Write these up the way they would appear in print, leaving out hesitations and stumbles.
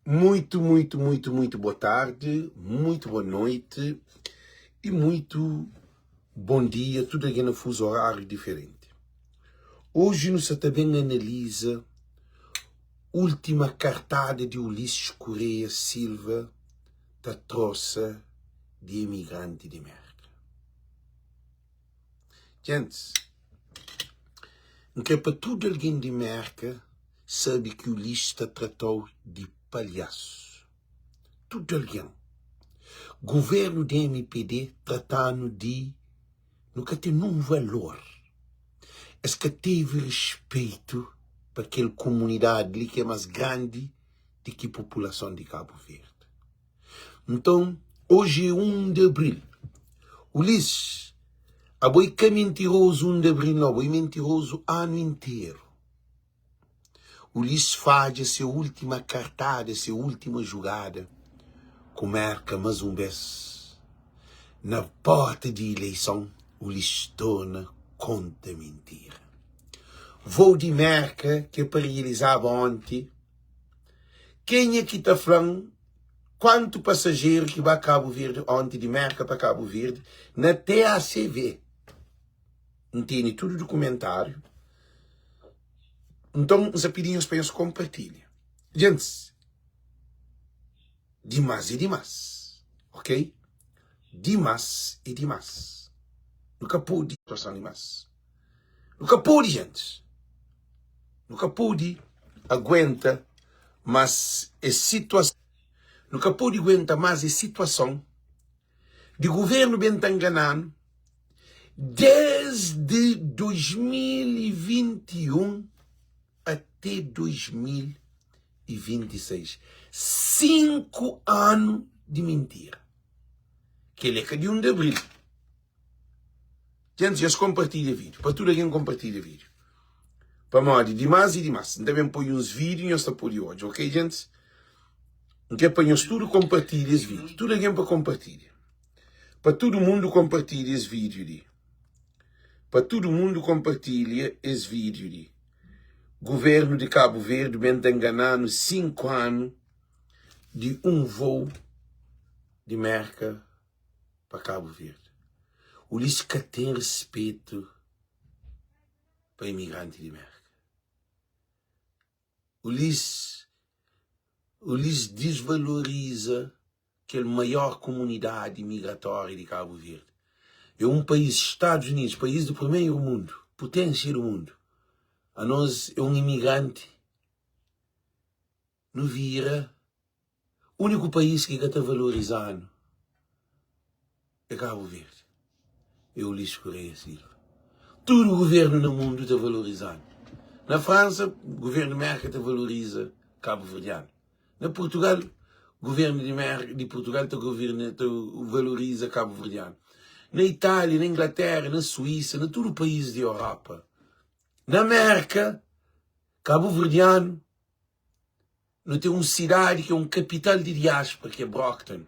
Muito, muito, muito, muito boa tarde, muito boa noite e muito bom dia, tudo algen na fuso horário diferente. Hoje nu sa ta ben analiza última cartada di Ulisses Correia Silva ta trosa di emigranti di Merka. Gentis, N kre pa tudu algen di Merka sabe ki Ulisses ta tratau di palhasu. Tudu algen. Guvernu di mpd trata-nu di nu ka ten nun valor. Es ka tevi rispeitu pa kel kumunidadi li ki é más grandi di ki populason di Kabu Verdi. Nton, oji é 1 di abril. Ulisses, abo é ka mintirozu 1 di abril nau, abo é mintirozu anu interu. Ulisses fadja se última kartada, se última jugada ku Merka más un bes. Na porta di ileison, Ulisses torna konta mintira. Vou di Merka ke pa realizaba onti, Kenha ki ta fla-m kuantu pasajeru ki ba Kabu Verdi onti di Merka pa Kabu Verdi na TACV? N tene tudu dukumentáriu. Nton, N sa pidi nhos pa nhos konpartilha. Gentis, dimás é dimás, ok? Dimás é dimás. Nu ka pode situason dimás. Nu ka pode, gentis. Nu ka pode aguenta más es situason. Nu ka pode aguenta más es situason di governu ben ta ngana-nu desdi 2021 até 2026. 5 anu di mintira. Kel-li é ka di 1 di abril. Gentis, nhos konpartilha vídiu. Pa tudu algen konpartilha vídiu. Pamodi dimás e dimás. N ta ben poi uns vídiu nhos ta pode odja, ok, gentis? N kre pa nhos tudu konpartilha es vídiu. Tudu algen pa konpartilha. Pa tudu mundu konpartilha es vídiu li. Pa tudu mundu konpartilha es vídiu li. Guvernu di Kabu Verdi ben ta ngana-nu 5 anu di un voo di Merka pa Kabu Verdi. Ulisses ka ten respetu pa imigranti di Merka. Ulisses, Ulisses disvaloriza kel maior komunidadi migratória di Kabu Verdi. É un país, Stadus Unidus, país di primeru mundu, puténsia di mundu. Anos é un imigranti, nu vira Úniku país ki ka ta valoriza-nu é Kabu Verdi. É Ulisses Correia Silva. Tudu guvernu na mundu ta valoriza-nu. Na Fransa, guvernu di Merka ta valoriza kabuverdianu. Na Purtugal, guvernu di Merka, di Purtugal ta governa, ta valoriza kabuverdianu. Na Itália, na Inglatéra, na Suísa, na tudu país di Europa. Na Merka, kabuverdianu Nu ten un sidadi ki é un kapital di diáspora, ki é Brockton.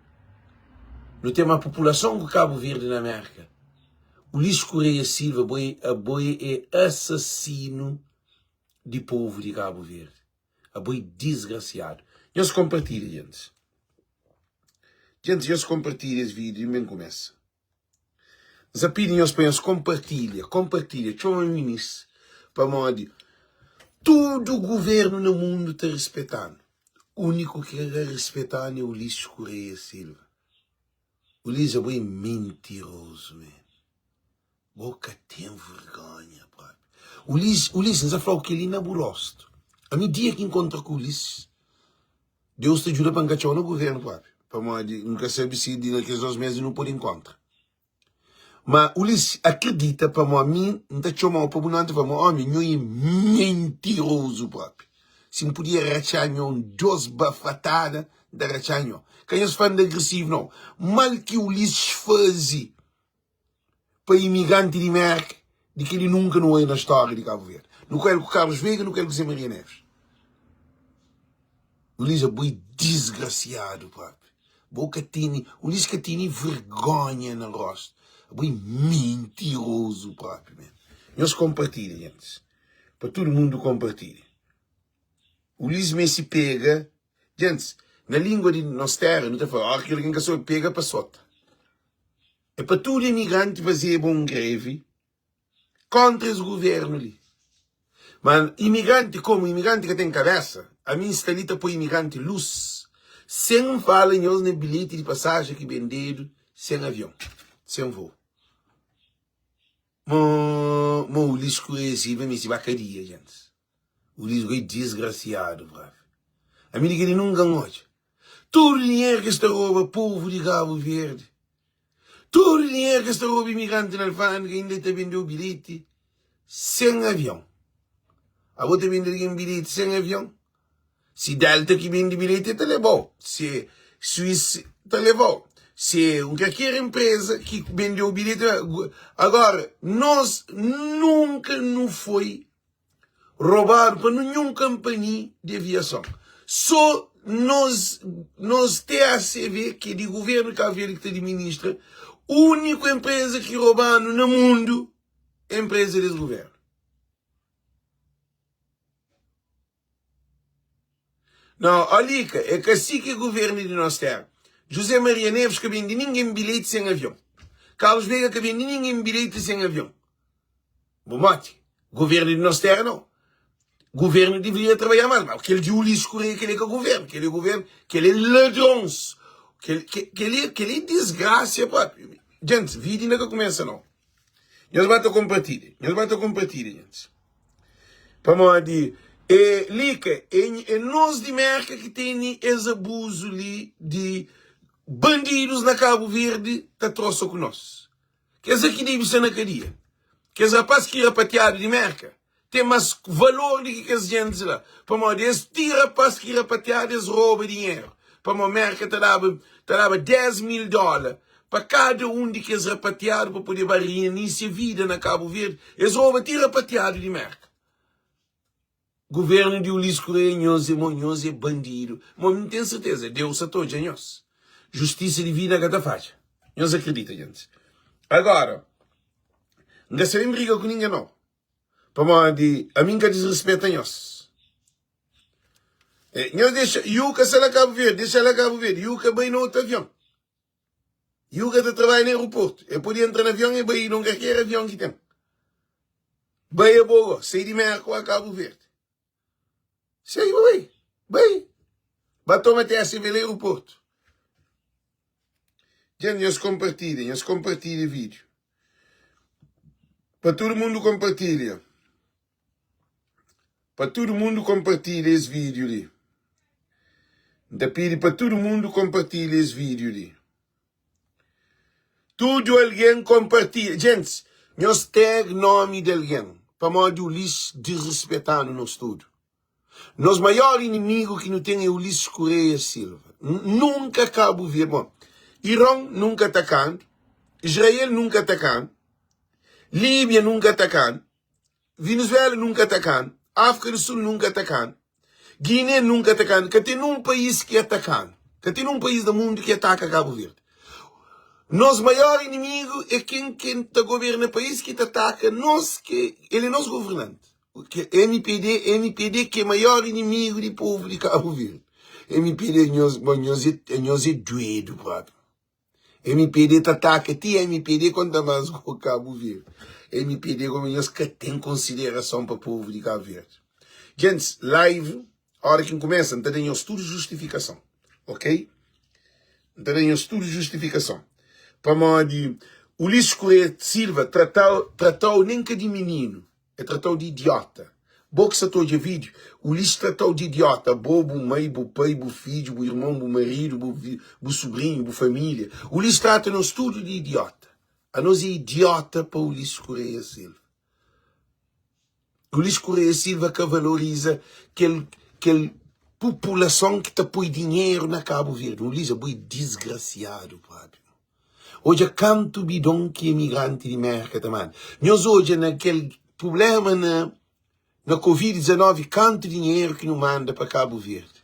Nu ten ma populason ku Kabu Verdi na Merka. Ulisses Correia Silva, bo é, abo é asasinu di povu di Kabu Verdi. Abo é disgrasiadu. Nhos konpartilha, gentis. Gentis, nhos konpartilha es vídiu i ben kumesa. N sa pidi nhos pa nhos konpartilha, konpartilha, txoma minis, pamodi tudu guvernu na mundu ta rispeta-nu. Úniku ki ka rispeta-nu é Ulisses Correia Silva. Ulisses, abo é mintirozu men. Bo ka ten vergonha propi. Ulisses, Ulisses, N sa fla-u kel-li na bu rostu. Ami dia ki N kontra ku Ulisses, Deus ta djuda pa N ka txeu na guvernu propi, pamodi N ka sabe si di na kes 2 mes nu pode inkontra. Ma Ulisses akredita pamodi mi N ta txomau pa bu noti fla ma omi nho e mentirozu propi. Si N podia ratxa nho un 2 bafatada N ta ratxa nho. Ka nhos fla N da agresivu nau. Mal ki Ulisses faze pa imigranti di Merka di kel-li nunka nu oia na stória di Kabu Verdi. Nu ku el ku Carlos Veiga, nu ku el ku Zé Maria Neves. Ulisses, abo é disgrasiadu propi. Bo ka tene, Ulisses ka tene vergonha na rostu. Abo é mintirozu propi mesmu. Nhos konpartilha, gentis. Pa tudu mundu konpartilha. Ulisses meste pega. Gentis, na lingua di nos tera nu ta fla, ora ki algen ka sabe pega pa sota. É pa tudu imigranti fazeba un grevi kontra es guvernu li. Ma imigranti, komu imigranti ka ten kabesa, ami N sta li ta poi imigranti lus, sen N fala nhos na bilheti di pasajen ki bendedu sen avion, sen vou. Mo, mo Ulisses Correia Silva meste ba kadia, gentis. Ulisses Correia é disgrasiadu, brother. Ami di kel-li nunka N odja. Tudu dinheru ki es ta roba povu di Kabu Verdi, tudu dinheru ki es ta roba imigranti na alfândega, inda el ta bende-u bilheti sen avion. Abo ta bende algen bilheti sen avion? Si Delta ki bende bilheti, el ta leba-u. Si Swiss ta leba-u. Si un kalker enpreza ki bende-u bilheti. Agora, nos nunka nu foi robadu pa ninhun kanpani di aviason. So nos nos TACV, ki é di guvernu di Kabu Verdi ki ta adiministra, úniku enpreza ki roba-nu na mundu é enpreza des guvernu. Nau, ó Lika, é ka si ki é guvernu di nos téra. José Maria Neves ka bende ningen bilheti sen avion. Carlos Veiga ka bende ningen bilheti sen avion. Bu moti? Guvernu di nos téra nau. Guvernu deveria trabadja más, mas kel di Ulisses Correia kel é ka guvernu, kel é guvernu, kel é ladrons. Kel, kel, é, kel é disgrasia propi. Gentis, vídeo inda ka kumesa nau. Nhos ba ta konpartilha, nhos ba ta konpartilha, gentis. Pamodi é lika, é, é nos di Merka ki tene es abuzu li di bandidus na Kabu Verdi ta trosa ku nos. Kes ki debe sta na kadia. Kes rapaz ki rapatiadu di Merka ten mas valor di ki kes gentis la. Pamodi es ti rapaz ki rapatiadu es roba dinheru. Pamodi Merka ta daba ta daba 10 mil dóla pa kada un di kes rapatiadu pa pode ba reinisia vida na Kabu Verdi. Es roba ti rapatiadu di Merka. Governo di Ulisses Correia nhos é mo nhos é bandido mo mi ten certeza Deus sa ta odja nhos justiça divina ka ta fadja nhos acredita gente agora N ka sta ben briga ku ninguém não pamodi ami N ka disrespeta nhos nhos dexa Yuka sta la Cabo Verde dexa la Cabo Verde Yuka bai na otu avião Yuka ta trabadja na aeroporto el pode entra na avião e bai na kalker avião ki ten Bai abo go, sai di Merka ba Kabu Verdi. Sai ba bai, bai. Ba toma TSV la aeroporto. Dja nhos kompartilha, nhos kompartilha vídeo. Pa tudu mundu kompartilha. Pa tudu mundu kompartilha es vídeo li. N ta pidi pa tudu mundu kompartilha es vídeo li. Tudu algen konpartilha. Gentis, nhos tag nomi di algen pamodi Ulisses disrespeta-nu nos tudu. Nos maior inimigu ki nu ten é Ulisses Correia Silva. Nunka Kabu Verdi, bon, Iron nunka ataka-nu, Israel nunka ataka-nu, Líbia nunka ataka-nu, Venezuela nunka ataka-nu, Áfrika di Sul nunka ataka-nu, Guiné nunka ataka-nu, ka ten un país ki ataka-nu, ka ten un país na mundu ki ataka Kabu Verdi. Nos maior inimigu é ken ki ta governa país ki ta ataka nos, ki el é nos governanti. Ki MPD, MPD ki é maior inimigu di povu di Kabu Verdi. MPD, nhos, bon, nhos é, nhos é duedu propi. Mpd ta ataka ti mpd konta mas ku Kabu Verdi. Mpd komu nhos ka ten konsiderason pa povu di Kabu Verdi. Gentis, live ora ki N kumesa N ta da nhos tudu justifikason, ok? N ta da nhos tudu justifikason pamodi Ulisses Correia Silva tratau, tratau nen ka di mininu. E tratau di idiota. Bo ki sa ta odja video, Ulisses tratau di idiota, bo, bu mai, bu pai, bu fidju, bu irmon, bu maridu, bu bu subrinhu, bu familia. Ulisses trata nos tudu di idiota. Anos é idiota pa Ulisses Correia Silva. Ulisses Correia Silva ka valoriza kel kel populason ki ta poi dinheru na Kabu Verdi. Ulisses, abo é disgrasiadu propi. Odja kantu bidon ki imigranti di Merka ta manda. Nhos odja na kel prublema na na Covid 19 kantu dinheru ki nu manda pa Kabu Verdi.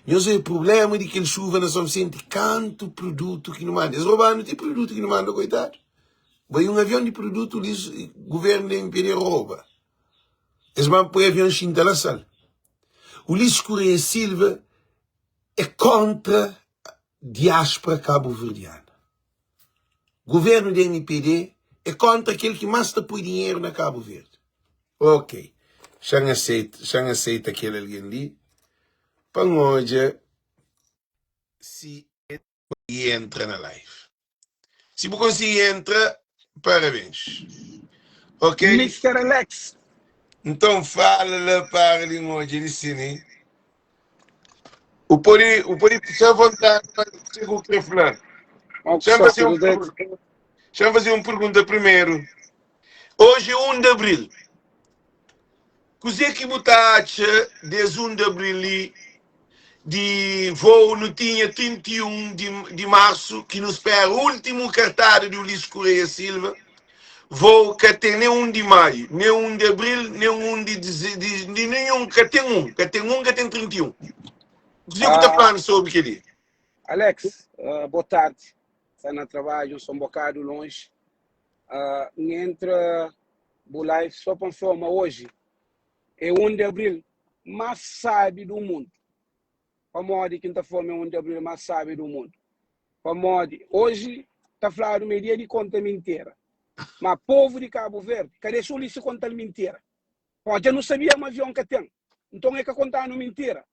Nhos odja prublema di kel xuva na Son Visenti kantu produtu ki nu manda. Es roba-nu ti produtu ki nu manda koitadu. Bai un avion di produtu li guvernu di MPD roba. Es ba poi avion xinta la sal. Ulisses Correia Silva. É kontra diáspora kabuverdiana. Governo di MPD é kontra kel ki más ta poi dinheru na Kabu Verdi. Ok, xa-m aseita, xa-m aseita kel algen li pa N odja si el konsigi entra na live. Si bu konsigi entra, parabéns. Ok? Mister Alex. Nton fala la para li N odja li si ni. U pode, u pode fika à vontade pa kuzê ki u kre fla. Ó, Xa-m pessoal, faze un tudo bem? pergunta. Xa-m faze un pergunta primeru. Oji é 1 di abril. Kuzê ki bu ta atxa des 1 di abril li di voo nu tinha 31 di, di marsu ki nu spera últimu kartada di Ulisses Correia Silva voo ka ten nen 1 di maiu, nen 1 di abril, nen 1 di, di, di, di ninhun, ka ten un, ka ten un, ka ten 31. Kuzê ku ta Ah, fla-nu sobri kel-li? Alex, ah, boa tarde. Está na trabalho, sou um bocado longe. Ah, N entra bu live só pa N fla ma oji é 1 di abril más sábi do mundu. Pamodi ki N ta fla ma é 1 di abril más sábi do mundu? Pamodi oji ta fladu ma é dia di konta mintira. Ma povu di Kabu Verdi ka dexa Ulisses konta-l mintira. Pamodi dja nu sabia ma avion ka ten. Nton e ka konta-nu mintira.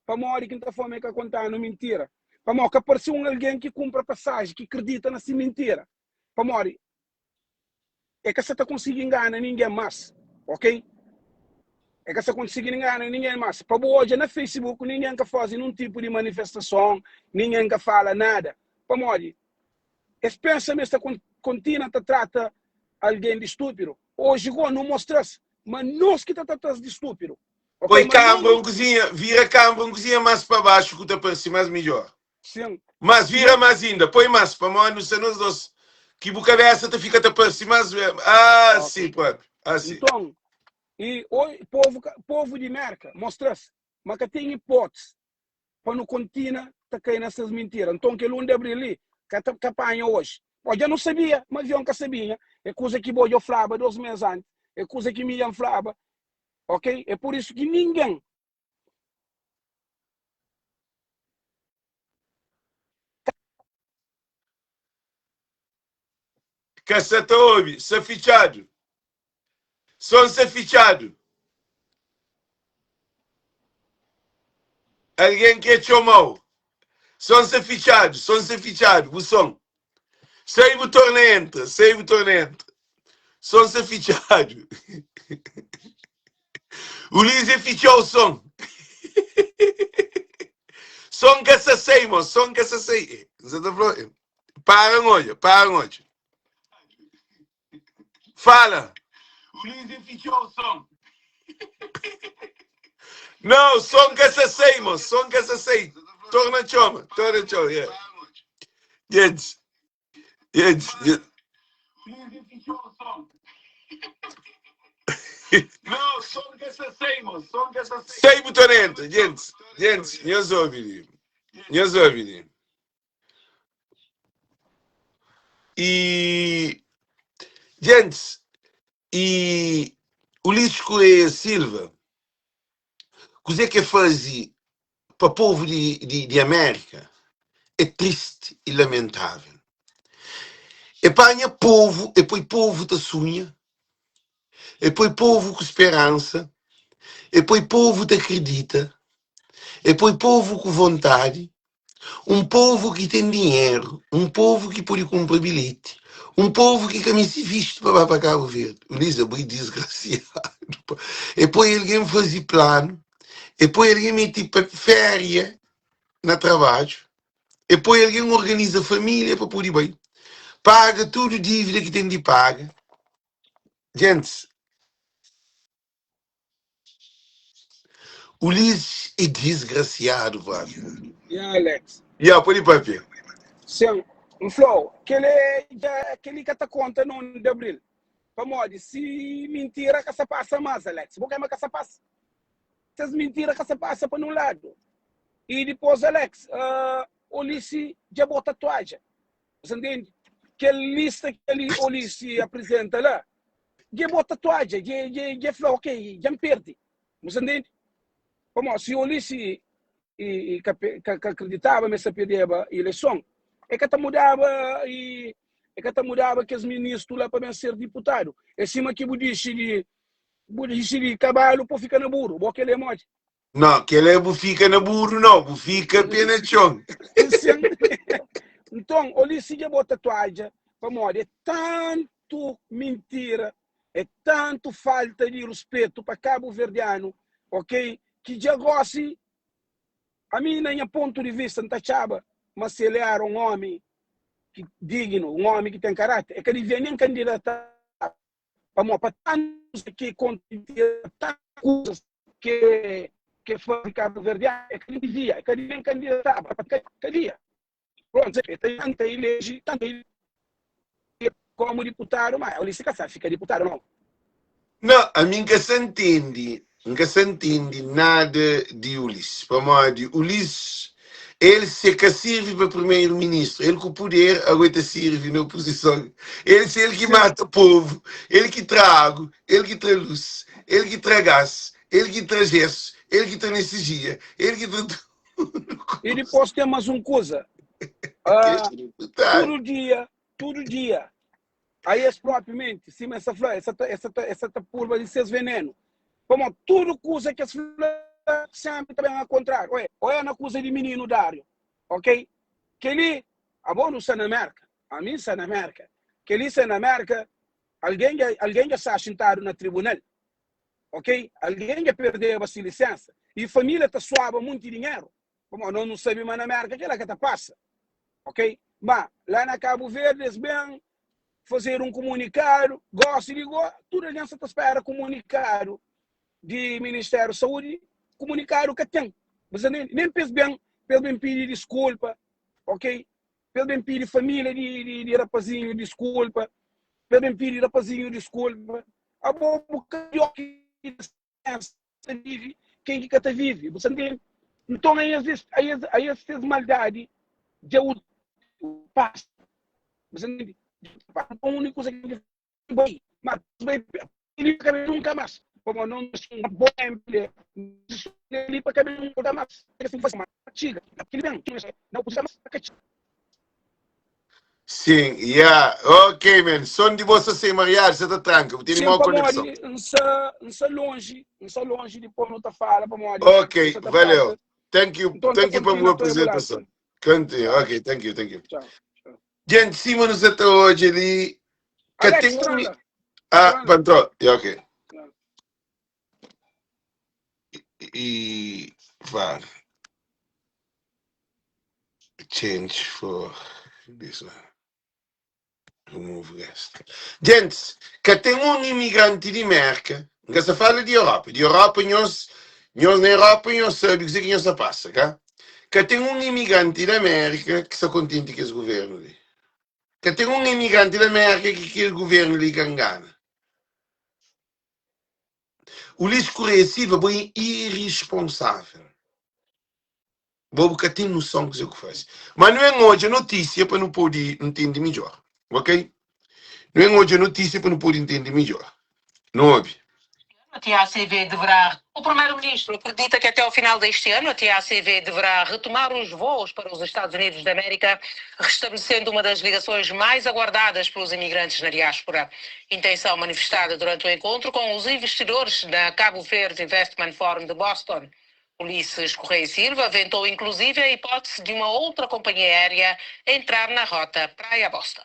Pamodi ki N ta fla ma e ka konta-nu mintira? Pamodi ka parse un algen ki kunpra pasaji ki kridita na si mintira. Pamodi e ka sa ta konsigi ngana ningen mas, ok? E ka sa konsigi ngana ningen mas. Pa bu odja na Facebook, ningen ka faze nun tipu di manifestason, ningen ka fala nada. Pamodi es pensa ma es ta kontinua ta trata algen di stúpidu. Oji go nu mostra-s ma nos ki ta trata-s di stúpidu, ok? Poi Ma kanbra nos un kuzinha, vira kanbra un kuzinha más pa baxu ku ta parse más midjor. Sin. Mas vira No. más inda, poi más, pamodi nu sta nos dos, ki bu kabesa ta fika ta parse más. Ah, Ok. si, própi. Ah, si. Nton, i oi, povu, povu di Merka mostra-s ma ka ten ipótisi pa nu kontina ta kai na ses mintira. Nton, kel 1 di abril li ka ta ka panha oji. Bo dja nu sabia ma avion ka sa binha. É kuza ki bo dja flaba dos mês antis. É kuza ki mi dja N flaba. Ok? É pur isu ki ningen. Ka sa ta obi, sa fitxadu. Son sa fitxadu. Algen kre txoma-u. Son sa fitxadu, son sa fitxadu, bu son. Sai bu torna entra, sai bu torna entra. Son sa fitxadu. Ulisses fitxou son. Son ka sa sai, mo, son ka sa sai. Nsa ta fla, para n odja, para n odja. Fala. Não, som ka sa sai, mo, som ka sa sai. Torna txoma, torna txoma, yeah. Gente, gente, gente. Sai bu torna entra, gente, gente, nhos obi li, nhos obi li. E, gente, e Ulisses Correia Silva, kuzê ke faze pa povu di, di, di Amérika é triste e lamentável. E panha povu, e poi povu ta sunha, e poi povu ku speransa, e poi povu ta akredita, e poi povu ku vontadi, Un povu ki ten dinheru, un povu ki pode kunpra bilheti, un povu ki ka meste vistu pa ba pa Kabu Verdi. Ulisses, abo é disgrasiadu pa. E poi algen faze planu, e poi algen mete pa féria na trabadju, e poi algen organiza família pa pode bai, paga tudu dívida ki ten di paga. Gentis, Ulisses é disgrasiadu papia. Ya, Alex. Ya, pode papia. Sin, N fla-u, kel-li dja, kel-li ka ta konta na 1 di abril. Pamodi si mintira ka sa pasa más, Alex. Bo kema ka sa pasa. Ses mintira ka sa pasa pa nun ladu. I dipôs, Alex, uh, Ulisses dja bota toadja. Você ntende? Kel lista ki ali Ulisses apresenta la, dja bota toadja, dja, dja, dja fla, ok, dja N perde. Você ntende? Pamodi si Ulisses. i ka ka akreditaba ma es ta perdeba ileison, e ka ta mudaba i e ka ta mudaba kes ministru la pa ben ser diputadu. É sima ki bu dixi di bu dixi di kabalu pa fika na buru, bo kel é modi? Não, kel é bu fika na buru não, bu fika pé na txon. Sin. Nton, oli si dja bota toadja, pamodi é tantu mintira, é tantu falta di ruspetu pa kabuverdianu, ok, ki dja gosi, ami na nha pontu di vista, N ta atxaba ma si el era un omi ki dignu, un omi ki ten karáter, el ka divia nen kandidataba, pamodi pa tantu kuza ki kontise, tantu kuzas ki el faze kabuverdianu, el ka divia, el ka divia nen kandidataba, ka divia. Pronto, el ta tenta eleji, tenta eleji komu diputadu, ma el si ka sa fika diputadu nau. Não, ami N ka sa ntende, N ka sa ntende nada di Ulisses, pamodi Ulisses, el se ka sirvi pa primeiro ministro, el ku puder ago el ta sirvi na oposison, el se el ki mata povo, el ki tra agu, el ki tra luz, el ki tra gás, el ki tra gesso, el ki tra anestesia, el ki tra tudo E dipôs ten más un kuza. Kes deputadu. Tudu dia, tudu dia, Aí es própi menti, sima es ta fla, es sa ta, es sa ta, es sa ta purba di ses venenu. Pamodi tudu kuza ki es fla sénpri ta ben a kontráriu. Oia, oia na kuza di mininu Dáriu, ok? Kel-li, abo nu sta na Mérka, ami N sta na Mérka. Kel-li sta na Mérka, algen dja, algen dja sta xintadu na tribunal, ok? Algen dja perdeba si lisénsa i família ta suaba munti dinheru. Pamodi nos nu sabe ma na Mérka kel-la ka ta pasa, ok? Ma la na Kabu Verdi es ben fazedu un kumunikadu, gosi di go, tudu algen sa ta spera kumunikadu di Ministériu di Saúdi, kumunikadu ka ten. Bu sa ntende? Nen pa es ben, pa es ben pidi diskulpa, ok? Pa es ben pidi família di, di, di rapazinhu diskulpa, pa es ben pidi rapazinhu diskulpa. Abo bu ka di ki ta vive, ken ki ka ta vive, bu sa ntende? Nton a es, a es, a es ses maldadi dja ultrapasa, bu sa ntende? Dja ultrapasa. Nton úniku kuza ki bai, ma bai li pa ka ben nunka mas, pamodi no un bo li pa ka ben nunka mas, txiga, ki ben, na oposison mas ka txiga. Sim, yeah. Ok, man. Som di bo sta sem mariado, sa ta tranka. Bu tene Sim, mau conexão. pamodi N sa, N sa lonji, N sa lonji dipôs nu ta fala pamodi Ok, kusa ta valeu. perta. Thank you, Nton N ta thank you pa bu kontinua ta bu live. apresentason. Continue. Tá, Ok, thank you, thank you. tchau, tchau. Gente, sima nu sa ta odja li, ka Alex, ten un... tranla, Ah, tranla. pantro. Yeah, ok. Yeah. E var change for this one. Remove rest. Gents, ka ten un imigranti di Merka, N ka sta fala di Europa, di Europa nhos, nhos na Europa nhos sabe kuzê ki nhos ta pasa, ka? Ka ten un imigranti di Amérika ki sta kontenti ku es guvernu li. Ka ten un imigranti di Amérika ki kel guvernu li ka ngana. Ulisses Correia Silva, bo é irresponsável. Bo bu ka ten noson kuzê ku faze. Ma nu en odja notísia pa nu pode ntende midjór. Ok? Nu en odja notísia pa nu pode ntende midjór. Nu obi. A TACV deverá. O primeiro-ministro acredita que até ao final deste ano a TACV deverá retomar os voos para os Estados Unidos da América, restabelecendo uma das ligações mais aguardadas pelos imigrantes na diáspora. Intenção manifestada durante o encontro com os investidores na Cabo Verde Investment Forum de Boston. Ulisses Correia Silva aventou inclusive a hipótese de uma outra companhia aérea entrar na rota Praia-Boston.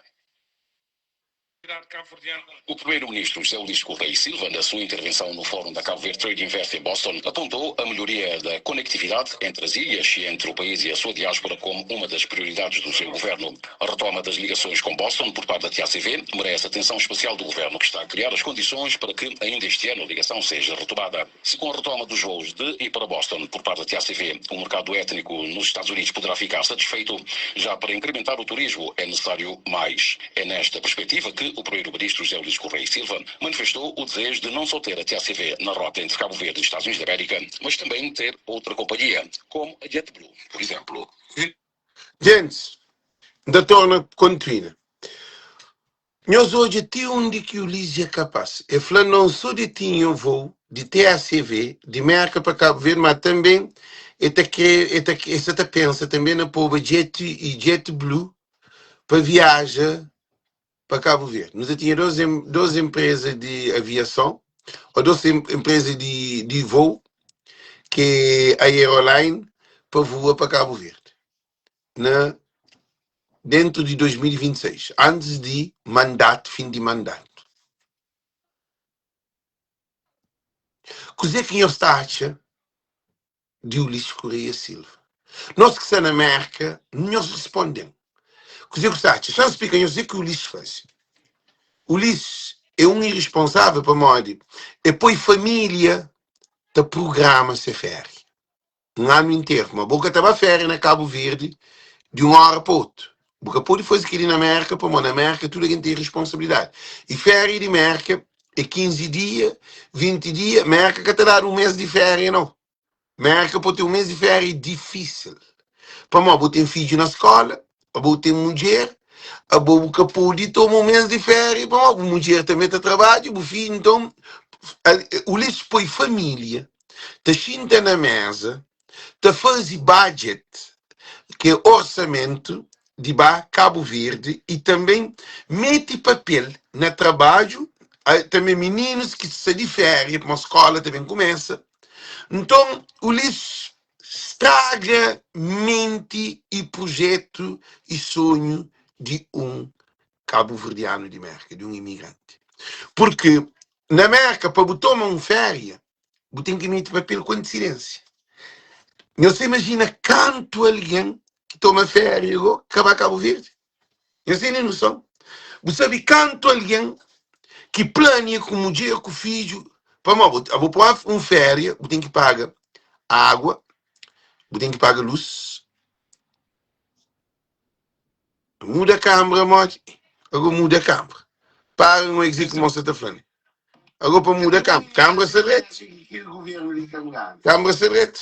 O primeiro-ministro José Ulisses Correia Silva, na sua intervenção no Fórum da Cabo Verde Trade Invest em Boston, apontou a melhoria da conectividade entre as ilhas e entre o país e a sua diáspora como uma das prioridades do seu governo. A retoma das ligações com Boston por parte da TACV merece atenção especial do governo, que está a criar as condições para que ainda este ano a ligação seja retomada. Se com a retoma dos voos de e para Boston por parte da TACV, o mercado étnico nos Estados Unidos poderá ficar satisfeito, já para incrementar o turismo é necessário mais. É nesta perspectiva que o primeiro-ministro José Luís Correia Silva manifestou o desejo de não só ter a TACV na rota entre Cabo Verde e Estados Unidos da América, mas também ter outra companhia, como a JetBlue, por exemplo. Gentis, N ta torna kontinua. Nhos odja ti undi ki Ulisses é kapás. El fla non so di tinha vou di TACV di Merka pa Kabu Verdi, ma tanben E ta kre, e ta, e sa ta pensa tanbe na poba Jet i JetBlue pa viaja pa Cabo Verde. Nu ta tinha dos, dos empresa di aviason, ou dos empresa di, di voo, ki é aeroline, pa voa pa Cabo Verde na dentro di 2026, antes di mandato, fim di mandato. Kuzê ki nhos ta atxa di Ulisses Correia Silva? Nos ki sta na Merka, nhos responde-m. Kuzê ki bu ta atxa? Xa-m splika nhos kuzê ki Ulisses faze. Ulisses é un irresponsável pamodi e poi família ta prugrama se féria un anu interu. Ma bo ka ta ba féria na Kabu Verdi di un óra pa otu. Bu ka pode faze kel-li na Mérka pamodi na Mérka tudu algen ten responsabilidadi. I féria di Mérka é 15 dia, 20 dia. Mérka ka ta dadu un mês di féria, nau. Mérka pode ten un mês di féria é difísil. Pamodi bu ten fidju na skóla, abo bu ten mudjer, abo bu ka pode toma un mês di féria pamodi bu mudjer tanbê ta trabadja, bu fidju. Nton, Ulisses poi família ta xinta na méza ta faze budget, ki é orsamentu di ba Kabu Verdi i tanben mete papel na trabadju, tanben mininus ki sta di féria pamodi skóla ta ben kumesa. Nton Ulisses straga menti i prujetu i sonhu di un kabuverdianu di Merka, di un imigranti. Purki na Merka pa bu toma un féria bu ten ki mete papel ku antisidênsia. Nhos ta imajina kantu algen ki toma féria go ka ba Kabu Verdi? Nhos tene noson? Bu sabe kantu algen ki plania ku mudjer ku fidju pamodi bu, bu poi un féria, bu ten ki paga água, bu ten ki paga lus, muda kambra modi? Ago muda kambra. Para un exi ku mosa ta fla-m. Ago pa muda kambra, kambra sta dretu. Kambra sta dretu.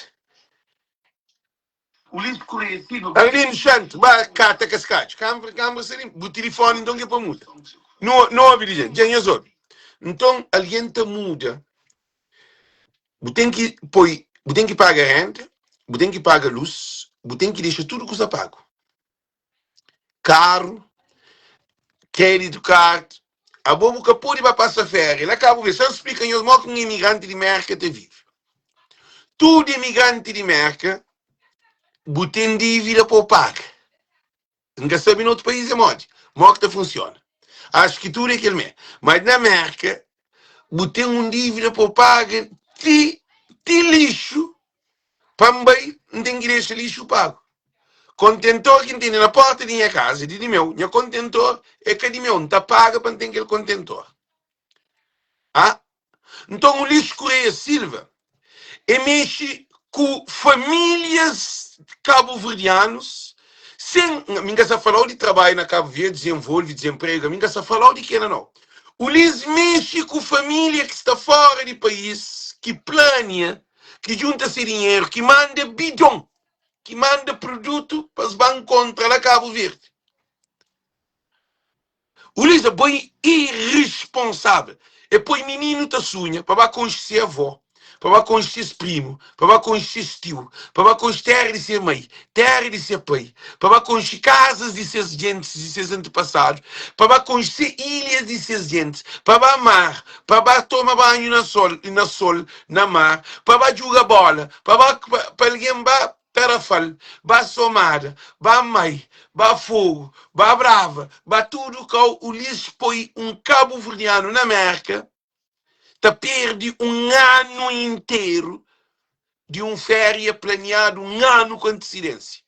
Arlindo Santo, ba kata kaskadju. Kambra, kambra sta limpu. Bu tilifoni nton ki é pa muda. Nu, nu obi di dja, dja nhos obi. Nton algen ta muda. Bu ten ki poi, bu ten ki paga renda, bu ten ki paga lus, bu ten ki dexa tudu kuza pagu. Karu, kreditu card, abo bu ka pode ba pasa féria la Kabu Verdi. Sa N splika nhos modi ki un imigranti di Mérka ta vive. Tudu imigranti di Mérka bu ten dívida pa bu paga. N ka sabe na otu país é modi, modi ki ta funsiona. Acho ki tudu é kel mé. Mas na Mérka bu ten un dívida pa bu paga ti ti lixu pa N bai N ten ki dexa lixu pagu. Kontentor ki N tene na porta di nha kaza é di di meu. Nha kontentor é ka di meu. N ta paga pa N ten kel kontentor. Ah, nton Ulisses Correia Silva é mexe ku famílias kabuverdianus sen mi ka sa falau di trabalho na Cabo Verde, desenvolve, desemprego, mi ka sa falau di kela nau. Ulisses mexe ku família ki sta fora di país, ki plania, ki junta se dinheru, ki manda bidon, ki manda produtu pa es ba nkontra la Cabo Verde. Ulisses bo é irresponsável. É poi mininu ta sunha pa ba konxe se avó, pa ba konxe ses primu, pa ba konxe ses tiu, pa ba konxe téra di se mai, téra di se pai, pa ba konxe kazas di ses gentis, di ses antepasadu, pa ba konxe se ilhas di ses gentis, pa ba mar, pa ba toma banhu na sol, na sol, na mar, pa ba djuga bola, pa ba pa, pa algen ba Tarafal, ba Somada, ba Mai, ba Fogo, ba Brava, ba tudu kau Ulisses poi un kabuverdianu na Merka ta perde un anu interu di un féria planiadu un anu ku antisidênsia.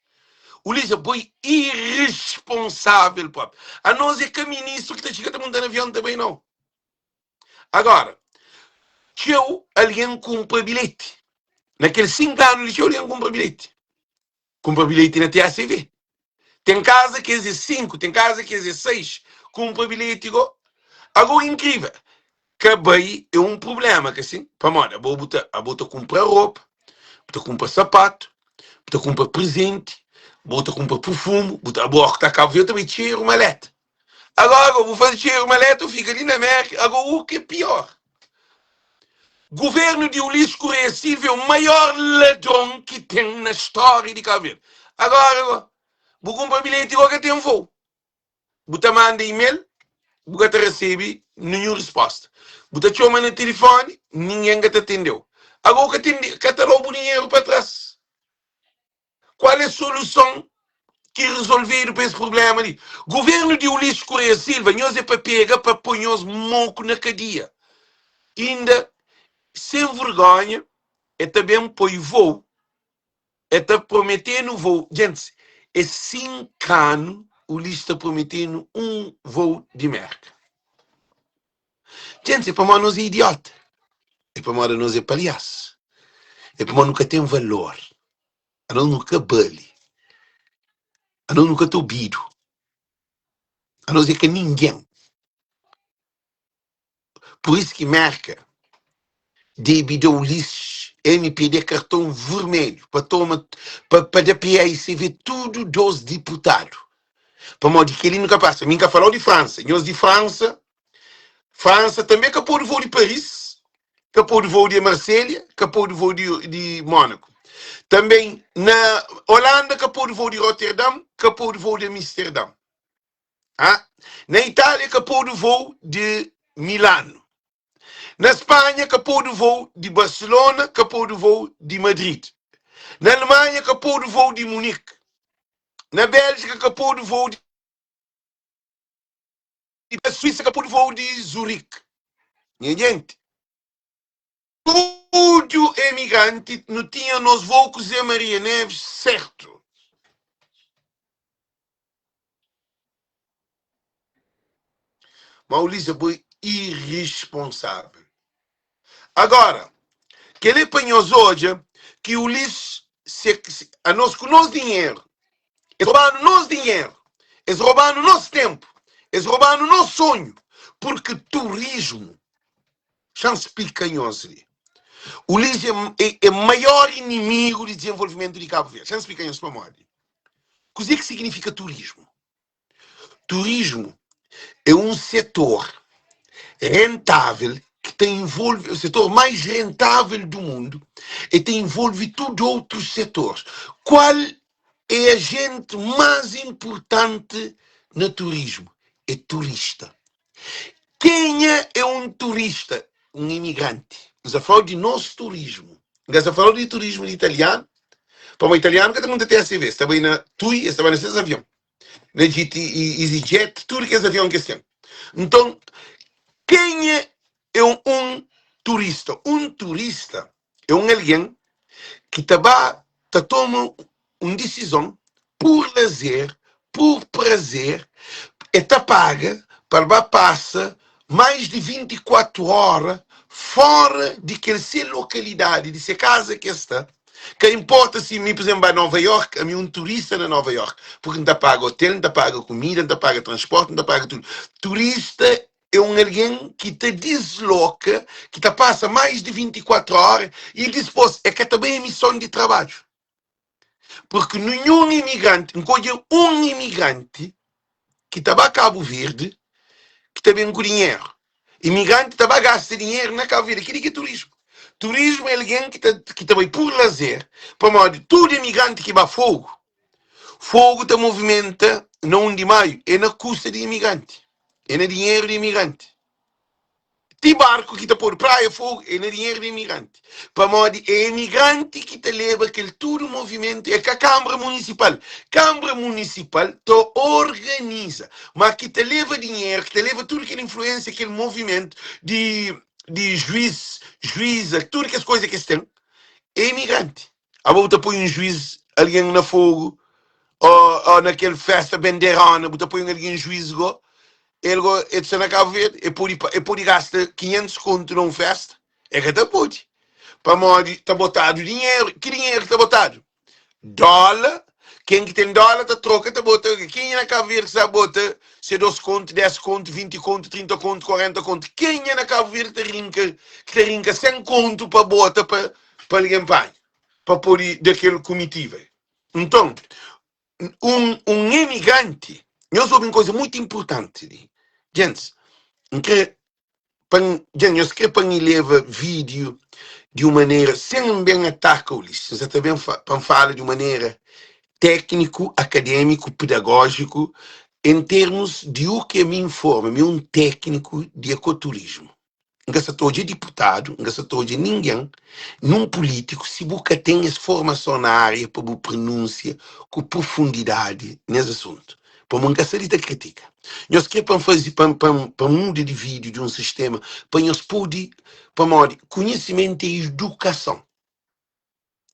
Ulisses poi irresponsável propi. Anos é ka ministru ki ta txiga ta monta na avion ta bai nau. Agora, txeu algen kunpra bilheti. Na kel 5 anu li, txeu algen kunpra bilheti. Kunpra bilheti na TACV. Ten kaza ki es é 5, ten kaza ki es é 6. Kunpra bilheti go. Ago inkrivel, ka bai é un prublema, ka sin? Pamodi abo bu ta, abo ta kunpra ropa, bu ta kunpra sapatu, bu ta kunpra prezenti, bo ta kunpra purfumu, bu ta, abo ta kaba ta bai txeru maleta. Agora bu faze txeru maleta, bu fika li na Merka. Agora u ke pior? Governo di Ulisses Correia Silva é o maior ladron ki ten na stória di Cabo Verde. Agora, bu kunpra bilheti igual ka ten voo. Bu ta manda email, bu ka ta resebe ninhun resposta. Bu ta txoma na tilifoni, ningen ka ta atendeu. Agora bu ka ten, ka ta dau bu dinheru pa tras. Kual é soluson ki resolvedu pa es problema li? Governo di Ulisses Correia Silva, nhos é pa pega pa poi nhos moku na kadia. Inda sen vergonha, é ta ben poi voo, é ta prometenu voo. Gentis, é 5 anu Ulisses ta prometenu un voo di Merka. Gentis, é pamodi nos é idiota, é pamodi nos é palhasu, é pamodi nu ka ten valor. Anos nu ka bali. Anos nu ka ta obidu. Anos é ka ningen. Pur isu ki Merka debe da Ulisses MPD karton vermelhu pa toma pa, pa da PAICV tudu dos diputadu. Pamodi kel-li nu ka pasa. Mi N ka fala-u di Fransa. Nhos di Fransa, Fransa tanbe ka pode voo di Paris, ka pode voo di Marselha, ka pode voo di, di Mónaco. Também na Holanda ka pode voo di Rotterdam, ka pode voo di Amsterdam. Ah? Na Itália ka pode voo di Milano. Na Spanha ka pode voo di Barcelona, ka pode voo di Madrid. Na Alemanha ka pode voo di Munique. Na Bélgica ka pode voo di na Suíça ka pode voo di Zurique. Nha gente, tudo emigrante nu tinha nos voo ku Zé Maria Neves certo. Ma Ulisses foi irresponsável. Agora, kel-li pa nhos odja ki Ulisses, se, se, a nos ku nos dinheru, es roba-nu nos dinheru, es roba-nu nos ténpu, es roba-nu nos sonhu, purki turismu, xa-m splika nhos li, Ulisses é, é, é maior inimigu di dizenvolvimentu di Kabu Verdi. Xa-m splika nhos pamodi. Kuzê ki signifika turismu? Turismu é un setor rentável ki ta envolve, o setor mais rentável do mundo e ta envolve tudo outros setores. Qual é agente mais importante na turismo? É turista. Kenha é um turista? Um imigrante. Nós a falar de nosso turismo. Nós a falar de turismo de italiano. Pamodi italiano ka ta monta TSV, es ta bai na TUI, es ta bai na ses avion. Na GT, EasyJet, tudo kes avion ki es ten. Nton, kenha é un turista? Un turista é un algen ki ta ba ta toma un disizon pur lazer, pur prazer, e ta paga pa el ba pasa mais di 24 óra fóra di kel se lokalidadi, di se kaza ki el sta. Ka inporta si mi, pur izénplu, ba Nova York, ami un turista na Nova York, purki N ta paga otel, N ta paga kumida, N ta paga transporti, N ta paga tudu. Turista é un algen ki ta disloka, ki ta pasa mais di 24 óra i dispôs e ka ta bai em mison di trabadju. Purki ninhun imigranti, N ka odja un imigranti ki ta ba Kabu Verdi ki ta ben ku dinheru. Imigranti ta ba gasta dinheru na Kabu Verdi. Kili ki é turismu. Turismu é algen ki ta, ki ta bai pur lazer, pamodi tudu imigranti ki ba Fogu, Fogu ta movimenta na 1 di Maiu, é na kusta di imigranti, é na dinheru di imigranti. Ti barku ki ta podu Praia Fogu é na dinheru di imigranti. Pamodi é imigranti ki ta leba kel tudu movimentu, é ka Kanbra Munisipal. Kanbra Munisipal ta organiza, ma ki ta leba dinheru, ki ta leba tudu kel influensia, kel movimentu di di juiz, juiza, tudu kes koza ki es ten, é imigranti. Abo bu ta poi un juiz algen na Fogu o na kel festa benderona, bu ta poi un algen juiz go, el go el sta na Cabo Verde, el pode el pode gasta 500 kontu na un festa? El ka ta pode, pamodi ta botadu dinheru. Ki dinheru ki ta botadu? Dóla. Ken ki ten dóla ta troka ta bota. Kenha na Cabo Verde ki sa bota se 2 kontu, 10 kontu, 20 kontu, 30 kontu, 40 kontu? Kenha na Cabo Verde ta rinka ki ta rinka 100 kontu pa bota pa pa algen panha, pa pode da kel kumitiva? Nton, un, un emigranti, nhos obi un koza mutu inpurtanti li, gentis, N kre. Pa N, dja nhos kre pa N ileva vídiu di un manera sen N ben ataka Ulisses. N sa ta ben fa, pa N fala di un manera tékniku, akadémiku, pedagójiku, en termus di u ki ami N forma. Mi é un tékniku di ekoturismu. N ka sa ta odja diputadu, N ka sa ta odja ningen, nun pulítiku, si bu ka ten es formason na ária pa bu pronúnsia ku profundidadi nes asuntu. Pamo N ka sa di ta kritika. Nhos kre pa N faze, pa, pa, pa N muda di vídiu di un sistema pa nhos pode, pamodi konhisimentu é idukason.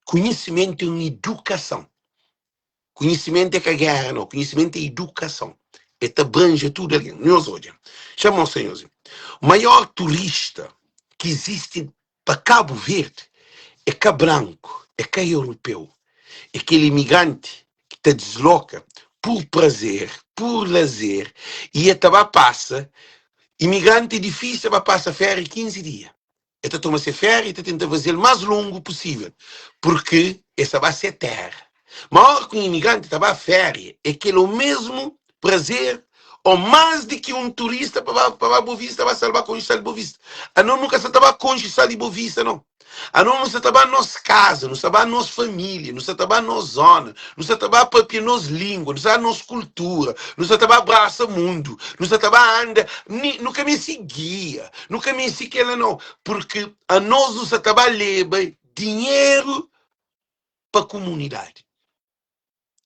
Konhisimentu é un idukason. Konhisimentu é ka géra, nau. Konhisimentu é idukason. E ta abranje tudu algen. Nhos odja. Xa mostra nhos. Maior turista ki izisti pa Kabu Verdi é ka branku, é ka europeu. É kel imigranti ki ta disloka pur prazer, pur lazer i e ta ba pasa. Imigranti é difísil ba pasa féria 15 dia. E ta toma se féria e ta tenta faze-l más longu pusível, purki e sta ba se téra. Má óra ki un imigranti ta ba féria, é kel omésmu prazer ô más di ki un turista pa ba pa ba Bovista ba sal ba konxe sal di Bovista. Anos nu ka sta ta ba konxe sal di Bovista, nau. Anos nu sta ta ba nos kaza, nu sta ba nos família, nu sta ta ba nos zóna, nu sta ta ba papia nos língua, nu sta ba nos kultura, nu sta ta ba brasa mundu, nu sta ta ba anda, ni nu ka meste gia. Nu ka meste kela nau, purki anos nu sa ta ba leba dinheru pa kumunidadi.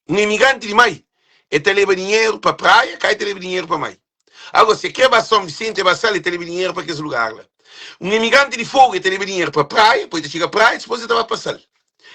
Un imigranti di mai, e ta leba dinheru pa praia, ka e ta leba dinheru pa mai. Agora, se kre ba Son Visenti, e ba Sal, e ta leba dinheru pa kes lugar la. Un imigranti di Fogu, e ta leba dinheru pa praia, poi ta txiga praia, dipôs e ta ba pa Sal.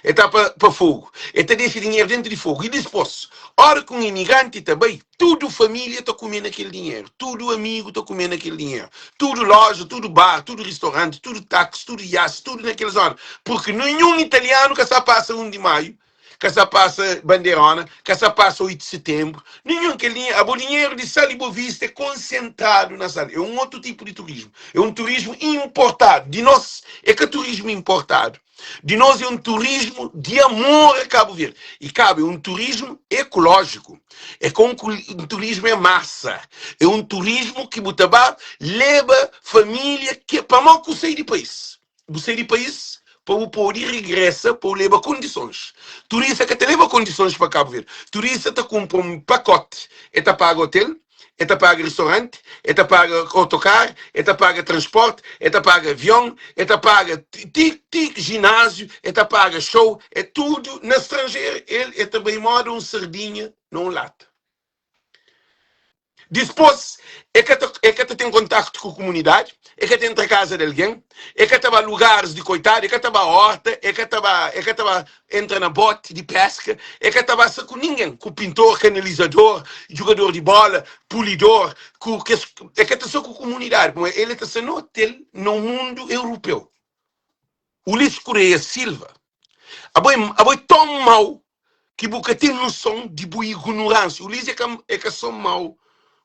E ta pa pa Fogu, e ta dexa dinheru dentu di Fogu. I dispôs, óra ki un imigranti ta bai, tudu família ta kume na kel dinheru, tudu amigu ta kume na kel dinheru, tudu lója, tudu bar, tudu ristoranti, tudu táxi, tudu iasi, tudu na kel zóna. Purki ninhun italianu ka sa pasa 1 di Maiu, ka sa pasa Banderóna, ka sa pasa 8 di Setenbru, ninhun. Kel dinheru, abo dinheru di Sal i Bovista é konsentradu na Sal. É un otu tipu di turismu, é un turismu inportadu. Di nos é ka turismu inportadu. Di nos é un turismu di amor a Kabu Verdi. I Kabu é un turismu ekolójiku. É ka un turismu em masa. É un turismu ki bu ta ba leba família ke pamodi ku sai di país. Bu sai di país pa bu podi regresa pa bu leba kondisons. Turista ka ta leba kondisons pa Kabu Verdi. Turista ta kunpra un pakoti, e ta paga otel, E ta paga restaurante, e ta paga autokar, e ta paga transporte, e ta paga avion, e ta paga ti ti ginásiu, e ta paga show, é tudu na stranjeru. El e ta bai moda un sardinha na un lata. Dispôs e ka ta e ka ta ten kontaktu ku kumunidadi, e ka ta entra kaza di algen, e ka ta ba lugaris di koitadu, e ka ta ba horta, e ka ta ba e ka ta ba entra na boti di peska, e ka ta ba sta ku ningen, ku pintor, kanalizador, jugador di bola, pulidor, ku kes, e ka ta sta ku kumunidadi, pamodi el ta sta na otel na un mundu europeu. Ulisses Correia Silva, abo é, abo é tão mau ki bu ka ten noson di bu ignorânsia. Ulisses é ka, é ka só mau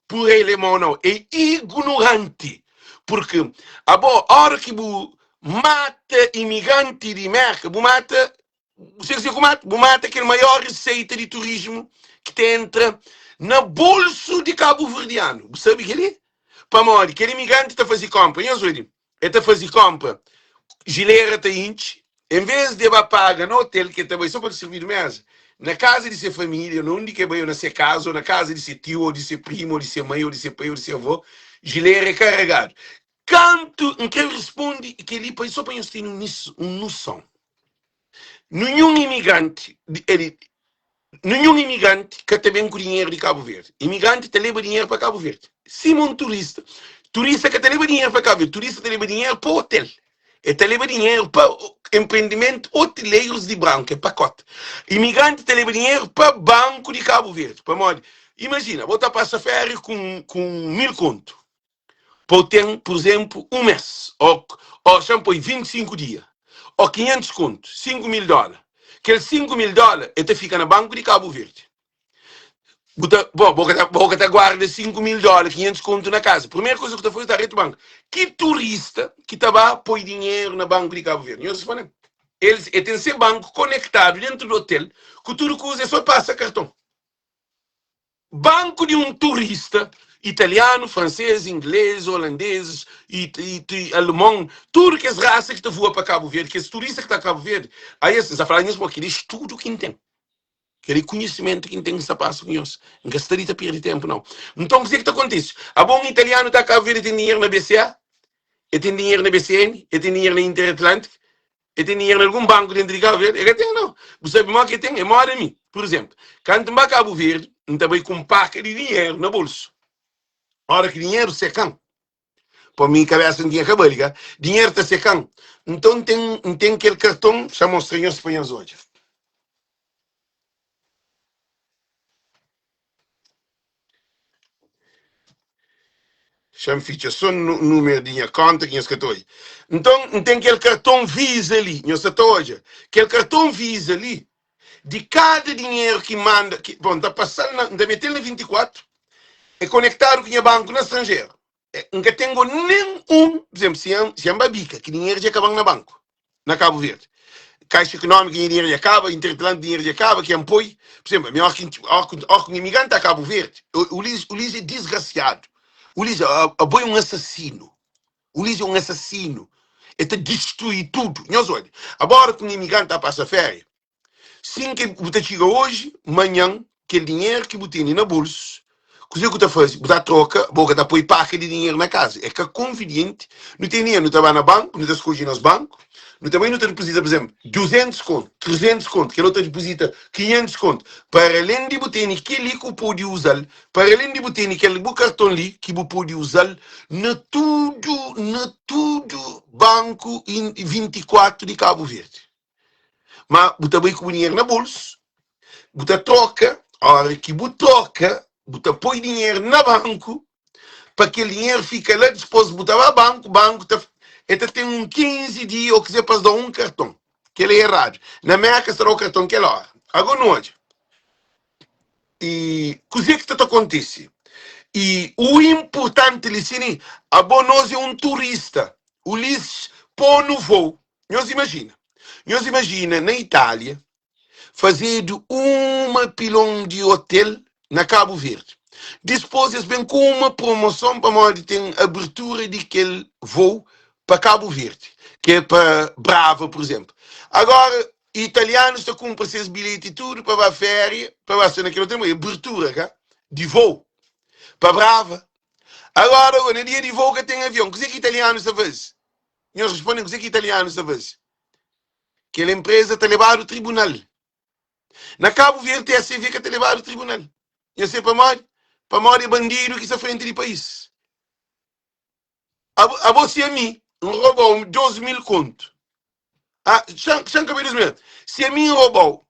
por el é mau nau, é ignorante, porque abo ora ki bu mata imigranti di Merka, bu mata, bu sabe kuzê ku mata? Bu mata kel maior receita di turismo ki ta entra na bolso di kabuverdianu, bu sabe kel-li? Pamodi kel imigranti ta faze konpra, nhos obi, el ta faze konpra, jilera ta intxi, en vez di el ba paga na otel ki el ta bai so pa el sirvidu meza, na kaza di se familia, na undi ki el bai, o na se kaza, o na kaza di se tiu, o di se primu, o di se mai, o di se pai, o di se avó, jilera é karegadu. Kantu N krê responde kel-li pa sô pa nhos ten un noson. Ninhun imigranti, el, ninhun imigranti ka ta ben ku dinheru di Kabu Verdi. Imigranti ta leba dinheru pa Kabu Verdi. Sima un turista. Turista ka ta leba dinheru pa Kabu Verdi. Turista ta leba dinheru pa otel. El ta leba dinheru pa enprendimentu oteleiros di branku, é pakoti. Imigranti ta leba dinheru pa banku di Kabu Verdi. Pamodi, imajina, bo ta pasa féria ku, ku 1000 kontu. Pa bu ten, pur izénplu, un mês, ô ô xa-m poi 25 dia, ô 500 kontu, 5 mil dóla. Kel 5 mil dóla el ta fika na banku di Kabu Verdi. Bu ta, bo, bo ka ta, bo ka ta guarda 5 mil dóla, 500 kontu na kaza. Primeru kuza ku ta faze, ta retu banku. Ki turista ki ta ba poi dinheru na banku di Kabu Verdi? Nhos responde-m. El, el ten se banku konektadu dentu di otel, ku tudu kuza, é sô pasa karton. Banku di un turista. Italianu, fransês, inglês, holandês, i, i, i, alemon, tudu kes rasa ki ta voa pa Kabu Verdi, kes turista ki ta Kabu Verdi, aí es, N sta fala nhos mo, kel estudu ki N ten, kel konhisimentu ki N ten, N sta pasa ku nhos. N ka sta li ta perdi tenpu, nau. Nton, kuzê ki ta kontise? Abo un italianu ta Kabu Verdi, ten dinheru na BCA, e ten dinheru na BCN, e ten dinheru na Interatlantic, E ten dinheru na algun banku dentru di Kabu Verdi? E ka ten nau. Bu sabe modi ki e ten? É moda mi. Pur izénplu, kantu N ba Kabu Verdi, N ta bai ku un paka di dinheru na bolsu. Óra ki dinheru seka-m, pa mi kabésa N tinha ka bali ka, dinheru ta seka-m. Nton N ten, N ten kel karton, xa mostra nhos pa nhos odja. Xa-m fitxa so númeru di nha kónta ki nhos ka ta odja. Nton, N ten kel karton Visa li. Nhos sa ta odja kel karton Visa li? Di kada dinheru ki N manda, ki, bon, N ta pasa-l na, N ta mete-l na 24, é konektadu ku nha banku na stranjeru. N ka ten go nen un, pur izénplu, si N, si N ba bika, ki dinheru dja kaba-m na banku, na Kabu Verdi. Kaixa Ekonómika nha dinheru dja kaba, Interatlantik dinheru dja kaba, ki N poi, pur izénplu, ami óki N, óki, óki un imigranti a Kabu Verdi, Ulis, Ulis é disgrasiadu, Ulis, abo é un asasinu, Ulis é un asasinu, e ta distrui tudu. Nhos odja, agora ki un imigranti a pasa féria, Sin ki bu ta txiga oji, manhan, kel dinheru ki bu tene na bolsu, kuzê ku ta faze? Bu ta troka, bo ka ta poi paka di dinheru na kaza. É ka konvinienti. Nu ten dinheru, nu ta ba na banku, nu ta skodje nos banku, nu ta bai nu ta dipozita, pur izénplu, 200 kontu, 300 kontu, kel otu ta dipozita 500 kontu. Para alén di bu tene kel-li ku pode uza-l, para alén di bu tene kel bu karton li ki bu pode uza-l na tudu, na tudu banku 24 di Kabu Verdi. Ma bu ta bai ku bu dinheru na bolsu, bu ta troka, ora ki bu troka, bu ta poi dinheru na banku, pa kel dinheru fika la, dispos bu ta ba banku, banku ta e ta ten un 15 dia ou kize pa es da un karton. Kel é eradu. Na Merka es ta da-u karton kel ora. Ago nu odja. I kuzê ki sta ta kontise? I u inpurtanti li si abo nos é un turista, Ulisses pô-nu vôu. Nhos imajina, nhos imajina na Itália fazedu uma pilon di otel na Kabu Verdi. Dispôs es ben ku uma promoson pamodi ten abertura di kel vôu pa Kabu Verdi, ki é pa Brava, pur izénplu. Agora, italianus ta kunpra ses bilheti tudu pa ba féria, pa ba sta na kel otel, ma é abertura ka di vôu pa Brava. Agora, na dia di vôu ka ten avion. Kuzê ki italianus ta faze? Nhos responde-m kuzê ki italianus ta faze. Kel enpreza ta lebadu tribunal. Na Kabu Verdi TSV ka ta lebadu tribunal. Nhos sabe pamodi? Pamodi é bandidu ki sta frenti di país. Abo, abo si ami N roba-u 2000 kontu. Ah, xa, xa N ka bai 2000. Si ami N roba-u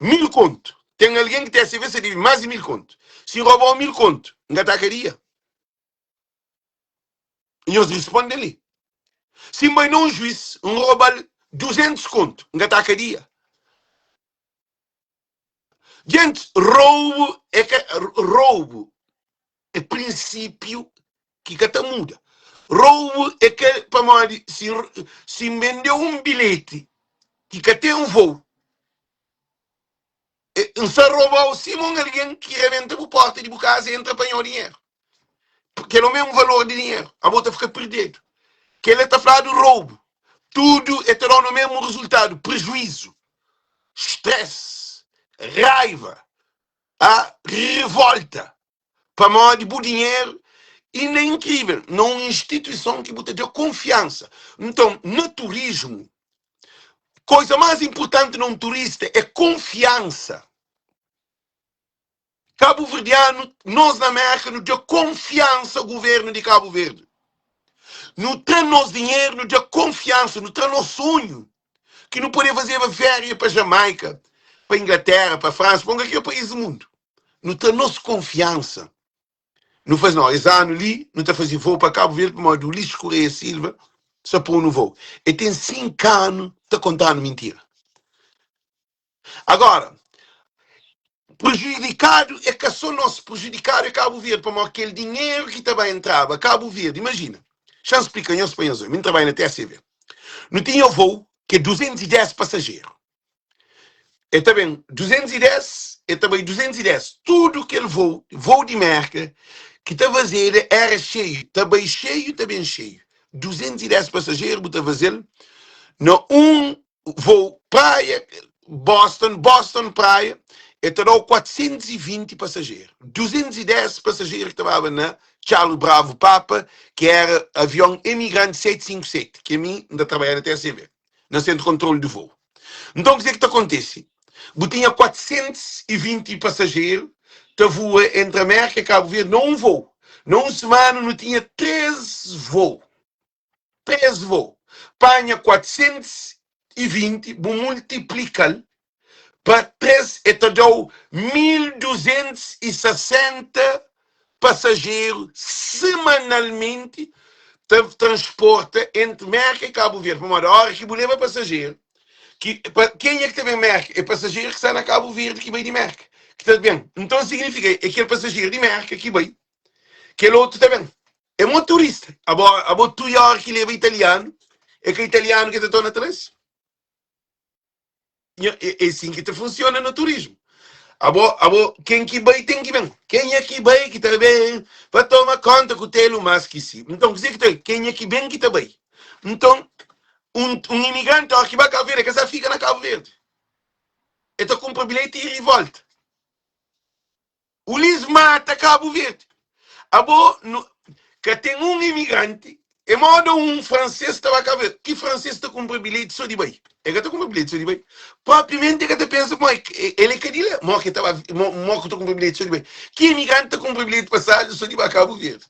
1000 kontu, ten algen ki TSV sa debe más di 1000 kontu. Si N roba-u 1000 kontu, N ka ta kadia. Nhos responde li. Si N bai na un juiz, N roba-l 200 kontu, N ka ta kadia. Gentis, roubu é ka roubu é prinsipiu ki ka ta muda. Roubu é ka pamodi si si N bende un bilheti ki ka ten vou, N sta roba-u sima un algen ki rebenta bu porta di bu kaza i entra panha-u dinheru. Kel o mesmu valor di dinheru, abo ta fika perdedu. Kel-la ta fladu roubu. Tudu e ta da-u no mesmu rezultadu, prejuizu, stress, raiva, a revolta pamodi bu dinheru. Inda é inkrivel, na un instituison ki bu ta da konfiansa. Nton, na turismu, koza más inpurtanti na un turista é konfiansa. Kabuverdianu, nos na Mérka, nu da konfiansa guvernu di Kabu Verdi. Nu tra nos dinheru, nu da konfiansa, nu tra nos sonhu ki nu pode fazeba féria pa Jamaika, pa Inglatéra, pa Fransa, pa un kalker país di mundu. Nu tra nos konfiansa. Nu faze, no, es anu li nu ta faze voo pa Kabu Verdi pamodi Ulisses Correia Silva sa pô-nu voo. E ten 5 anu ta konta-nu mintira. Agora, prejudikadu é ka só nos, prejudikadu é Kabu Verdi, pamodi kel dinheru ki ta ba entraba Kabu Verdi, imajina, xa-m splika nhos pa nhos obi, mi N trabadja na TSV, nu tinha voo ki é 210 pasajeru, e ta ben 210, e ta bai 210, tudu kel voo, voo di Merka. ki ta fazeda era xeiu, ta bai xeiu ta ben xeiu. 210 pasajeru bu ta faze-l na un voo Praia, Boston, Boston Praia, e ta da-u 420 pasajeru. 210 pasajeru ki ta baba na Charles Bravo Papa, ki era avion Emigrante 757, ki ami N ta trabadja na TSV, na Sentru Kontrolu di Voo. Nton, kuzê ki ta kontise? Bu tinha 420 pasajeru ta voa entri Amérika i Kabu Verdi na un voo. Na un simana nu tinha 3 voo. 3 voo. Panha 420 bu multiplika-l pa 3 e ta da-u 1260 pasajeru semanalmenti ta transporta entri Merka i Kabu Verdi. Pamodi ora ki bu leba pasajeru, ki pa kenha ki ta ben Merka? É pasajeru ki sta na Kabu Verdi ki bai di Merka ki ta ben. Nton signifika é kel pasajeru di Merka ki bai, kel otu ta ben. É motorista. Abo, abo tu i ora ki leba italianu, é ka italianu ki ta torna traze? Nha, é, é sin ki ta funciona na turismo. Abo, abo, ken ki bai ten ki ben. Kenha ki bai ki ta ben pa toma konta ku telu mas ki si. Nton, kuzê ki ta, kenha ki ben ki ta bai. Nton, un, un imigranti ora ki ba Cabo Verde, ka sa fika na Cabo Verde. E ta kumpra bilheti ira i volta. Ulis mata Cabo Verde. Abo nu ka ten un imigranti é moda un francês ta ba Cabo Verde. Ki francês ta kumpra bilheti so di bai? E ka ta kumpra bilheti so di bai. Propriamente e ka ta pensa mo el é ka di la, mo ki ta ba mo ki ta kumpra bilheti so di bai. Ki imigranti ta kumpra bilheti pasajen so di ba Cabo Verde?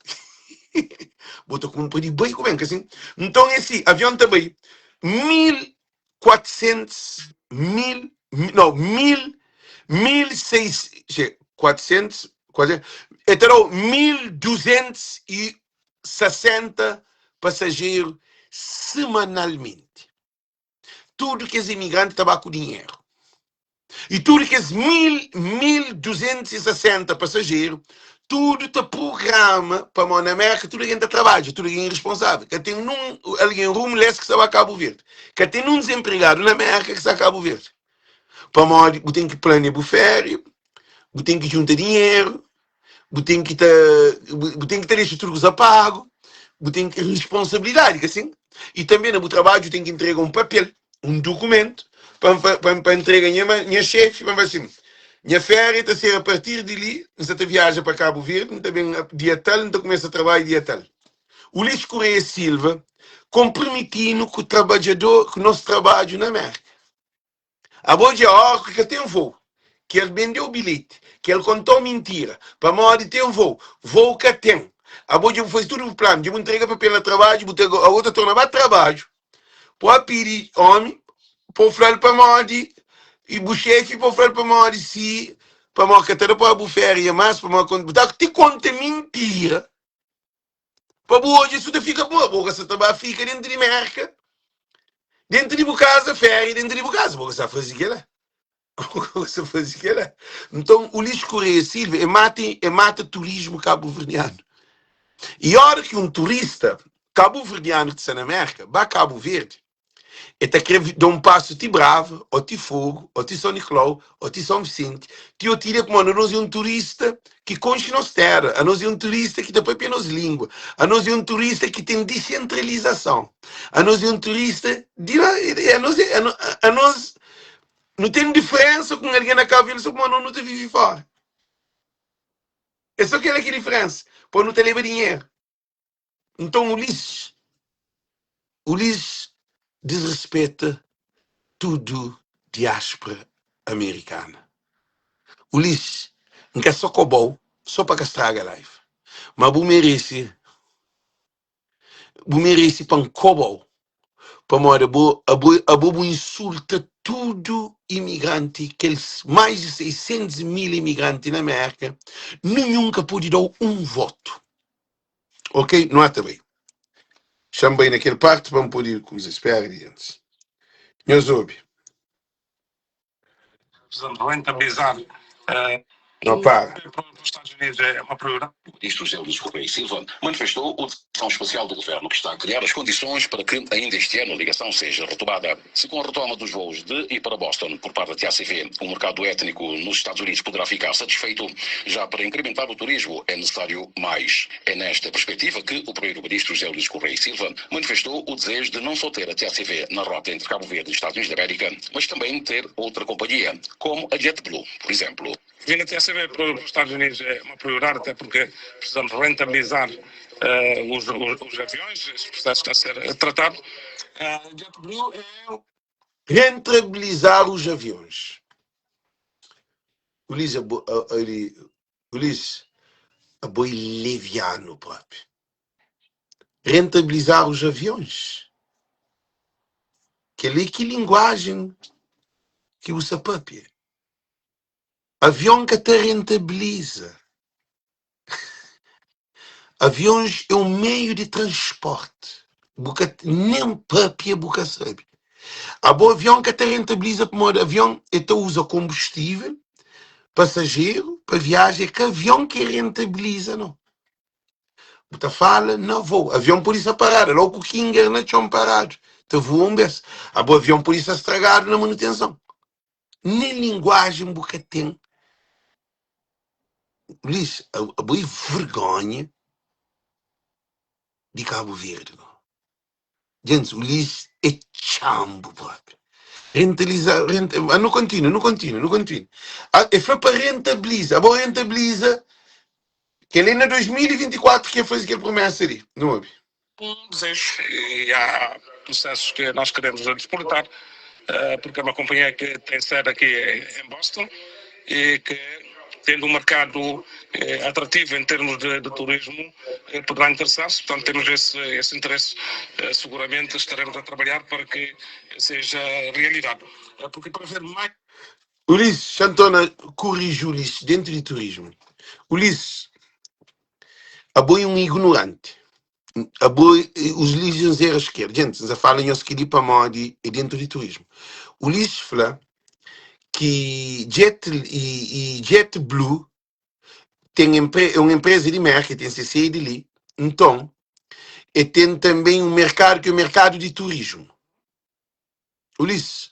Bo ta kumpra di bai ku ben, ka sin? Nton é si, avion ta bai 1400, mil, não, mil, 1600, 400, 400, e ta dau 1260 pasajeru semanalmenti. Tudu kes imigranti ta ba ku dinheru. I tudu kes mil, 1260 pasajeru, tudu ta prugrama pamodi na Merka tudu algen ta trabadja, tudu algen é responsável. Ka ten nun algen homeless ki sta ba Kabu Verdi. Ka ten nun dezenpregadu na Merka ki sta Kabu Verdi. Pamodi bu ten ki plania bu féria, bu ten ki djunta dinheru, bu ten ki ta bu ten ki ta dexa tudu kuza pagu, bu ten ki responsabilidadi, ka sin? I tanbe na bu trabadju ten ki ntrega un papel, un dukumentu pa pa pa ntrega nha nha xefi pa N fla sin, nha féria ta ser a partir di li, N sa ta viaja pa Kabu Verdi, N ta ben dia tal, N ta kumesa trabadju dia tal. Ulisses Correia Silva konprimiti-nu ku trabadjador ku nos trabadju na Merka. Abo dja óra ki ka ten voo, ki el bendeu bilheti, ki el konta-u mintira, pamodi ten voo, voo ka ten. Abo dja bu faze tudu bu planu, dja bu ntrega papel na trabadju, bu ta abo ta torna ba trabadju, po a pidi omi po fla-l pamodi i bu xefi po fla-l pamodi si, pamodi ka ta da pa bu feria mas, pamodi bu ta ti konta mintira pa bu odja su ta fika bo, bo ka sa ta ba fika dentru di Merka, dentru di bu kaza, féria dentru di bu kaza, bo ka sa faze kela, bo ka sa faze kela. Nton, Ulisses Correia Silva e mata, e mata turismu kabuverdianu. E ora ki un turista kabuverdianu ki sta na Merka ba Kabu Verdi, E ta kre da un pasu ti Brava, o ti Fogu, o ti Son Niklau, o ti Son Visenti, ti Otilia, pamodi anos é un turista ki konxe nos tera, anos é un turista ki ta papia nos lingua, anos é un turista ki ten disentralizason, anos é un turista di la, anos é, anos nu ten diferensa ku un algen na Kabu Verdi so pamodi anos nu ta vive fora. É so kela ki é diferensa, pamodi nu ta leba dinheru. Nton Ulisses, Ulisses disrespeta tudu diáspora amerikana. Ulisses, N ka sa kobau so pa ka straga live, ma bu merese, bu merese pa N kobau pamodi abo, abo, abo bu insulta tudu imigranti, kel mais di 600 mil imigranti na Merka, ninhun ka pode dau un votu. Ok, nu ata bai. Xa-m bai na kel parti pa N pode kuza. Spera di antis. Nhos obi. No para. Para os Estados Unidos é uma prioridade. O ministro José Luís Correia e Silva manifestou o decisão especial do governo que está a criar as condições para que ainda este ano a ligação seja retomada. Se com a retoma dos voos de e para Boston por parte da TACV, o mercado étnico nos Estados Unidos poderá ficar satisfeito, já para incrementar o turismo é necessário mais. É nesta perspectiva que o primeiro-ministro José Luís Correia e Silva manifestou o desejo de não só ter a TACV na rota entre Cabo Verde e Estados Unidos da América, mas também ter outra companhia, como a JetBlue, por exemplo. Vir a TACV para os Estados Unidos é uma prioridade, até porque precisamos rentabilizar uh, os, os, os, aviões, esse processo está a ser tratado. Uh, JetBlue é. Rentabilizar os aviões. Ulisses, Ulisses, abo é leviano próprio. Rentabilizar os aviões. Kel-li ki linguagem ki bu sta papia? Avion ka ta rentabiliza. Avions é un meiu di transporti. Bu ka nen papia bu ka sabe. Abo avion ka ta rentabiliza pamodi avion e ta uza konbustivel, pasajeru pa viaja. É ka avion ki rentabiliza no. Bu ta fala na voo. Avion pode sta paradu, logo ku kinger na txon paradu, ta voa un bes. Abo avion pode sta stragadu na manutenson. Nen linguajen bu ka ten. Ulisses, abo é vergonha di Cabo Verde. Gentis, Ulisses é txambu propi. Rentaliza, renta, ah, nu continua, nu continua, nu continua. Ah, e fla pa rentabiliza. Abo rentabiliza, kel-li na 2024 ki e faze kel promesa li. Nu obi. Um desejo e há processos que nós queremos disputar, eh, porque é uma companhia que tem sede aqui em Boston e que, tendo um mercado eh, atrativo em termos de, de turismo, eh, poderá interessar-se. Portanto, temos esse, esse interesse. Eh, seguramente estaremos a trabalhar para que seja realidade. Eh, porque para ver mais. Ulisses, Xantona corrige Ulisses dentro de turismo. Ulisses, abo é um ignorante. Abo, os Ulisses era esquerda. Gente, nsa fala nhos kel-li pamodi é dentro de turismo. Ulisses fla ki Jet e, e JetBlue ten empre, é un empresa di Merka, ten se sede li. Nton, e ten tanben un merkadu ki é o merkadu di turismu. Ulisses,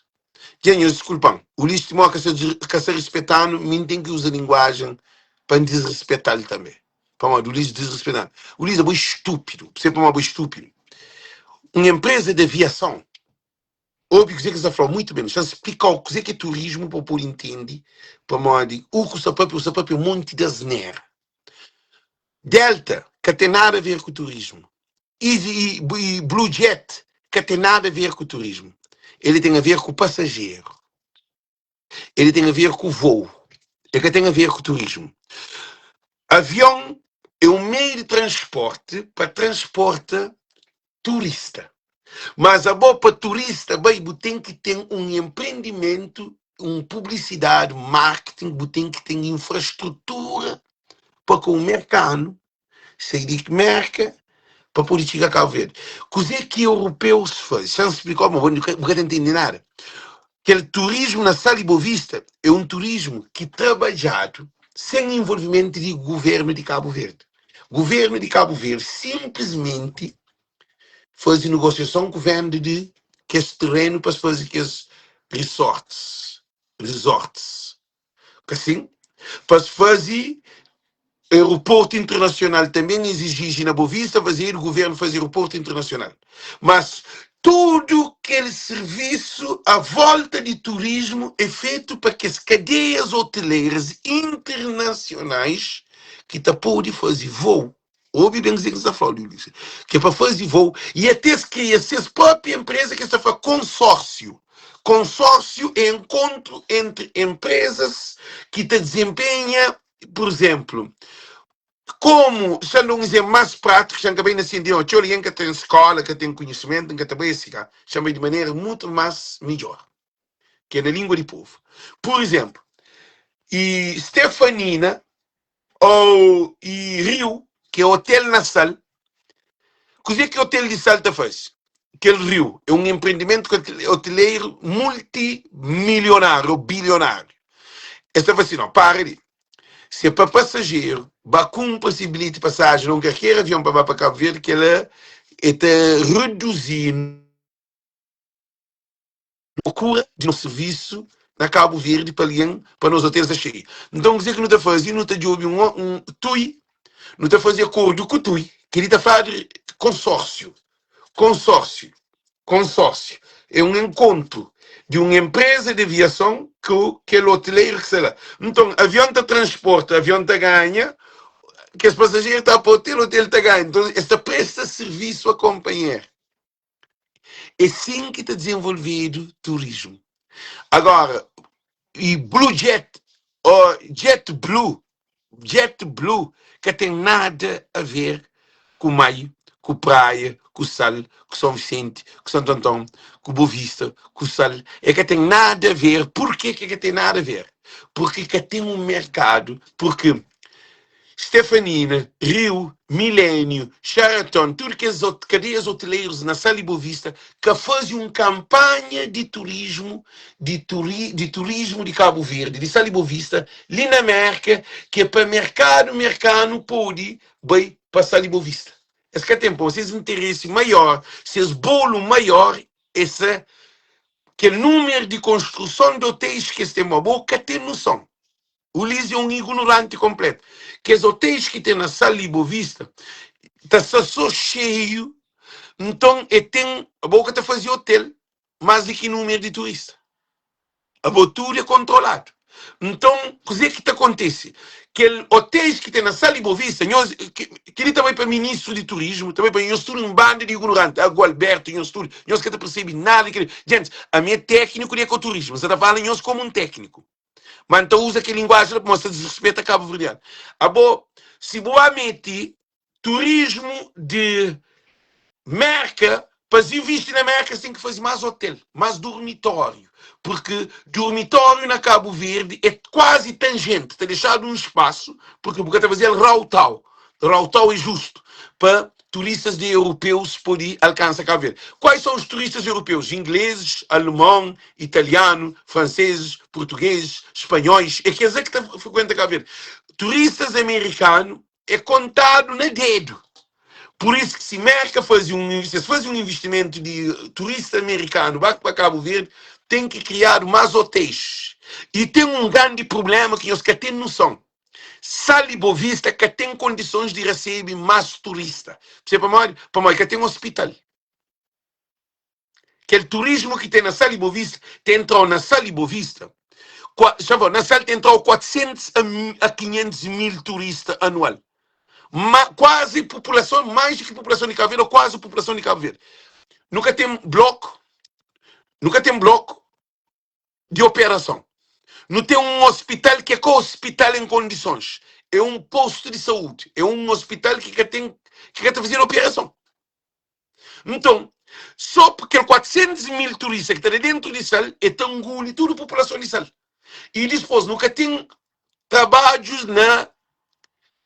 dja nhos diskulpa-m, Ulisses Timó ka sa, ka sa rispeta-nu, mi N ten ki uza linguajen pa N disrispeta-l tanbe. Pamodi Ulisses disrispeta-nu. Ulisses, abo é stúpidu. Bu sabe pamodi abo é stúpidu? Un empresa di aviason Obi kuzê ki N sta fla-u mutu ben. Xa N splika-u kuzê ki é turismu pa bu pode intende pamodi u ku sta papia, u sta papia un monti di asnera. Delta ka ten nada a ver ku turismu. Easy i Blue Jet ka ten nada a ver ku turismu. Ele ten a ver ku pasajeru. Ele ten a ver ku voo. El ka ten a ver ku turismu. Avion é un meiu di transporti pa transporta turista. Mas abo pa turista bai bu ten ki ten un empreendimentu, un publisidadi, marketing, bu ten ki ten infrastrutura pa ku un merkanu sai di Merka pa pode txiga Cabo Verde. Kuzê ki europeus faze? Xa N splikau ma bu ka ta intende nada. Kel turismu na Sal di Boa Vista é un turismu ki trabadjadu sen envolvimentu di guvernu di Cabo Verde. Guvernu di Cabo Verde sinplismenti faze negosiason ku venda di kes terenu pa es faze kes resorts, resorts. Ka sin? Pa es faze aeroportu internasional tanben es iziji na Boa Vista fazedu, guvernu faze aeroportu internasional. Mas tudu kel sirvisu a volta di turismu é fetu pa kes kadeias hoteleiras internasionais ki ta pode faze vou Obi ben kuzê ki N sta fla-u li, Ulisses. Ki é pa faze vou i até es kria ses própi enpreza ki es ta fla konsórsiu. Konsórsiu é enkontru entri enprezas ki ta dizenpenha, pur izénplu, komu, xa N da un izénplu más prátiku, xa N ka bai na sienti, txeu algen ka ten skóla, ka ten konhisimentu, N ka ta bai asi ka, xa N bai di manera mutu más midjór, ki é na língua di povu. Pur izénplu, i Stefanina Ou e Riu, ki é hotel na Sal. Kuzê ki hotel di Sal ta faze? Kel Riu é un empreendimentu hoteleiro multimilionário ou bilionário. Es ta fla si, não, para li. Si é pa pasajeru ba kunpra si bilheti pasajen na un kalker avion pa ba pa Kabu Verdi, kel-la e ta reduzi-nu prokura di nos sirvisu na Kabu Verdi pa algen, pa nos otel sta xeiu. Nton, kuzê ki nu ta faze? Nu ta djobe un un tui, nu ta faze akordu ku tui, kel-li ta fladu konsórsiu, konsórsiu. Konsórsiu é un enkontru di un enpreza di aviason ku kel oteleiru ki sta la. Nton, avion ta transporta, avion ta ganha, kes pasajeru ta pa otel, otel ta ganha. Nton, es ta presta sirvisu a konpanheru. É sin ki ta dizenvolvedu turismu. Agora, e Blue Jet ou Jet Blue, Jet Blue ka ten nada a ver ku Maio, ku Praia, ku Sal, ku São Vicente, ku Santo Antão, ku Boa Vista, ku Sal. E ka ten nada a ver. Porquê que ka ten nada a ver? Porque ka ten um mercado, porque Stefanina, Riu, Milénio, Sheraton, tudu kes kadeias hoteleiros na Sal y Boa Vista ka faze un kanpanha di turismu di turi di turismu di Kabu Verdi, di Sal y Boa Vista, li na Mérka, ki é pa merkadu merkanu pode bai pa Sal y Boa Vista. Es ka ten, pamodi ses interesi maior, ses bolu maior é sa kel númeru di konstruson di otéis ki es ten. Bo ka ten noson. Ulis é un ignoranti konpletu. Kes otéis ki ten na Sal y Bovista ta sta so xeiu, nton e ten abo ka ta faze otel más di ki númeru di turista. Abo tudu é kontroladu. Nton kuzê ki ta kontise? Kel otéis ki ten na Sal y Bovista, nhos, kel-li ta bai pa ministru di turismu, ta bai pa nhos tudu un banda di ignoranti, agu Alberto, nhos tudu, nhos ka ta persebe nada di kel-li. Gentis, ami é tékniku di ekoturismu, N sa ta fala nhos komu un tékniku. Ma N ta uza kel linguaji la pamodi sta disrespeta kabuverdianu. Abo, si bu ba mete turismu di Merka, pa es invisti na Merka es ten ki faze más otel, más durmitóriu, purki durmitóriu na Kabu Verdi é kuazi tangente, ta dexadu un spasu, purki bu ka ta faze-l rautau. Rautau é justu pa turistas di europeus pode alkansa Kabu Verdi. Quais são os turistas europeus? Ingleses, alemão, italiano, franceses, portugueses, espanhóis. É kes ki ta frekuenta Kabu Verdi. Turistas amerikanu é kontadu na dedu. Por isso que se Merka faze um, se es faze um investimento di turista amerikanu ba pa Kabu Verdi, ten ki kriadu más hotéis. E ten um grandi problema ki nhos ka ten noson. Sal i Bovista ka ten kondisons di rasebe más turista. P'sê pamodi? Pamodi ka ten ospital. Kel turismu ki ten na Sal i Bovista ta entrau na Sal i Bovista, kua, xa fla, na Sal ta entrau 400 a a 500 mil turista anual. Ma, kuazi populason, mais di ki populason di Kabu Verdi, ou kuazi populason di Kabu Verdi. Nu ka ten bloku, nu ka ten bloku di operason. Nu ten un ospital ki é ka ospital en kondisons, é un postu di saúdi, é un ospital ki ka ten, ki ka ta fazedu operason. Nton, sô kel 400 mil turista ki ta da dentu di Sal, e ta nguli tudu populason di Sal. I dispôs, nu ka ten trabadjus na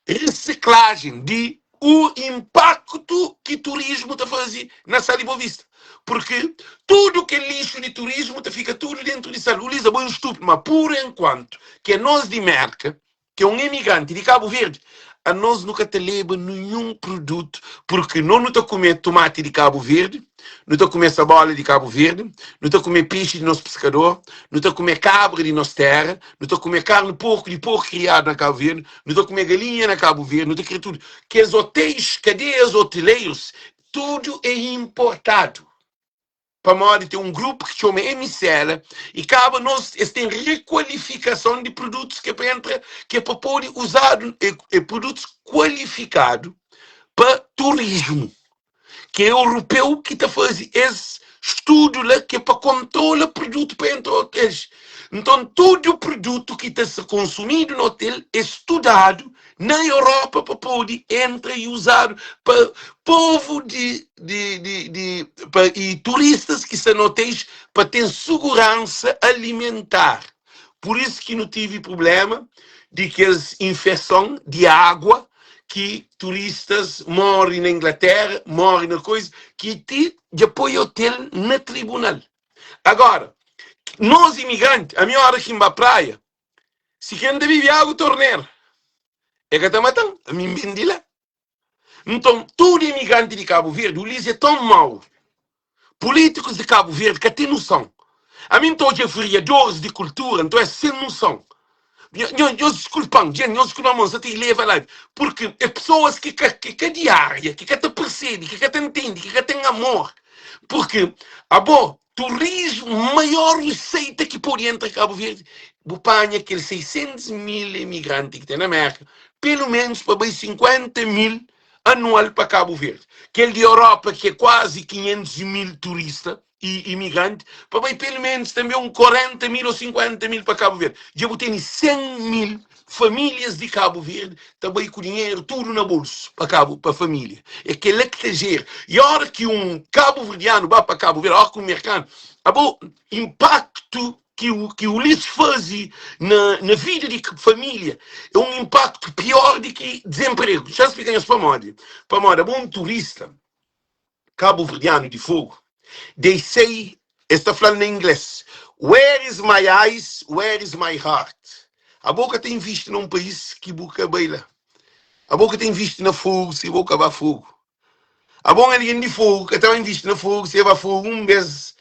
risiklajen di u inpaktu ki turismu ta faze na Sal di Bovista. Purki tudu kel lixu di turismu ta fika tudu dentu di Sal. Ulis, abo é un stúpidu, ma pur enkuantu ki anos di Mérka, ki é un emigranti di Kabu Verdi, anos nu ka ta leba ninhun produtu, purki no nu ta kume tumati di Kabu Verdi, nu ta kume sabola di Kabu Verdi, nu ta kume pexi di nos piskador, nu ta kume kabra di nos tera, nu ta kume karni porku di porku kriadu na Kabu Verdi, nu ta kume galinha na Kabu Verdi, nu ta kria tudu. Kes otéis, kadeias oteleiros, tudu é inportadu. Pamodi ten un grupu ki txoma Emisela i kaba nos es ten rekualifikason di produtus ki é pa entra, ki é pa pode uzadu, é, é produtus kualifikadu pa turismu. Ki é europeu ki ta faze es studu la ki é pa kontrola produtu pa entra otéis. Nton tudu produtu ki ta ser konsumidu na otel é studadu na Europa pa pode entra i uzadu pa povu di di di di pa i turistas ki sta na otéis pa ten suguransa alimentar. Pur isu ki nu tivi prubléma di kes infeson di agua ki turistas morre na Inglaterra, morre na coisa, ki ti dja poi hotel na tribunal. Agora, nos imigranti, ami ora ki N ba praia, si ke N ta bibi agu tornera. E ka ta mata-m, ami N ben di la. Nton, tudu imigranti di Kabu Verdi, Ulis é tãu mau. Pulítikus di Kabu Verdi ka ten nusãu. Ami N ta odja veriadoris di kultura, nton es sen nusãu. Nho, nhos diskulpa-m, djent, nhos diskulpa-m, ma N sa ta ileva live, purki é pesoas ki ka, ki ka di ária, ki ka ta persebe, ki ka ta ntende, ki ka ten amor. Purki abo, turismu, maior riseita ki pode entra Kabu Verdi, bu panha kel 600 mil imigranti ki ten na Mérka, pelu menus pa bai 50 mil anual pa Kabu Verdi. Kel di Europa ki é kuazi 500 mil turista i imigranti, pa bai pelu menus tanbe un 40 mil o 50 mil pa Kabu Verdi. Dja bu tene 100 mil famílias di Kabu Verdi ta bai ku dinheru tudu na bolsu pa Kabu, pa família. É kela ki ta jera. I ora ki un kabuverdianu ba pa Kabu Verdi, ora ki un merkanu, abo inpaktu ki u ki Ulisses faze na na vida di família é un inpaktu pior di ki dizenpregu. Xa N splika nhos pamodi. Pamodi abo un turista kabuverdianu di Fogo, they say, es ta fla-l na inglês, Where is my eyes, where is my heart? Abo ka ta invisti na un país ki bu ka bai la. Abo ka ta invisti na Fogo si bo ka ba Fogo. Abo un algen di Fogo ka ta ba invisti na Fogo si e ba Fogo un bês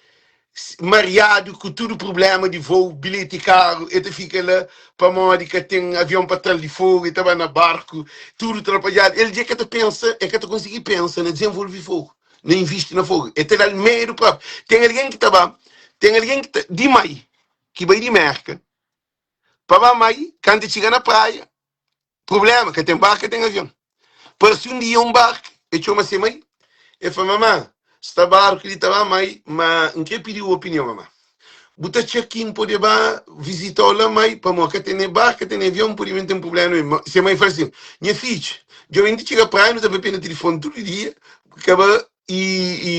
mariadu ku tudu prubléma di voo, bilheti karu, e ta fika la pamodi ka ten avion pa tra-l di Fogo, e ta ba na barku, tudu trapadjadu. El dja ka ta pensa, e ka ta konsigi pensa na dizenvolve Fogo, na invisti na Fogo. E ta da-l medu própi. Ten algen ki ta ba, ten algen ki ta, di mai, ki bai di Mérka pa ba mai, kantu e txiga na praia, prubléma, ka ten barku, ka ten avion. Parse un dia un barku, e txoma se mai, e fla, Mamá, sta barku li ta ba mai, ma N kre pidi-u opinion, mamá. Bu ta txa ki N pode ba vizita-u la, mai? Pamodi ka tene barku, ka tene avion, N pode ben ten prubléma. Ma se mai fla sin, Nha fidju, dja ben ti txiga praia, nu ta papia na tilifoni tudu dia, ka ba i,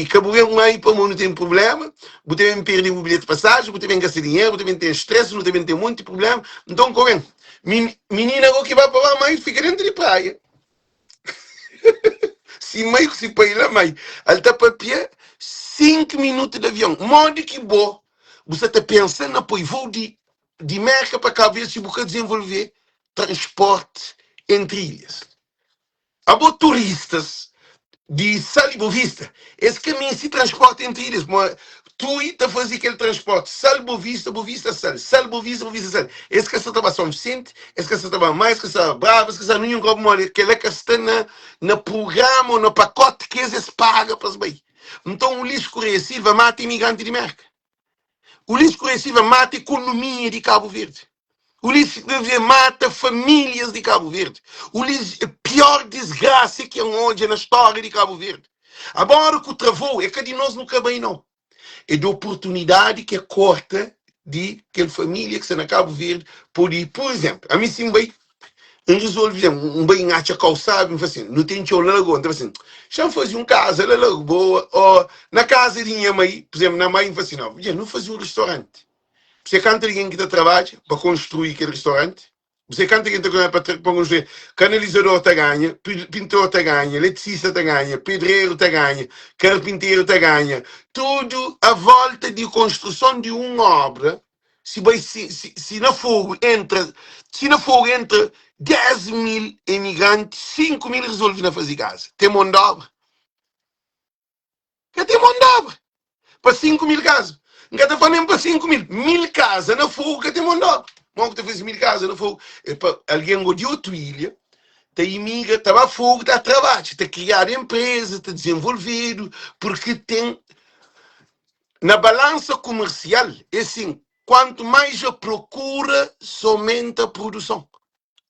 i ka bu ben mai pamodi nu ten prubléma, bu ta ben perde bu bilheti pasaji, bu ta ben gasta dinheru, bu ta ben ten stress, nu ta ben ten monti prubléma. Nton, ka ben. Minina go ki ba pa ba mai fika dentu di praia. Si mai ku si pai la mai, al ta papia 5 minutu di avion. Modi ki bo bu sa ta pensa na poi voo di di Merka pa Cabo Verde si bu ka dizenvolve transporti entri ilhas? Abo turistas di Sal i Bovista, es ka meste transporti entri ilhas, pamodi Tui ta faze kel transporti Sal, Bovista, Bovista, Sal, Sal, Bovista, Bovista, Sal. Es ka sta ta ba São Vicente, es ka sta ta ba Maia, es ka sta ba Brava, es ka sta ba ninhun kau, pamodi kel-la ka sta na na prugrama ô na pakoti ki es es paga pa es bai. Nton, Ulisses Correia Silva mata imigranti di Merka. Ulisses Correia Silva mata ekonomia di Kabu Verdi. Ulisses Correia mata famílias di Kabu Verdi. Ulisses é pior disgrasa ki N odja na stória di Kabu Verdi. Agora ku travou é ka di nos nu ka bai nau. É di oportunidadi ki é korta di kel família ki sta na Kabu Verdi pode ir. Pur izénplu, ami si N bai N rizolve dja, N bai N atxa kau sabi, N fla sin, nu ten txeu la Lagoa, N ta fla sin, xa N faze un kaza la Lagoa, o na kaza di nha mai, pur izénplu, na mai, N fla sin, no, dja nu faze un ristoranti. Bu sabe kantu algen ki ta trabadja pa konstrui kel ristoranti? Bu sabe kantu algen ta pa pa konstrui? Kanalizador ta ganha, pintor ta ganha, eletricista ta ganha, pedreru ta ganha, karpinteru ta ganha, tudu a volta di konstruson di un obra Si bai si, si, si na fogo entra si na fogo entra 10 mil emigranti 5 mil resolve na faze casa tem mão de obra ka tem mão de obra pa 5 mil casa N ka ta fala nem pa 5 mil mil casa na fogo ka tem mão de obra mão que ta faze mil casa na fogo é pa alguém go de outro ilha ta imigra ta ba fogo ta trabadja ta criado empresa ta desenvolvido porque tem Na balansa kumersial é sin, kuantu mais a prokura, somenta produson.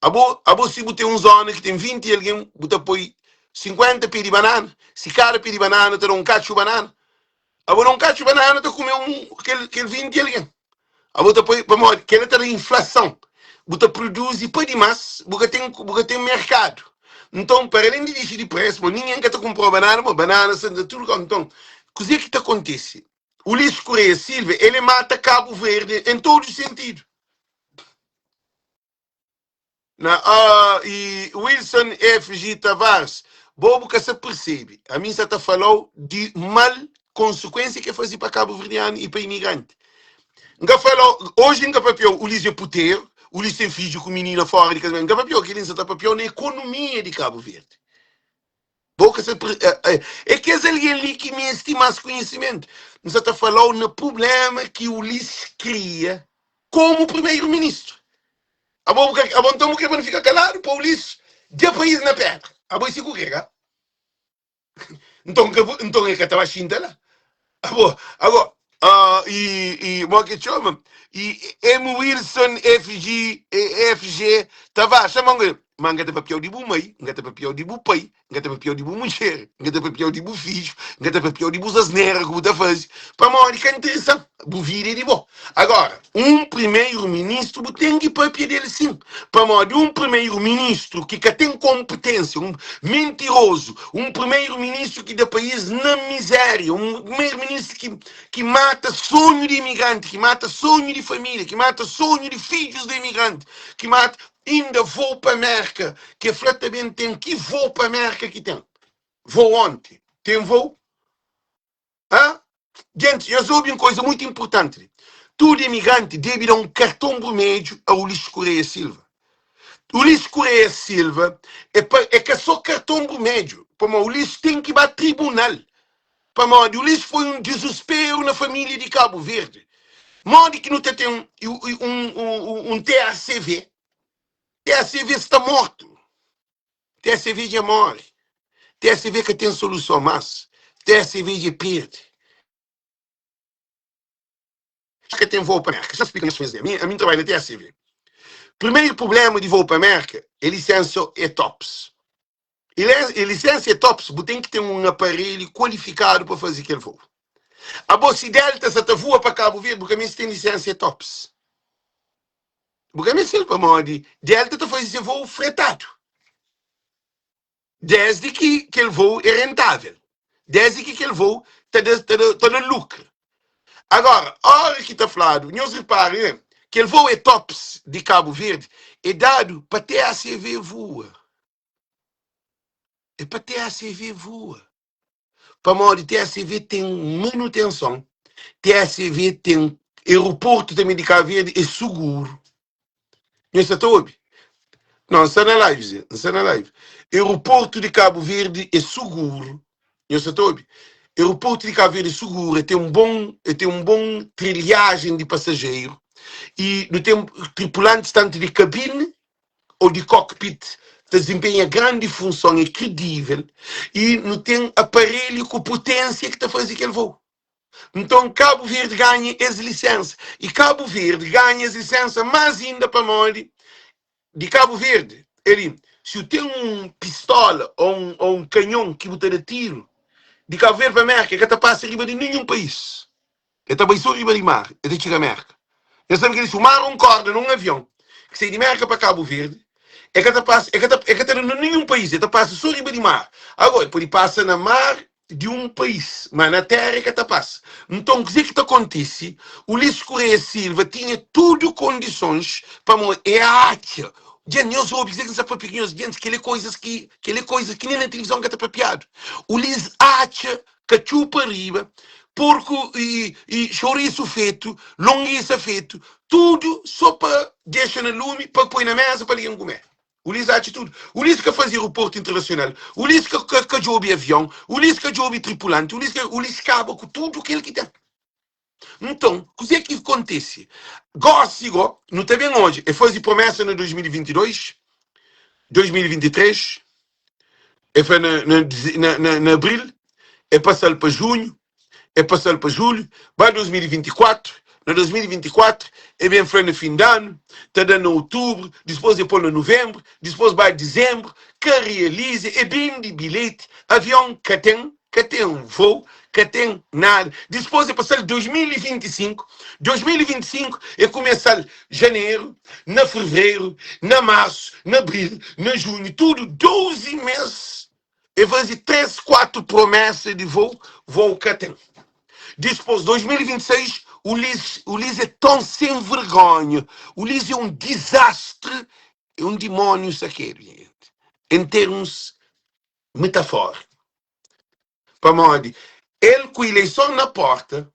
Abo, abo si bu ten un zona ki ten 20 algen, bu ta poi 50 pé di banana, si kada pé di banana ta da un katxu banana, abo da un katxu banana ta kume un kel, kel 20 algen. Abo ta poi, pamodi kela ta da inflason. Bu ta produzi pa dimas, bu ka ten, bu ka ten merkadu. Nton, para alén di dixi di presu, mo ningen ka ta kunprau banana, mo banana sta na tudu kau. Nton, kuzê ki ta kontise? Ulisses Correia Silva, ele mata Kabu Verdi en todu sentidu. Na ah, e Wilson FG Tavares, bo bu ka sa percebe. Ami sa ta falau di mal consequência que fazi pa cabo-verdiano e pa imigrante. Nka falau, hoje nka papiau Ulisses é puteiro. Ulisses ten fidju ku minina fora di kazamentu. N ka papiau kel-li, N sa ta papiau na ekonomia di Kabu Verdi. Bo ka sa pre- eh, eh, É kes algen li ki meste más konhisimentu. N sa ta fala-u na prubléma ki Ulisses kria komu primeru-ministru. Abo bu ka, abo nton bu kre pa nu fika kaladu pa Ulisses dja país na pedra. Abo é si ku kre, ka? Nton ka bu, nton e ka ta ba xinta la. Abo, ago, ah, e, e mo ke txoma? E M Wilson FG, e, FG Tavares, chama un ma N ka ta papiau di bu mai, N ka ta papiau di bu pai, N ka ta papiau di bu mudjer, N ka ta papiau di bu fidju, N ka ta papiau di bus asnera ku bu ta faze, pamodi ka interesa-m, bu vida é di bo. Agora, un primeiro-ministru bu ten ki papia del sin, pamodi un primeiro-ministru ki ka ten konpetensia, un mentirozu, un primeiro-ministru ki da país na mizeria, un primeiro-ministru ki ki mata sonhu di imigranti, ki mata sonhu di familia, ki mata sonhu di fidjus di imigranti, ki mata inda vou pa Merka, ki e fla ta ben ten, ki vou pa Merka ki ten? Vou onti? Ten vou? Hã? Gente, nhos obi un koisa mutu inpurtanti li. Tudu imigranti debe da un karton brumedju a Ulisses Correia Silva. Ulisses Correia Silva é pa, é ka so karton brumedju, pamodi Ulisses ten ki ba tribunal. Pamodi Ulisses foi un dizusperu na família di Kabu Verdi. Modi ki nu ta ten un, un, un TACV? TACV sta mortu. TSV dja móre. TSV ka ten soluson más. TSV dja perde. Ka ten voo pa Mérka. Xa splika nhos fez. Ami, ami N trabadja na TSV. Primeru prubléma di voo pa Mérka é lisensa ETOPS. E lisensa ETOPS bu ten ki ten un aparelhu kualifikadu pa faze kel voo. Abo si Delta sa ta voa pa Kabu Verdi bu ka meste ten lisensa ETOPS. Bu ka meste-l pamodi Delta ta faze se voo fretadu. Desdi ki kel voo é rentável. Desdi ki kel voo ta da, ta da, ta da lukru. Agora, ora ki ta fladu, nhos ripara, eh, kel voo é tops di Kabu Verdi é dadu pa TACV voa. É pa TACV voa. Pamodi TSV ten manutenson, TSV ten aeroportu tanbe di Kabu Verdi é suguru. Nhos sa ta obi? Não, N sta na live, Zé. N sta na live. Aeroportu di Kabu Verdi é suguru. Nhos sa ta obi? Aeroportu di Kabu Verdi é suguru, é ten un bon, é ten un bon trilhajen di pasajeru i nu ten tripulantis tantu di kabine ô di cockpit ta dezenpenha grandi funson, é kredível i nu ten aparelhu ku puténsia ki ta faze kel vôu. Nton, Kabu Verdi ganha es lisénsa. I Kabu Verdi ganha es lisénsa más inda pamodi di Kabu Verdi é li, si u ten un pistola ô un, ô un kanhon ki bu ta da tiru di Kabu Verdi pa Mérka, el ka ta pasa riba di ninhun país. El ta bai so riba di mar, el ta txiga Mérka. Nhos sabe kel-li, si u mara un kórda na un avion ki sai di Mérka pa Kabu Verdi, el ka ta pasa, el ka ta, el ka ta da na ninhun país, el ta pasa so riba di mar. Agora, el pode pasa na mar di un país, má na téra el ka ta pasa. Nton, kuzê ki ta kontise? Ulisses Correia Silva tinha tudu kondisons pamodi el atxa. Dja nhos obi kuzê ki N sta papia ku nhos? Gentis, kel-li é koizas ki, kel-li é koizas ki nen na tilivizon ka ta papiadu. Ulisses atxa katxú pa riba, porku i, i xorisu fetu, longisa fetu, tudu so pa dexa na lumi, pa poi na mesa pa algen kume. Ulis atxa tudu. Ulis ka faze aeroportu internasional, Ulis ka, ka, ka djobe avion, Ulis ka djobe tripulanti, Ulis ka, Ulis kaba ku tudu kel ki ten. Nton, kuzê ki kontise? Gósi go, nu ta ben odja, e faze promesa na 2022, 2023, e fla na, na, na, na, na abril, e pasa-l pa junhu, e pasa-l pa julhu, ba 2024, na 2024 e ben fla na fin di anu, ta da na otubru, dispôs e pô-l na nuvenbru, dispôs ba dizenbru, ka realiza, e bende bilheti, avion ka ten, ka ten voo, ka ten nada. Dispôs e pasa-l 2025, 2025 e kumesa-l janeru, na fevereru, na marsu, na abril, na junhu, tudu 12 mês e faze 3, 4 promesa di voo, voo ka ten. Dispôs 2026, Ulisses, Ulisses é tão sem vergonha, Ulisses é um desastre, é um demónio sakedu, nha gente, em termos metafórico. Pamodi el ku ileison na porta,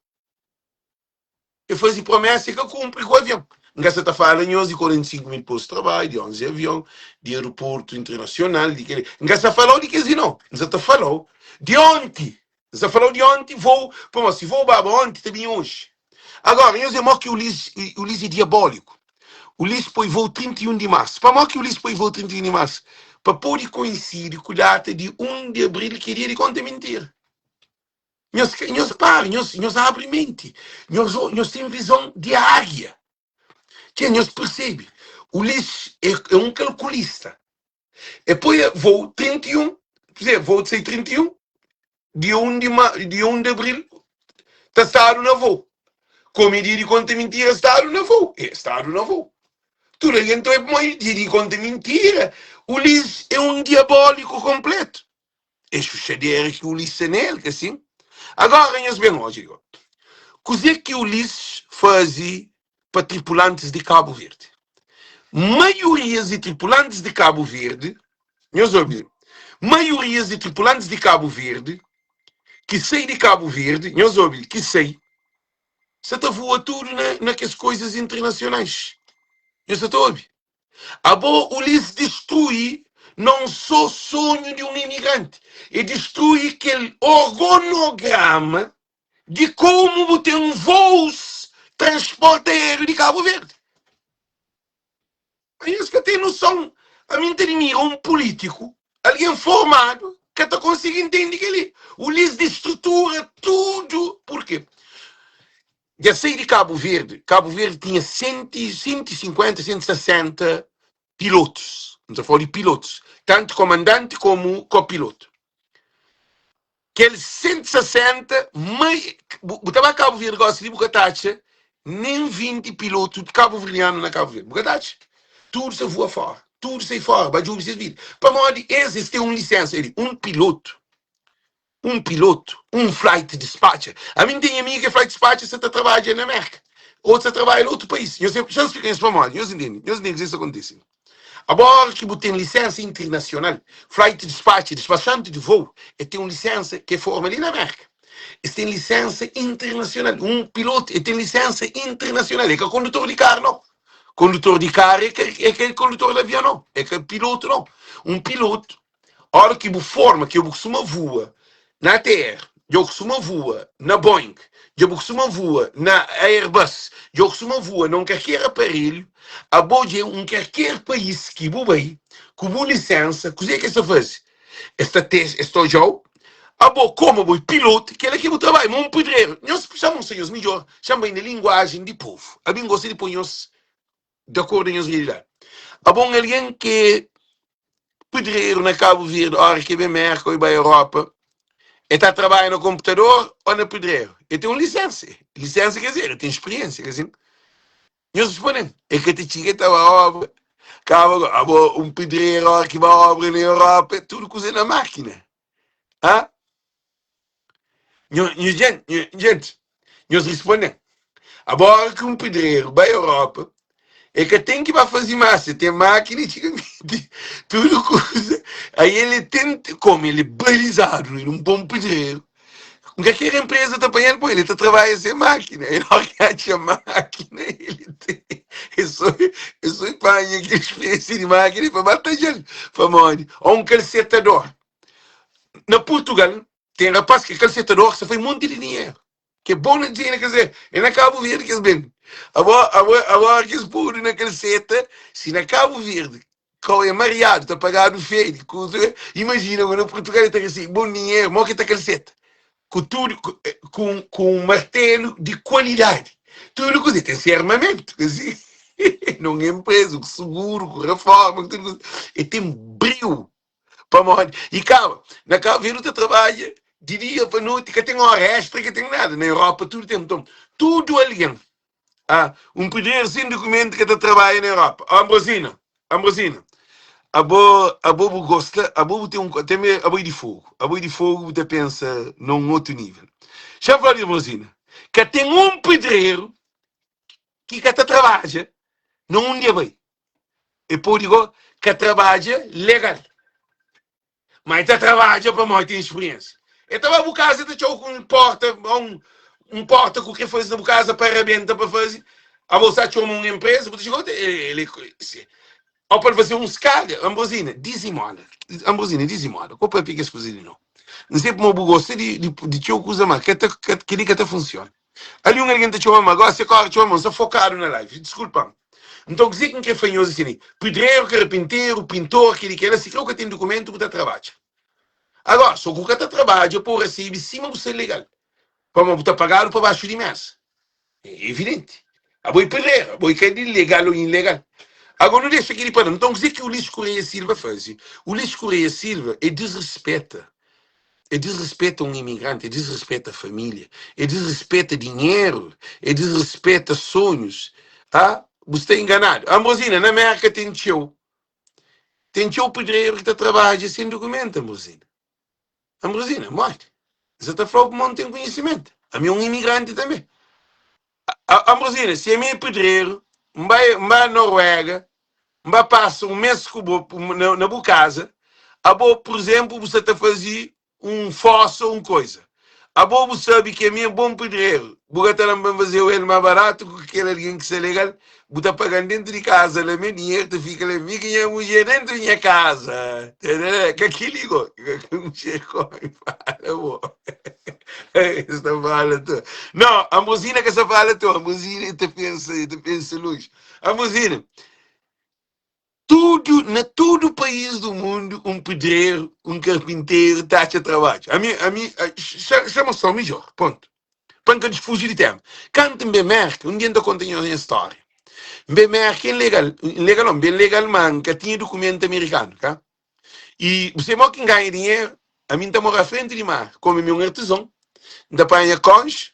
e faze promesa e ka kunpri ku avion. N ka sa ta fala nhos di 45 mil postu di trabadju, di 11 avion, di aeroportu internasional, di kel. N ka sa falau di kes li nau. N sa ta falau di onti. N sa falau di onti vou, pamodi si vou baba onti ta binha oji. Agora, nhos é mo ki Ulis, Ulis é diabóliku. Ulis poi vou 31 di marsu. Pamodi ki Ulis poi vou 31 di marsu? Pa pode koinsidi ku data di 1 di abril ki é dia di konta mintira. Nhos, nhos para, nhos, nhos abri menti, nhos, nhos ten vizon di águia. Txê, nhos persebe, Ulisses é, é un kalkulista. É poi voo 31, quer dizer, voo de sai 31, dia 1 de, ma, dia 1 de abril, ta stadu na voo. Como é dia de conta mentira, stadu na voo. É, stadu na voo. Tudo alguém ta oi pamodi dia de conta mentira. Ulisses é um diabólico completo. É xuxadera ki Ulisses sta nel, ka sin? Agora nhos ben odja li, kuzê ki Ulisses faze pa tripulantis di Kabu Verdi. Maiorias di tripulantis di Kabu Verdi, nhos obi, maiorias di tripulantis di Kabu Verdi ki sai di Kabu Verdi, nhos obi, ki sai, sa ta voa tudu na, na kes koizas internasionais. Nhos sa ta obi? Abo Ulis distrui non so sonhu di un imigranti, e distrui kel orgonograma di komu bu ten vous transporti aériu di Kabu Verdi. Nhos ka ten noson. Ami N ta dimira un pulítiku, algen formadu, ka ta konsigi ntende kel-li. Ulis distrutura tudu. Purke? Dja sai di Kabu Verdi, Kabu Verdi tinha 150, 160 pilotus. N ta fala di pilotus, tantu komandanti komu kopilotu. Kel 160, mai, bu, bu ta ba Kabu Verdi gosi li bu ka ta atxa nen 20 pilotu kabuverdianu na Kabu Verdi. Bu ka ta atxa. Tudu sa voa fora, tudu sai fora, ba djubi ses vida. Pamodi es, es ten un lisensa li, un pilotu un pilotu, un flight dispatcher. Ami N ten amigu ki é flight dispatcher sa ta trabadja na Merka, otu sa trabadja na otu país. Nhos xa N splika nhos pamodi, nhos intende, nhos intende kuzê ki sta kontise. Agora ki bu ten lisensa internasional, flight dispatcher, dispachanti di voo, e ten un lisensa ki e forma li na Merka. Es ten lisensa internasional. Un pilotu e ten lisensa internasional, e ka kondutor di karu nau. Kondutor di karu e ka, e ka kondutor di avion nau, e ka pilotu nau. Un pilotu Ora ki bu forma ki bu kustuma vua na ATR, dja bu kustuma vua na Boeing, dja bu kustuma vua na Airbus, dja bu kustuma vua na un kalker aparelhu, abo dja é un kalker país ki bu bai ku bu lisensa, kuzê ki es ta faze? Es ta testa, es ta odja-u, abo komu abo é pilotu, kel-la ki é bu trabadju, ma un pedreru, nhos xa-m nsa nhos midjór, xa-m bai na linguajen di povu, abi N gosta di poi nhos di akordu nhos realidadi. Abo un algen ki é pedreru na Kabu Verdi, ora ki e ben Merka o e bai Europa, e ta trabadja na konputador o na pedreru? E ten un lisensa. Lisensa ker dizer, e ten spiriensia, ka sin? Nhos responde-m, e ka ta txiga, e ta ba obra. Kaba, abo un pedreru ora ki ba obra na Europa, é tudu kuza na makina. Ha? Nho, nho, gente, gente, nhos responde-m. Agora ki un pedreru bai Europa, e ka ten ki ba faze masa, ten mákina e txiga mete tudu kuza. Aí ele ten, como ele é balizado, ele é um bom pedreiro. Nka ker empresa ta panha-l pô, ele ta trabalha sem máquina. Ele hora que atxa máquina, ele tem, é só, é só panha aquele experiência de máquina e pa ba tadja-l. Pamodi? Ou um calcetador. Na Portugal, tem rapaz que é calcetador que sa faz monte de dinheiro. Que é bom na dinheiro, quer dizer, é na Cabo Verde que eles vendem. Agora, agora, agora que eles põem na calceta, se na Cabo Verde, qual é mareado, tá pagado feio, imagina, agora na Portugal ele tá assim, bom dinheiro, mó que tá calceta. Com tudo, com, com, com um martelo de qualidade. Tudo coisa, tem ser armamento, quer dizer, não é empresa, com seguro, com reforma, com tudo. E tem brilho. Pamodi? I kaba, na Kabu Verdi nu ta trabadja di dia pa noti, ka ten ora extra, ka ten nada. Na Europa tudu ten. Nton, tudu algen, ah, un pedreru sen dukumentu ka ta trabadja na Europa. Oh, Ambrosina, Ambrosina, abo, abo bu gosta, abo bu ten un, tanbe abo é di Fogu, abo é di Fogu, bu ta pensa na un otu nível. Xa-m fla di Ambrosina, ka ten un pedreru ki ka ta trabadja na undi e bai. E pode go ka trabadja legal, ma e ta trabadja pamodi ten spiriensia. E ta ba bu kaza e ta txau ku un porta, un, un porta ku kre faze na bu kaza pa rabenta pa faze. Abo sa txoma un empresa, bu ta txiga, el é Ó pa el faze un skada, Ambrosina, dizimola. Ambrosina, dizimola. Ko papia kes kuza li no. N se pamo bu gosta di, di, di txeu kuza, ma ka ta, ka, kel-li ka ta funsiona. Ali un algen ta txoma ma gosi, kóre txoma, N sta fokadu na live, diskulpa-m. Nton, kuzê ki N kre fla nhos é kel-li, pedreru, karpinteru, pintor, kel-li, kel-la, sikre bu ka ten dukumentu, bu ta trabadja. Agora, so ku ka ta trabadja pa bu resebe sima bu sta legal, pamo bu ta pagadu pa baxu di mesa. É evidenti. Abo é pedreru, abo é ka di legal ou ilegal. Agora nu dexa kel-li pa la. Nton, kuzê ki Ulisses Correia Silva faze? Ulisses Correia Silva é disrespeta. É disrespeta un imigranti, é disrespeta família, é disrespeta dinheru, é disrespeta sonhus. Ah, bu sta enganadu. Ambrosina, na Mérka ten txeu. Ten txeu pedreru ki ta trabadja sen dukumentu, Ambrosina. Ambrosina, modi? N sa ta fla-u pamodi N ten konhisimentu. Ami é un imigranti tanbê. Ambrosina, si ami é pedreru, N bai, N ba Noruega, N ba pasa un mês ku bo na, na bu kaza, abo, pur izénplu, bu sa ta faze un fosa, un koiza. Abo bu sabe ki ami é bon pedreru, bu ka ta da-m pa N faze-u el más baratu ku kel algen ki sta legal? Bu ta paga-m dentu di kaza la me, dinheru ta fika la mi ku nha mudjer dentu di nha kaza. Ka kel-li go, ka ki mudjer kóre fala bo. Es ta fala to. No, Ambrosina ka sa fala to, Ambrosina ta pensa, ta pensa lonji. Ambrosina, Tudu, na tudu país do mundu, un pedreru, un karpinteru ta atxa trabadju. Ami, ami, xama só midjor, pontu. Pa N ka disfuji di tema. Kantu N ben Mérka, un dia N ta konta nhos nha stória. N ben Mérka en legal, en legal não, N ben legal ma N ka tinha dukumentu amerikanu, ka? I bu sabe mo ki N ganha dinheru? Ami N ta mora frenti di mar, komu ami é un artizon, N ta panha konxe,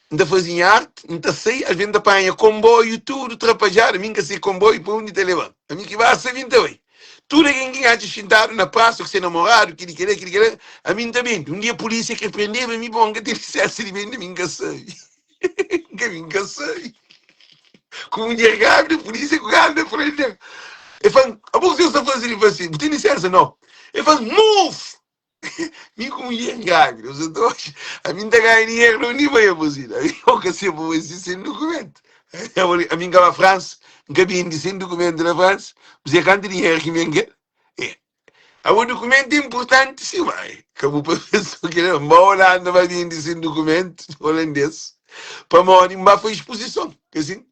N ta faze nha arti, N ta sai, alvês N ta panha konboiu tudu trapadjadu, ami N ka sai konboiu pa undi ta leba-m, ami ki ba sabe N ta bai. Tudu algen ki N atxa xintadu na prasa ku se namoradu, kili kila, kili kila, ami N ta bende. Un dia pulísia kre prendeba mi, pamodi N ka ten lisénsa di bende, mi N ka sabe. Ami N ka sabe. Ku mudjer grávida, pulísia ku grávida prende-m. El fla-m, abo kuzê bu sta faze li? N fla si, bu ten lisénsa? Nau. El fla-m, move! Mi ku mulher grávida, você tá oxe, a mim tá ganha dinheiro não ni vai buzina. Eu que sempre vou sem documento. A mim ka França, nunca vim sem documento na França. Você quanto dinheiro que me quer? É. O documento é importante, sim, vai. Que bu pensou que não, mas Holanda vai vir sem documento holandês. Para morrer, mas foi exposição, assim.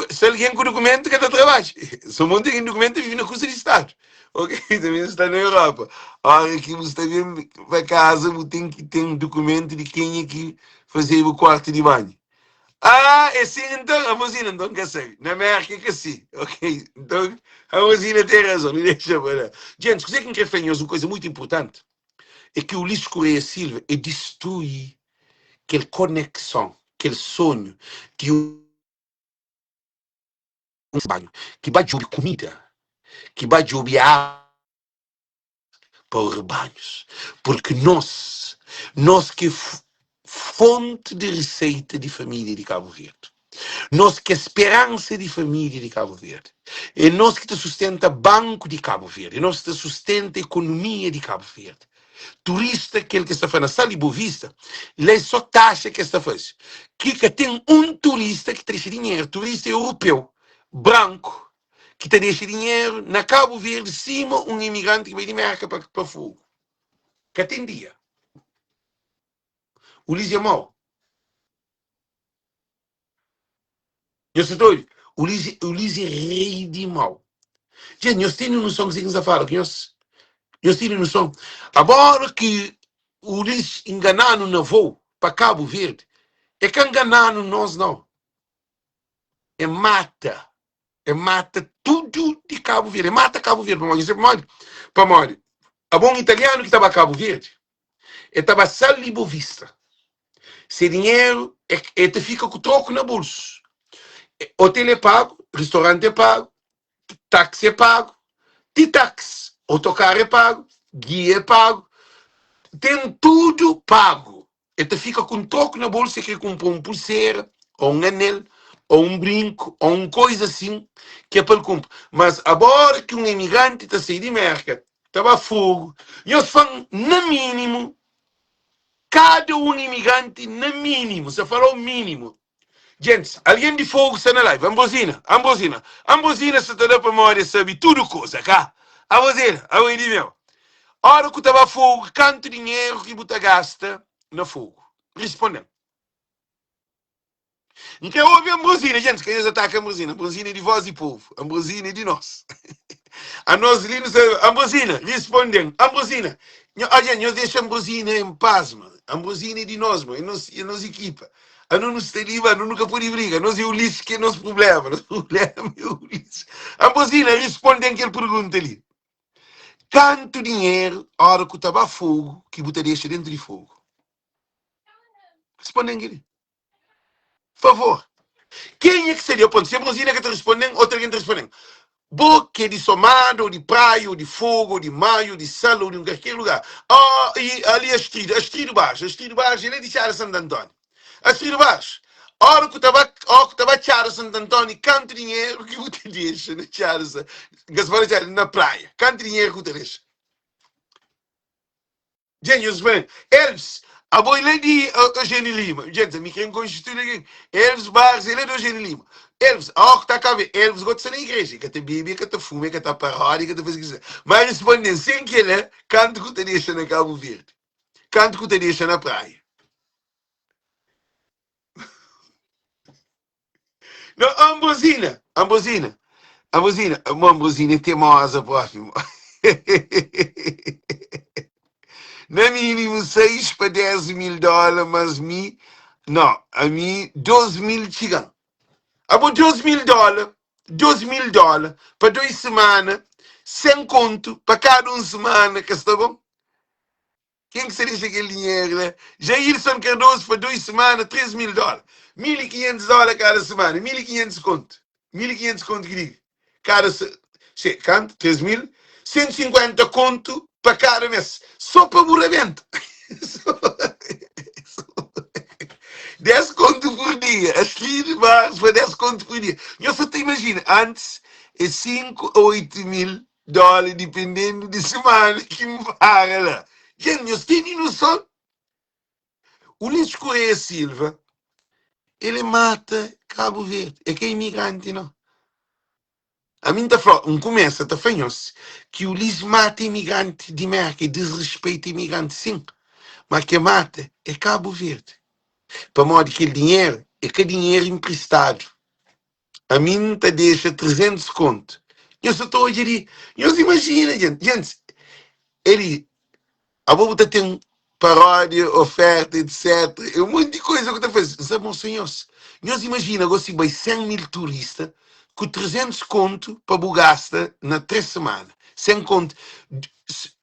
Se algen ku dukumentu ka ta trabadja. Se monti algen dukumentu ta vive na kusta di stadu. Ok, também sta na Europa. Ora ki bu sta ben pa kaza, bu ten ki ten dukumentu di kenha ki fazebu kuartu di banhu. Ah, é sin então, Amosina, então ka sabe. Na América é ka si. Ok, então Amosina tem razão, não deixa para lá. Gente, kuzê ki N kre fla nhos, un koisa muito importante, é ki Ulisses Correia Silva é destrui kel konekson, kel sonhu di un banhu ki ba djobe kumida, ki ba djobe agu pa rebanhus, purki nos, nos ki é fonti di riseita di família di Kabu Verdi, nos ki é speransa di família di Kabu Verdi, é nos ki ta sustenta banku di Kabu Verdi, é nos ki ta sustenta ekonomia di Kabu Verdi. Turista kel ki es ta fla na Sal di Boa Vista, la é só taxa ki es ta faze. Ki ka ten un turista ki ta dexa dinheru, turista europeu, branku, ki ta dexa dinheru na Kabu Verdi sima un imigranti ki bai di Merka pa, pa Fogu. Ka ten dia. Ulis é mau. Nhos sta ta obi? Ulis, Ulis é rei di mau. Gente, nhos tene noson kuzê ki N sta fala ku nhos? Nhos tene noson? Agora ki Ulis ingana-nu na vou pa Kabu Verdi, é ka ngana-nu nos nau. É mata, é mata tudu di Kabu Verdi. É mata Kabu Verdi. Pamodi? Nhos sabe pamodi? Pamodi abo un italianu ki ta ba Kabu Verdi, el ta ba Sal di Bovista. Se dinheru, el ta fika ku troku na bolsu. Hotel é pagu, restaurante é pagu, taxi é pagu, ti taxi, autocarro é pagu, guia é pagu, ten tudu pagu. El ta fika ku un troku na bolsu, el kre kunpra un pulsera, ô un anel, ô un brinku, ô un koiza asin, ki é pa el kunpra. Mas agora ki un imigranti ta sai di Merka, ta ba Fogu, nhos fla-m, na mínimu, kada un imigranti, na mínimu, sa fala-u mínimu. Gentis, algen di Fogu sta na live. Ambrosina, Ambrosina, Ambrosina sa ta da pamodi e sabe tudu kuza, ka? Ambrosina, abo é di meu. Ora ku ta ba Fogu, kantu dinheru ki bu ta gasta na Fogu? Risponde-m. N kre obi Ambrosina, gentis, ka nhos ataka Ambrosina. Ambrosina é di vós di povu. Ambrosina é di nos. Anos li nu sabe. Ambrosina, risponde-m. Ambrosina, nho, odja, nhos dexa Ambrosina en paz, ma. Ambrosina é di nos, ma. É nos, é nos ekipa. Anu nu sta li, ma anu nu ka pode briga. Nos é Ulisses ki é nos problema. Nos problema é Ulisses. Ambrosina, risponde-m kel pergunta li. Kantu dinheru, ora ku ta ba Fogu, ki bu ta dexa dentu di Fogu? Risponde-m kel-li. Favor. Kenha ki sta li? Ponto. Se Ambrosina ka ta responde-m, otu algen ta responde-m. Bo ki é di Somada, ou di Praia, ou di Fogo, ou di Maio, ou di Sal, ou di un kalker lugar. Oh, i ali Astrido, Astrido Barros, Astrido Barros, el é di Txada Santu António. Astrido Barros, ora ku ta ba, ó ku ta ba Txada Santu António, kantu dinheru ki bu ta dexa na Txada Sa, ka se fala Txada, na praia? Kantu dinheru ki bu ta dexa? Dja nhos fla, Elvis, abo é la di Eugênio Lima. Dja mi krê nkonxe tudu algen. Elvis Barros é la di Eugênio Lima. Elvis, ó ku ta kaba, Elvis gosta sta na igreja, e ka ta bebe, e ka ta fuma, e ka ta parodia, e ka ta faze kisa. Ma responde-m, sen kela, kantu ku ta dexa na Kabu Verdi? Kantu ku ta dexa na praia? No, Ambrosina, Ambrosina, Ambrosina, mo Ambrosina é temosa propi. Mo. Na mínimo 6 pa 10 mil dólar, mas mi, no, a mi 2 mil txigan. Abo 2 mil dólar, 2 mil dólar pa 2 semana, sem conto, pa cada um semana, ka sta bom? Ken ki sta dexa kel dinheru la? Jailson Cardoso pa 2 semana 3 mil dóla. 1500 dóla kada semana. 1500 kontu. 1500 kontu ki diga. Kada se, se kantu? 3 mil? 150 kontu pa kada mês. Só pa bu rabenta. Só pa, 10 kontu por dia. Astrid Barros pa 10 kontu por dia. Nhos sa ta imajina, antis é 5 a 8 mil Dóla dipendendu di semana ki N para la. Dja nhos tene noson? Ulisses Correia Silva, ele mata Cabo Verde. É ka imigranti nau. Ami N ta fla, N kumesa ta fla nhos ki Ulisses mata imigranti di Merka, e disrespeita imigranti sin, ma ke mata é Cabo Verde. Pamodi kel dinheru é ka dinheru inpristadu. Ami N ta dexa 300 kontu. Nhos sa ta odja di. Nhos imajina, jenti. Gentis, Eli, abo bu ta ten paródia, oferta, etc. É un monti di koisa ku ta faze. N sa mostra nhos. Nhos imajina gosi bai 100 mil turista ku 300 kontu pa bu gasta na 3 semana. 100 kontu.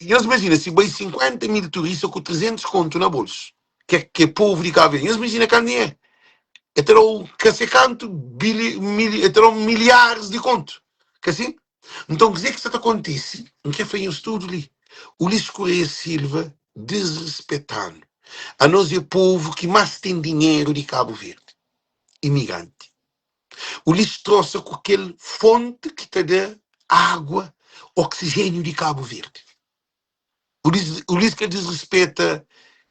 Nhos imajina si bai 50 mil turista ku 300 kontu na bolsu. Ke, ke povu di Kabu Verdi. Nhos imajina kantu dinheru? E ta da-u ka se kantu bili, mili, e ta da-u milharis di kontu. Ka si? Nton, kuzê ki sta ta kontise? N krê fla nhos tudu li, Ulisses Correia Silva disrispeta-nu. Anos é povu ki más ten dinheru di Kabu Verdi, imigranti. Ulisses trosa ku kel fonti ki ta da água, oksijéniu di Kabu Verdi. Ulisses ka disrispeta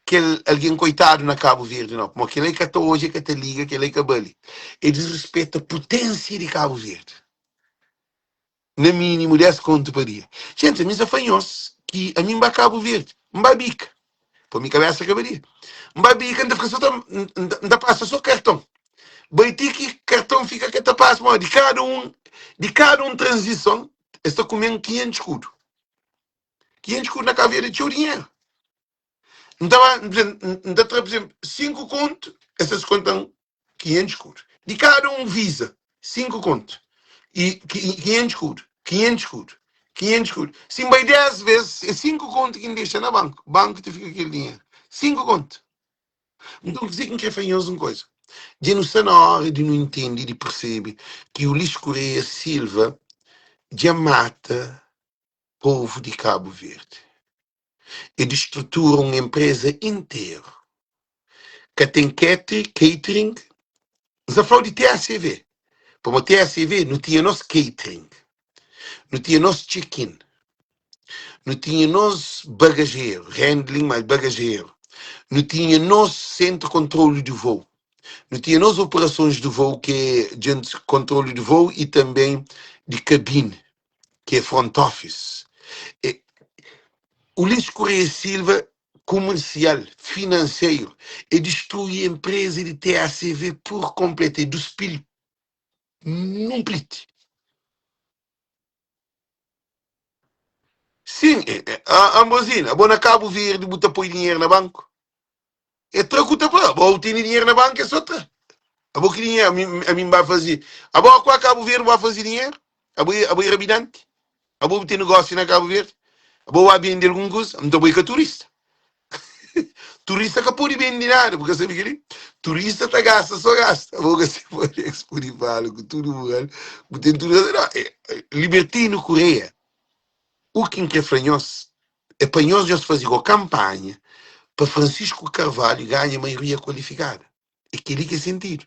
kel algen koitadu na Kabu Verdi nau, pamodi kel-la e ka ta odja, e ka ta liga, kel-la e ka bali. E disrispeta puténsia di Kabu Verdi. Na mínimu 10 kontu pa dia. Jenti, ami N sa fla nhos ki ami N ba Kabu Verdi, N ba bika, pa mi kabésa ka badia. N ba bika, N ta fika so ta, N ta pasa so karton. Bai ti ki karton fika ka ta pasa, pamodi di kada un, di kada un tranzison es ta kume-m 500 skudu. 500 skudu na Kabu Verdi é txeu dinheru. N ta ba, N ta tra, por exemplo, 5 kontu, es ta deskonta-m 500 skudu. Di kada un visa, 5 kontu. I 500 skudu, 500 skudu, 500 skudu. Si N bai 10 ves, é 5 kontu ki N dexa na banku. Banku ta fika kel dinheru. 5 kontu. Nton, kuzê ki N krê fla nhos un koza. Dja nu sta na óra di nu intende, di persebe ki Ulisses Correia Silva dja mata povu di Kabu Verdi. E distrutura un enpreza interu. Ka ten catering, N sta fla-u di TACV, pamodi TACV nu tinha nos catering, nu tinha nos check-in, nu tinha nos bagajeru, handling mais bagajeru, nu tinha nos sentru kontrolu di vou. Nu tinha nos operasons di voo ki é djent kontrolu di voo i tanben di kabine, ki é front office. E, Ulisses Correia Silva komersial, finanseru, e distrui enpreza di TACV pur konpletu, e duspi-l nun pliti. Sin, Ambrosina, abo na Kabu Verdi bu ta poi dinheru na banku? E tra ku ta fla, abo bu tene dinheru na banku é so tra. Abo ki dinheru, ami, ami N ba faze. Abo kua Kabu Verdi bu ba faze dinheru? Abo, abo é rabidanti? Abo bu ten negósiu na Kabu Verdi? Abo ba bende algun kuza? Nton abo é ka turista. Turista ka pode bende nada, bu ka sabe kel-li? Turista ta gasta, só gasta. Abo ka se pode expone fala ku tudu moral, bu ten tudu razon. Não, é, Libertino Correia, u ki N kre fla nhos, é pa nhos nhos faze go kampanha pa Francisco Carvalho ganha maioria kualifikada. É kel-li ki é sentidu.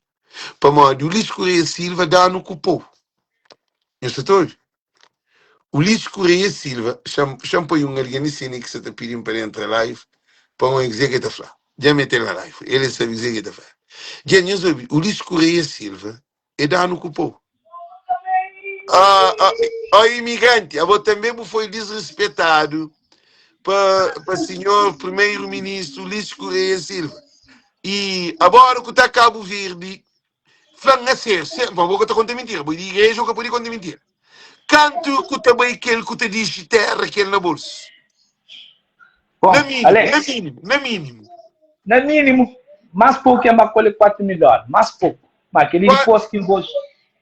Pamodi Ulisses Correia Silva da-nu ku pou. Nhos sta ta obi? Ulisses Correia Silva, xa-m xa-m poi un algen li sini ki sa ta pidi-m pa N entra live pa N obi kuzê ki el ta fla. Dja N mete-l na live, el sabe kuzê ki el ta fla. Dja nhos obi, Ulisses Correia Silva é da-nu ku pou. Ah, ah, oh, imigranti, abo tanbe bu foi disrespetadu pa, pa senhor primeiro-ministro Ulisses Correia Silva. E agora ku ta Cabo Verde, fla-m a ser, ser, bom, bo ka ta konta mentira, bo é di igreja, bo ka pode konta mentira. Kantu ku ta bai kel ku ta dixi terra kel na bolso? Bom, Na mínimo, na Alex, mínimo, na mínimo. na mínimo, mais pouco é mais colhe 4 mil dólares, mais pouco. Mas aquele Qua- depois que vou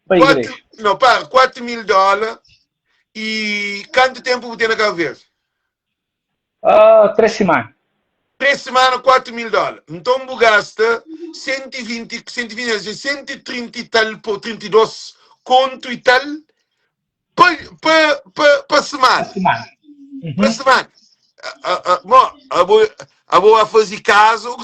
para a Quatro, igreja. não, para, 4 mil dólares e quanto tempo bu tem na Cabo Verde? Ah, 3 semanas. 3 semana, 4 mil dólares. Então bu gasta 120, 120, 130 e tal, pô, 32 conto e tal pa, pa, pa, pa semana. Pa semana. Pa Uhum. semana. A, a, a, bom, a boa, a boa fazer casa ou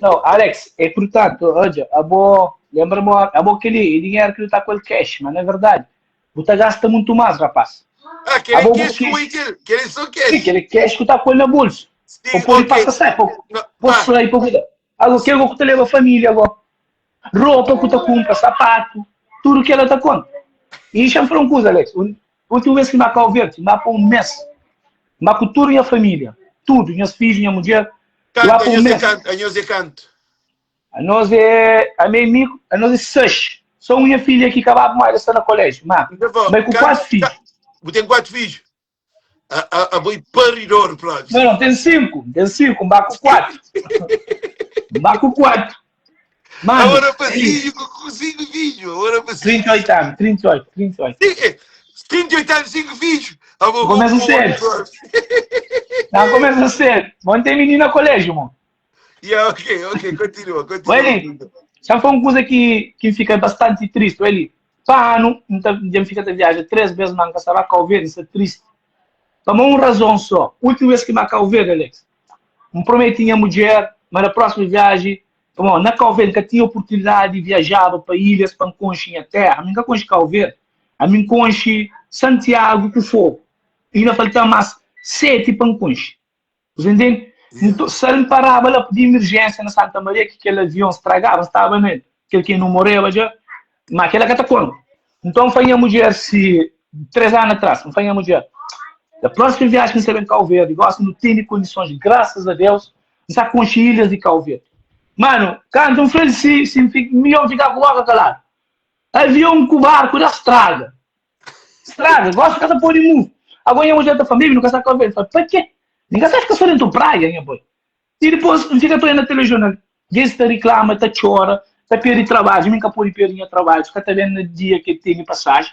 Não, Alex, é portanto, olha, a boa, lembra-me, a boa aquele dinheiro que ele está com ele cash, mas não é verdade. Você gasta muito mais, rapaz. Ah, A aquele boa cash que com aquele, aquele só Sim, cash. aquele cash que está com ele na bolsa. Sim, Ou pode ok. passar sai, pode Não, pá, sair, pode cuidar. Agora, que eu te leva a família agora? Roupa que ta cumpra, sapato, tudo que ela ta conta. E xa fala um coisa, Alex. Última vez que na Cabo Verde, lá pa um mês, lá com toda a minha família, tudo, minhas filhos, minha mulher, lá Canto, pa um anhos é mês. canto, anhos é canto. A nós é, a meu amigo, a nós é seis. Só minha filha que acabava mais está no colégio, mas, Então, bom, mas com canto, quatro filhos. ca- tem quatro filhos. A, a, a boi paridor, próprio. Não, não, tem cinco, tem cinco, um com quatro. Um com quatro. Mano, Agora para cinco, com cinco filhos. Agora para cinco. 38 anos, 38, 38. Sim, 38 anos, cinco filhos. Ah, vou, Começa vou, cedo. Não, começa cedo. Mas tem menina no colégio, mano. Yeah, ok, ok, continua, continua. Eli, já foi uma coisa que, que fica bastante triste, Eli. Pa anu, N ta dja N fika ta viaja 3 bes ma N ka sta ba Kau Verdi, N sta tristi. Pamó un razon so, ultimu bes ki N ba Kau Verdi, Alex, N prometi nha mudjer ma na prósimu viaji, pamó na Kau Verdi N ka tinha oportunidadi di viajaba pa ilhas pa N konxe nha téra. Ami N ka konxe Kau Verdi, ami N konxe Santiagu ku Fogu. Inda falta-m más 7 pa N konxe. Você entende? Então, se N paraba la di emergência na Santa Maria ki kel avion stragaba, N staba nel, kel ki nu moreba dja, ma kela ka ta konta. Então, N fla nha mudjer si, 3 anu atrás, N fla nha mudjer, da próxima viagem ki N sta ben Cabo Verde, gosi nu tene kondisons, graças a Deus, N sta konxe ilhas di Cabo Verde. Mano, kantu N fla-l si, si N fika, milhon fika ku boka kaladu. Avion ku barku da straga. Straga, gosi ka ta pode move. Agora nha mulher ta fala, baby, nu ka sa Cabo Verde. Fala, pa quê? Ni ka sa fika só dentro praia, nha boy. E depois, N fika ta oia na telejornal, gentis ta riklama, ta txora, ta perde trabadju, mi N ka pode perde nha trabadju, ka ta ben na dia ke tene pasaji.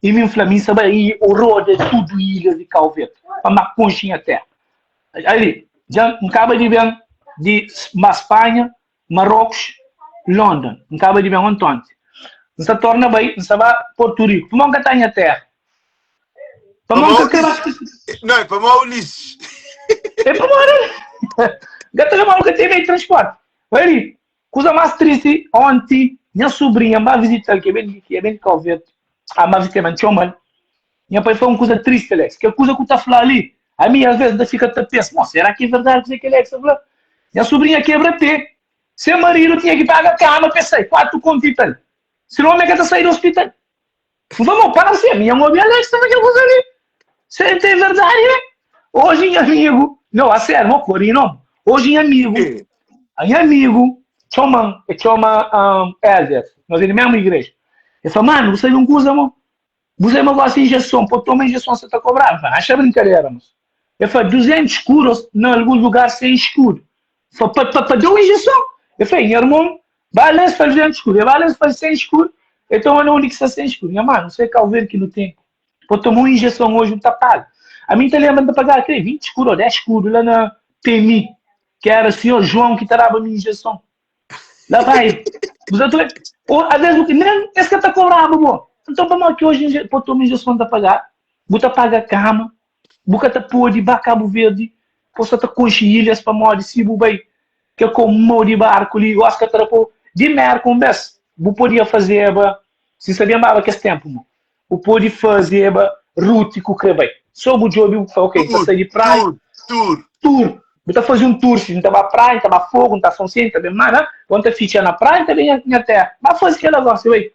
E mi N fla, mi N sa bai i roda tudu ilhas di Cabo Verde, pa N ba konxe nha terra. Ali, dja N kaba di ben di ma Spanha, Marocos, London. N kaba di ben ontonti. N sta torna bai, N sta ba Portu Riku. Pamodi N ka ta nha terra? Pamodi N ka kre ba Não, é pamodi Ulisses. É pamodi N ka ta leba, N ka ten meio di transporti. Oi li, kuza más tristi, onti nha subrinha N ba vizita-l, ki é ben di, ki é ben di Kau Verdi. Ah, N ba vizita-l, ma N txoma-l. Nha pai fla un kuza tristi, Alex. Kel kuza ku ta fla li, ami às vezes N ta fika ta pensa, Mo, será ki é verdadi kuzê ki Alex ta fla? Nha subrinha kebra pé. Se maridu tinha ki paga kama pa e sai, 4 kontu i tal. Sinon omi ka ta sai di ospital. N fla, mo parse, mi nha obi Alex ta fla kel kuza li. Se é verdadi ne? Oji nha amigu, no, a sério, mo kori no. Oji nha amigu, nha amigu txoma-m, e txoma um, Elder, nos é di mesmu igreja. E fla, mano, bu sabe un kuza, mo? Bu sabe ma gosi injeson, pa toma injeson sa ta kobradu? N fla, axa brinkadera, mos. E fla, 200 escudos na alguns lugar 100 escudo. Fla, pa, pa, pa dau injeson. E fla, nha irmon, ba la es fla 200 escudo, e ba la es fla 100 escudo, e toma na undi ki sta 100 escudo. Nha mano, nsa é Cabo Verde ki nu ten. Pa toma un injeson oji, nu ta paga. Ami N ta lembra, N ta pagaba kre 20 escudo ou 10 escudo la na PMI, ki era senhor João ki ta daba mi injeson. La vai. Bu sa ta Ou às vezes nem es ka ta kobraba bo. Então pamodi ki oji pa toma injeson ta paga? Bu ta paga kama, bu ka ta pode ba Cabo Verde, bo sa ta konxe ilhas pamodi si bu bai kel kou mau di barku li, gosi ka ta da pa di Merka un bes bu podia fazeba, si sabia baba kes tempu mo, bu pode fazeba ruti ku kre bai. So bu djobe bu fla ok, N ta sai di praia, Tur, tur. tur, bu ta faze un tur si N ta ba praia, N ta ba Fogo, N ta São Vicente, N ta ben mar, ou N ta fitxa na praia, N ta ben nha terra. Ba faze kela gosi bai.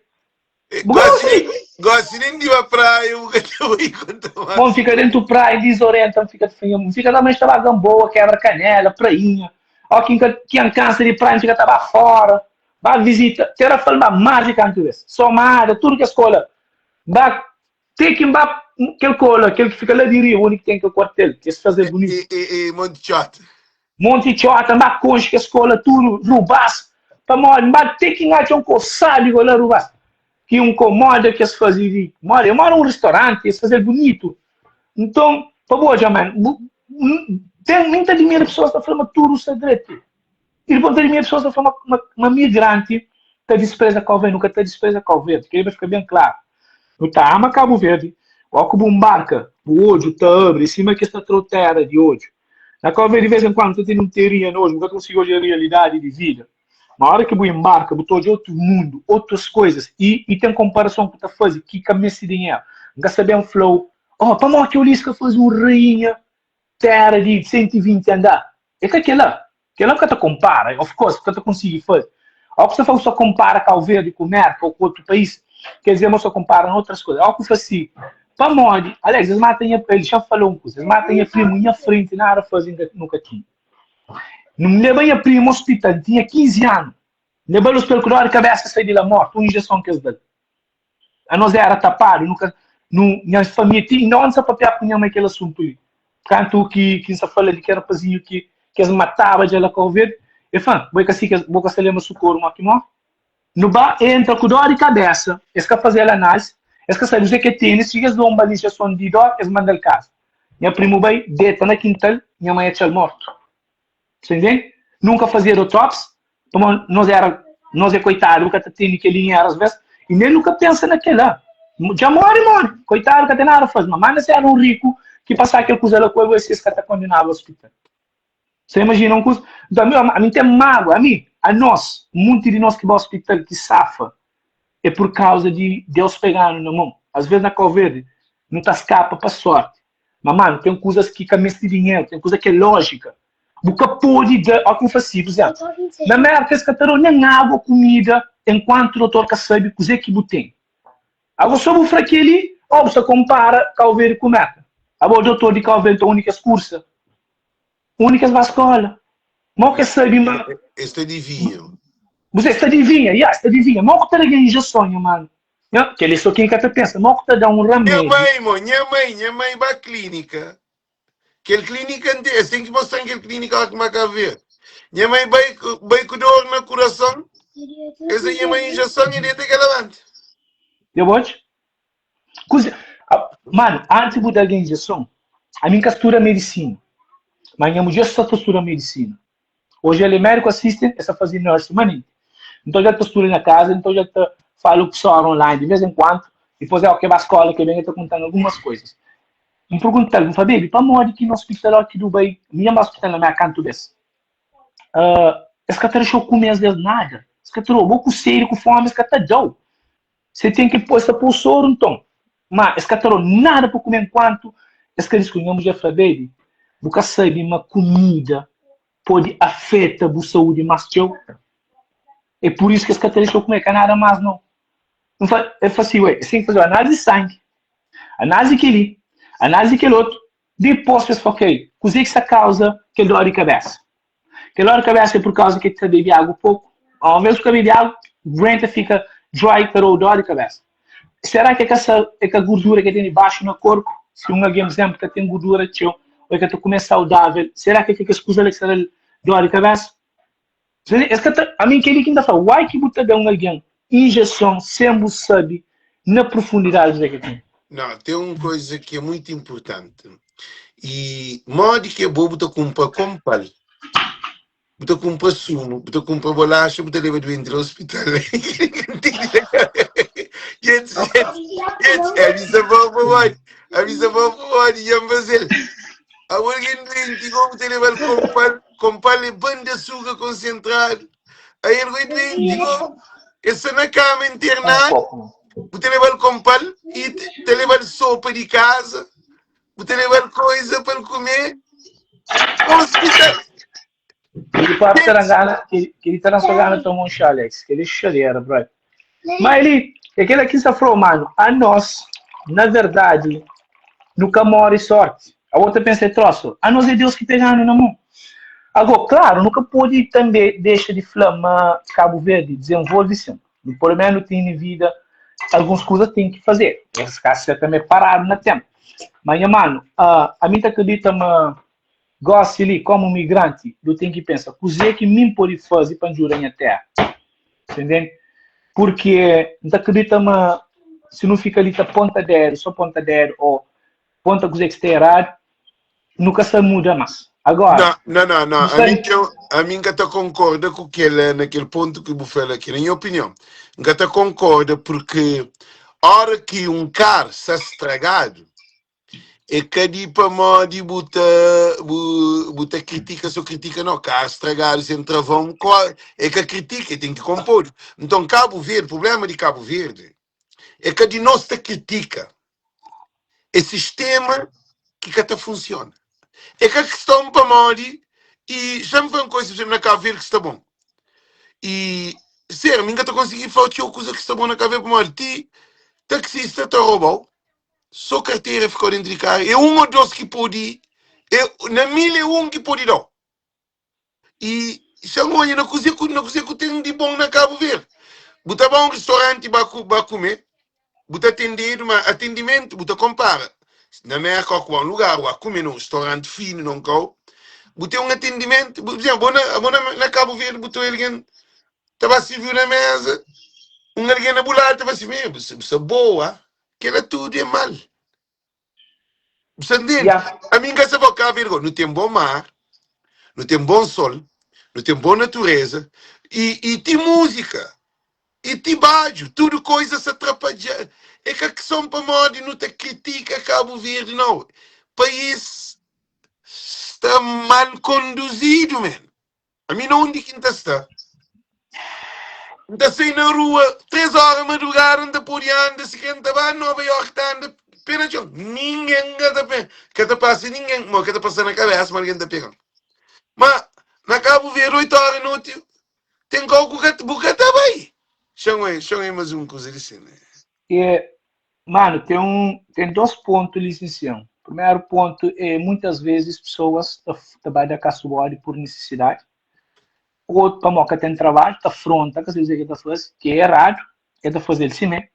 Bu ka Gosi konsigi. gosi nen di ba praia bu ka ta bai konta Bom, mas. fika dentu praia, disorienta, N fika ta fla, N fika ta ma ta ba Gamboa, kebra kanela, prainha. Ó ki N ka ki N kansa di praia, N fika ta ba fora, ba visita Tera fal ba mar di kantu bes, Somada, tudu kes kola. Ba te ki N ba kel kola, kel ki fika la di riba, undi ki ten kel kuartel, ki es faze E, bunitu. e, e Monte Txota. Monte Txota, N ba konxe kes kola tudu, Rubas, pamodi N ba te ki N atxa un ko sabi go la Rubas, ki un ko moda ki es faze di, moda, é moda un ristoranti, es faze-l bunitu. Nton, pa bu odja, man, bu, N ten, mi N ta admira pesoas ta fla ma tudu sta dretu. I dipôs N ta admira pesoas ta fla ma, ma, ma migranti ta dispreza Kau Verdi. Nu ka ta dispreza Kau Verdi, kel-li pa fika ben klaru. Nu ta ama Kabu Verdi, ó ku bu nbarka, bu odju ta abri sima ki es ta tra-u téra di odju. Na Kau Verdi, di vez en kuandu, ta ten un terinha na odju, bu ka ta konsigi odja realidadi di vida. Ma óra ki bu inbarka, bu ta odja otu mundu, otus koizas, i, i ten konparason ku ta faze ki ka meste dinheru. N ka sta ben fla-u, Oh, pamodi ki Ulisses ka faze un rainha téra di 120 andar? É ka kel-la. Kel-la bu ka ta konpara, of course, bu ka ta konsigi faze. Ó ku sta fla bu sta konpara Kau Verdi ku Merka ou ku otu país, ker dizer ma bu sta konpara na otras koza. Ó ku fla si, pamodi, Alex, es mata nha, el xa fala un kuza, es mata nha primu nha frenti, nada faze nka, nu ka tinha. N leba nha primu ospital, N tinha 15 anu, N leba-l ospital ku dor di kabesa, sai di la mortu, un injeson ki es da-l. Anos era tapadu, nu ka, nu, nha família ti inda onti sa papia ku nha mai kel asuntu li. Kantu ki, ki N sa fala di kel rapazinhu ki, ki es mataba dja la Kau Verdi, el fla, bo é ka si ki, bo ka sa lenbra Sukoru mo ki móre? Nu ba entra ku dor di kabesa, es ka faze-l análisi, es ka sabe kuzê ki el tene, si es lonba-l injeson di dor, es manda-l kaza. Nha primu bai, deta na kintal, nha mai atxa-l mortu. Sa intende? Nunka fazedu autopsi, pamodi nos era, nos é koitadu, nu ka ta tene kel dinheru as ves, i nen nu ka pensa na kela. Dja more, more, koitadu ka ten nada faze, ma manda si era un riku ki pasa kel kuza la ku el, si es ka ta kondenaba ospital. Sa imajina un kuza? Nton, ami, ami N ten mágua, ami, anos, munti di nos ki ba ospital, ki safa, é pur kauza di Deus pega-nu na mon. As ves na Kau Verdi, nu ta skapa pa sorti. Ma mano, ten kuzas ki ka meste dinheru, ten kuza ki é lójika. Bu ka pode da, ó ki N fla si, pur izénplu, na Mérka es ka ta da-u nen agu ô kumida enkuantu dotor ka sabe kuzê ki bu ten. Abo so bu fla kel-li, ó bu sta konpara Kau Verdi ku Mérka. Abo dotor di Kau Verdi, nton undi ki es kursa? Undi ki es ba skóla? Mau ki es sabe ma. Es ta divinha. Bu es ta divinha, ya, es ta divinha. Mau ku ta da gen injeson, nha mano. Nha, kel-li so ken ka ta pensa. Mau ku ta da un Nha ramédi. mãe, mo, nha mãe, nha mãe ba clínica. Kel clínica, nte, es ten ki mostra-m kel clínica lá ki ma ka ver. Nha mãe bai, ku- bai ku dor na coração. Es da nha mãe injeção e deta que levanta. Dja bu odja? Kuze, a, mano, antis bu da algen injeson, ami N ka studa medisina, ma nha mudjer sta ta studa medisina. Oji el é médiku assistant, el sta faze nurse manenti. Nton dja el ta studa na kaza, nton dja el ta fala ku pesoas online di vez en kuantu, dipôs el ke ba skola ke ben el ta konta-m algumas koizas. N pergunta-l, N fla, Baby, pamodi ki na ospital óki ki du bai, mi dja N ba ospital na Merka kantu bês, es ka ta dexa-u kume es bês nada, es ka ta da-u, bo ku sedi, ku fómi, es ka ta da-u. Se ten ki poi, es ta pô-u soru nton. Má, es ka ta da-u nada pa kume nkuantu es ka diskubri. Nha mudjer fla, Baby, bu ka sabe ma kumida pode afeta bu saúdi más txeu? É pur isu ki es ka ta dexa-u kume, ka nada más nau. N fla, el fla si, Ué, es ten ki faze-u análizi di sangi, análizi di kel-li, análizi di kel otu, dipôs pa es fla, ok, kuzê ki sta kauza kel dór di kabésa? Kel dór di kabésa é pur kauza ki el ta bebe agu poku. Alvês bu ka bebe agu, brain ta fika dry, ta da-u dór di kabésa. Será ki é ka sa, é ka gordura ki el ten dibaxu na korpu? Si un algen, pur izénplu, ka ten gordura txeu ô el ka ta kume saudável, será ki é ka kes kuza la ki sta da-l dór di kabésa? Es ka ta, ami kel-li ki N ta fla, why ki bu ta da un algen injeson sen bu sabe na profundidadi kuzê ki el ten? Não, tem um coisa que é muito importante. E modi que é bo bu ta cumpra compal, bu ta cumpra sumo, bu ta cumpra bolacha, bu ta leba doente lá hospital. Gente, gente, gente, avisa bom pa modi, avisa bom pa modi, iam fazel. Abo alguém doente, igual bu ta leba-l compal, Compal é ban de açúcar concentrado. Aí ele vai doente, go. Ele está na cama internado. Bu ta leba-l compal e ta leba-l sopa de casa. Bu ta leba-l coisa para ele comer. Hospital. Ele pode ter gana, que ele tá na sua gana tomar um chá, Alex, que ele é chaleira, bro. Mas ele, aquele aqui está falou, mano, a nós, na verdade, nunca morre sorte. A outra pensa é troço. A nós é Deus que pegando na mão. Agora, claro, nunca pode também deixa de falar, mas Cabo Verde desenvolve sim. Pelo menos tem vida, algumas coisas tem que fazer. Esse caso é também parado na tempo. Mas, mano, a, a mim acredita, mas Gósi li, kómu migranti, du ten ki pensa, Kuzê ki mi N pode faze pa N djuda nha téra? Ta intende? Purki N ta kridita ma si nu fika li ta ponta dédu, sô ponta dédu ô ponta kuzê ki sta eradu, nu ka sta muda más. Agóra, Não, não, não, não. nu A sta mim que eu, a mim que ta concorda com aquele, naquele ponto que bu fala aqui, na minha opinião. Nka ta concorda porque hora que um carro está estragado, É ka di pamodi bu ta bu, bu ta kritika so kritika no ka estragado sem travão ko é ka kritika é tem ki kompodu então Cabo Verde problema di Cabo Verde é ka di nós ta kritika é sistema ki ka ta funciona é ka questão pamodi e xa-m fla un coisa por exemplo na Cabo Verde ki sta bom e ser mi nka ta konsigi fla txeu kuza ki sta bom na Cabo Verde pamodi ti taxista ta roubau So kartera fikau dentru di karu é un ô dos ki pode é na mil é un ki pode dau e xa-m odja na kuze ku na kuze ku ten di bon na Kabu Verdi bu ta ba un ristoranti ba ku ba kume bu ta atendedu ma atendimentu bu ta konpara na Merka ó ku ba un lugar ba kume na un ristoranti finu na un kau bu ten un atendimentu bu por bo na bo na na Kabu Verdi bu ta oja algen ta ba sirviu na meza un algen na bu ladu ta fla si bu sta boa Kela tudu é mal. Bu sta ntende? Ya. Ami N ka sta fla Cabo Verde go. Nu ten bon mar, nu ten bon sol, nu ten bon natureza i, i ti múzika, i ti badju, tudu koiza sta trapadja. É ka kson pamodi nu ta kritika Cabo Verde, nau. País sta mal konduzidu, man. Ami na undi ki N ta sta? N ta sai na rua 3 óra madrugada, N ta pode anda, sikrê N ta ba Nova York ta anda pé na txon. Ningen ka ta pe, ka ta pasa ningen, mo ka ta pasa na kabésa ma algen ta pega-m. Ma na Kabu Verdi, 8 óra noti, ten kau ku ka, bu ka ta bai. Xa-m oi, xa-m oi más un kuza di si, né? E, mano, ten un, ten dos pontu li sin. Primeru pontu é muitas vezes pessoas ta, ta bai da kasu bodi por nisisidadi. Otu pamodi ka ten trabadju, ta fronta, ka sabe kuzê ki el ta faze, ki é eradu, el ta faze-l simé.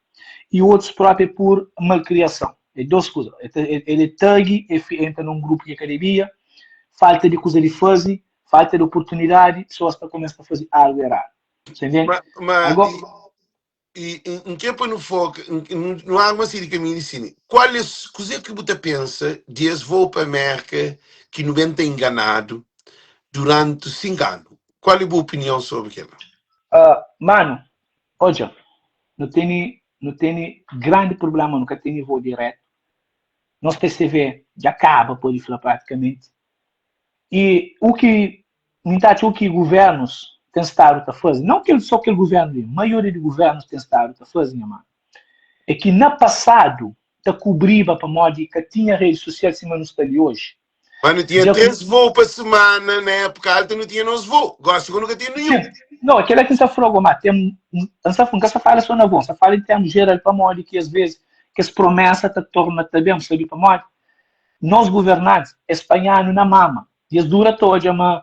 E otus própi é por malkriason. É dos kuza. El, ta, el é tagi, el entra num grupu ki el ka debia, falta di kuza di faze, falta di oportunidadi, pessoas ta kumesa ta faze algu eradu. Você entende? Ma, ma, Agora, I N kre pa nu foka, nu arma si di kaminhu di sini. Kual é, kuzê ki bu ta pensa di es voo pa Merka ki nu ben ta inganadu duranti 5 anu? Kual é bu opinion sobri kela? Uh, mano, odja, nu tene, nu tene grandi problema, nu ka tene voo diretu. Nos TCV dja kaba, pode fla pratikamenti. E u ki N ta atxa u ki guvernus ten stadu ta faze, nau kel so kel guvernu li, maioria di guvernus ten stadu ta faze, nha manu, é ki na pasadu ta kubriba pamodi ka tinha redi susial sima nu sta li oji. Mas nu tinha Dja ku. 3 voo pa semana na época alta nu tinha nos voo. Gosi ku nu ka ten nenhum. Sim. No, kel-la ki N sta fla go, ma ten, N sta, N ka sta fala so na voo, N sta fala em termos geral pamodi ki es ves kes promesa ta torna ta ben, sabe pamodi? Nos governantes, es panha-nu na mama i es dura ta odja ma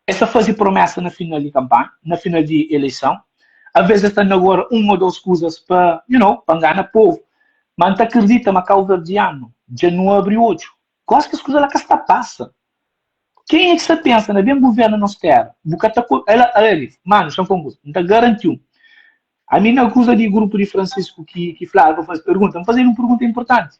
Es ta faze promesa na final di kanpanha, na final di eleison. Aves es ta nagora un o dos kuzas pa, you know, pa ngana povu. Ma N ta akredita ma kauverdianu dja nu abri odju. Gosi kes kuza la ka sta pasa. Kenha ki sta pensa na ben guverna nos tera? Bu ka ta ko, el, el, manu, xa-m fla un kuza, N ta garanti-u, ami na kuza di grupu di Francisco ki, ki fladu pa faze pergunta, N faze-l un pergunta inportanti.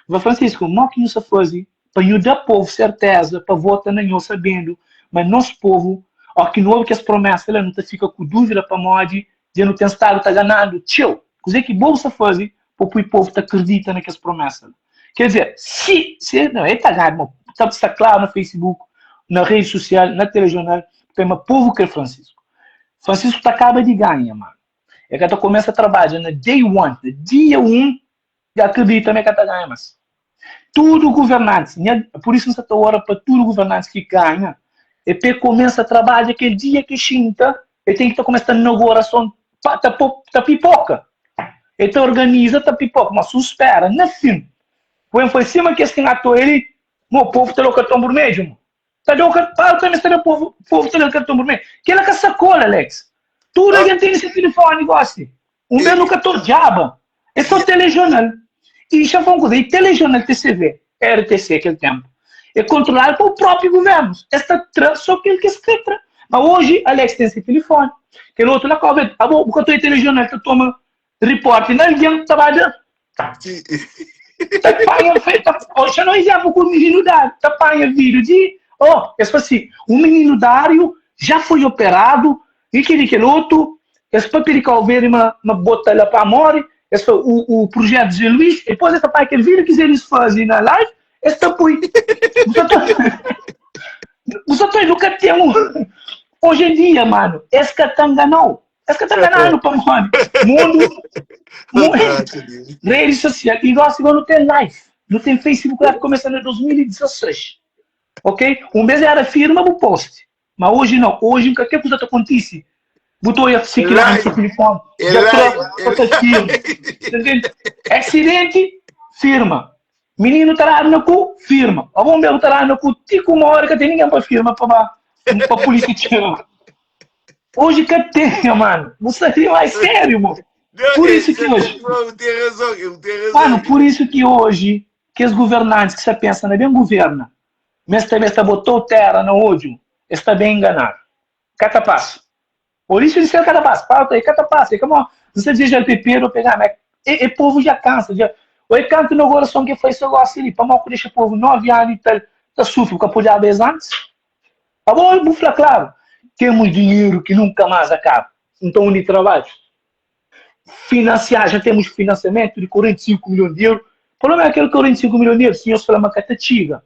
N fla, Francisco, mo ki nhu sta faze pa nhu da povu serteza pa vota na nho sabendu ma nos povu o ki nu obi kes promesa la nu ta fika ku duvida pamodi dja nu ten stadu ta ganadu txeu? Kuze ki bo bu sta faze pa pui povu ta kridita na kes promesa la? Ker dizer, si si no e ta gadu ma ta sta klaru na Facebook, na redi susial, na telejornal pa ma povu kre Francisco. Francisco ta kaba di ganha manu. E ka ta kumesa trabadja na day one, na dia 1 Dja akredita ma e ka ta ganha mas. Tudu guvernantis, nha, pur isu N sta ta ora pa tudu guvernantis ki ganha, e pa e kumesa trabadja kel dia ki e xinta, e ten ki ta kumesa ta inaugurason, pa, ta po, ta pipoka. E ta organiza, ta pipoka, ma su spera, na fin, ku N fai sima kes ki N atoia li, mo, povu ta da-u karton burmedju, mo. Ta da-u kar, pa, ta meste da povu, povu ta da-l karton burmedju. Kela ka sakola, Alex. Tudu algen tene se tilifoni gosi. Un bes nu ka ta odjaba, é só telejornal. I xa fla un kuza, i telejornal TCV, RTC kel tenpu, é kontroladu pa própi guvernu. Es ta tra só kel ki es kre tra. Ma oji Alex ten se tilifoni, kel otu la ka obi, abo bu ka ta odja telejornal ta toma riporti na algen ta ba da. Ta panha, ta, xa no izemplu ku mininu Dário, ta panha vídeo di, oh, es fla si, un mininu Dário já foi operadu I kel i kel otu, es papia di Kau Verdi ma ma bota la pa mori, es fla u u prujetu Zé Luís, e dipôs es ta panha kel vídiu ki Zé Luís faze na live, es ta pui. Bu sa ta bu sa ta nu ka ten un Oji en dia, manu, es ka ta ngana-u. Es ka ta ngana-nu pamodi mundu mu redi sosial i gosi gó nu ten live, nu ten Facebook live kumesa na 2016, ok? Un bes era firma bu post. Ma oji nau, oji kalker kuza ta kontise, bu ta oia si kila na se tilifoni, dja tra, pa ta firma. Ta ntende? Asidenti, firma. Mininu ta dadu na ku, firma. Abo un bes bu ta dadu na ku ti ku mori ka ten ningen pa firma pa ba pa pulisia txega. Oji ka ten, nha manu. Bu sta ri ma é sériu, mo. Pur isu ki oji, manu, pur isu ki oji kes guvernantis ki sta pensa na ben guverna, Ma es ta ben sta botou tera na odju, es sta ben enganadu. Ka ta pasa. Por isu di ser ka ta pasa. Paulo ta, e ka ta pasa. E ka mo, N sta dizeja-l pa e perda o pa e ganha, ma e, e povu dja kansa, dja. O e kantu inaugurason ki e fai so gosi li, pamodi ku dexa povu 9 anu i tal ta sufri, bu ka podiaba es antis? Abo bu fla klaru, temos dinheru ki nunka mas akaba. Nton undi trabadju? Financiar, já temos financiamento de 45 milhões de euros. O problema é aquele 45 milhões de euros, se senhor fala, mas ka txiga.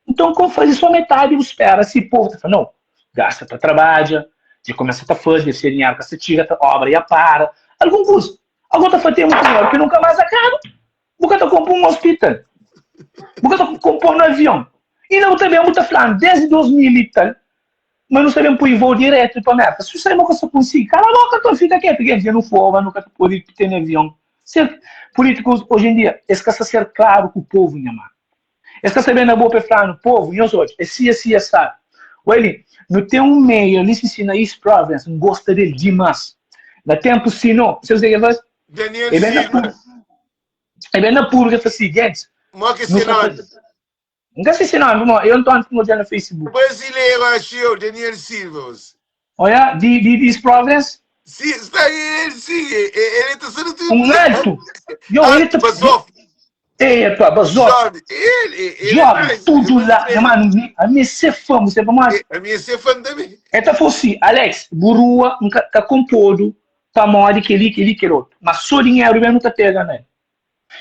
Então, como fazer só metade, você espera, se povo, tá falando, não, gasta para trabalhar, já começa a fazer, se dinheiro que se tira, tá, obra já para, algum custo. Agora tá fazendo um dinheiro que nunca mais acaba. Você tá comprando um hospital. Você tá comprando um avião. E não também, você tá falando, desde 2000 e tal, Mas nu sta ben poi voo diretu pa Merka. Si sai bo ka sta konsigi, kala boka nton, fika ketu. Gen dja nu foba, nu ka ta pode tene avion. Ser pulitikus oji en dia, es ka sta ser klaru ku povu, nha manu. Es ka sta ben na bo pa e fla-nu, povu, nhos odja, é si, é si, é sabi. Weli, nu ten un mayor li si na East Providence, N gosta del dimas. Na tenpu si no, sabe kuzê ki el faze? Daniel E ben na Silva. públiku, e ben na públiku el fla si, gentis, Mo ki nu se sta nomi? faze. N ka se se nomi, pamodi eu António ki N odja na Facebook. Brasileiro, acho eu, Daniel Silva. os. Oia, di, di, di East Providence? Sim, está ele, sim, ele está sendo tudo. Um alto! Yo, ele Alto, tá. basof, É, pá, basof. jovem. Ele, ele é Jovem, nice, tudo eu lá. gostei. Nha mano, mi- a mi é ser fã, você pamodi. A minha ser fã também. É ta fala assim, Alex, burua N ka, ka compodo pamodi kel-li, kel-li, kel outro. Mas só dinheiro mesmo ta pega nel.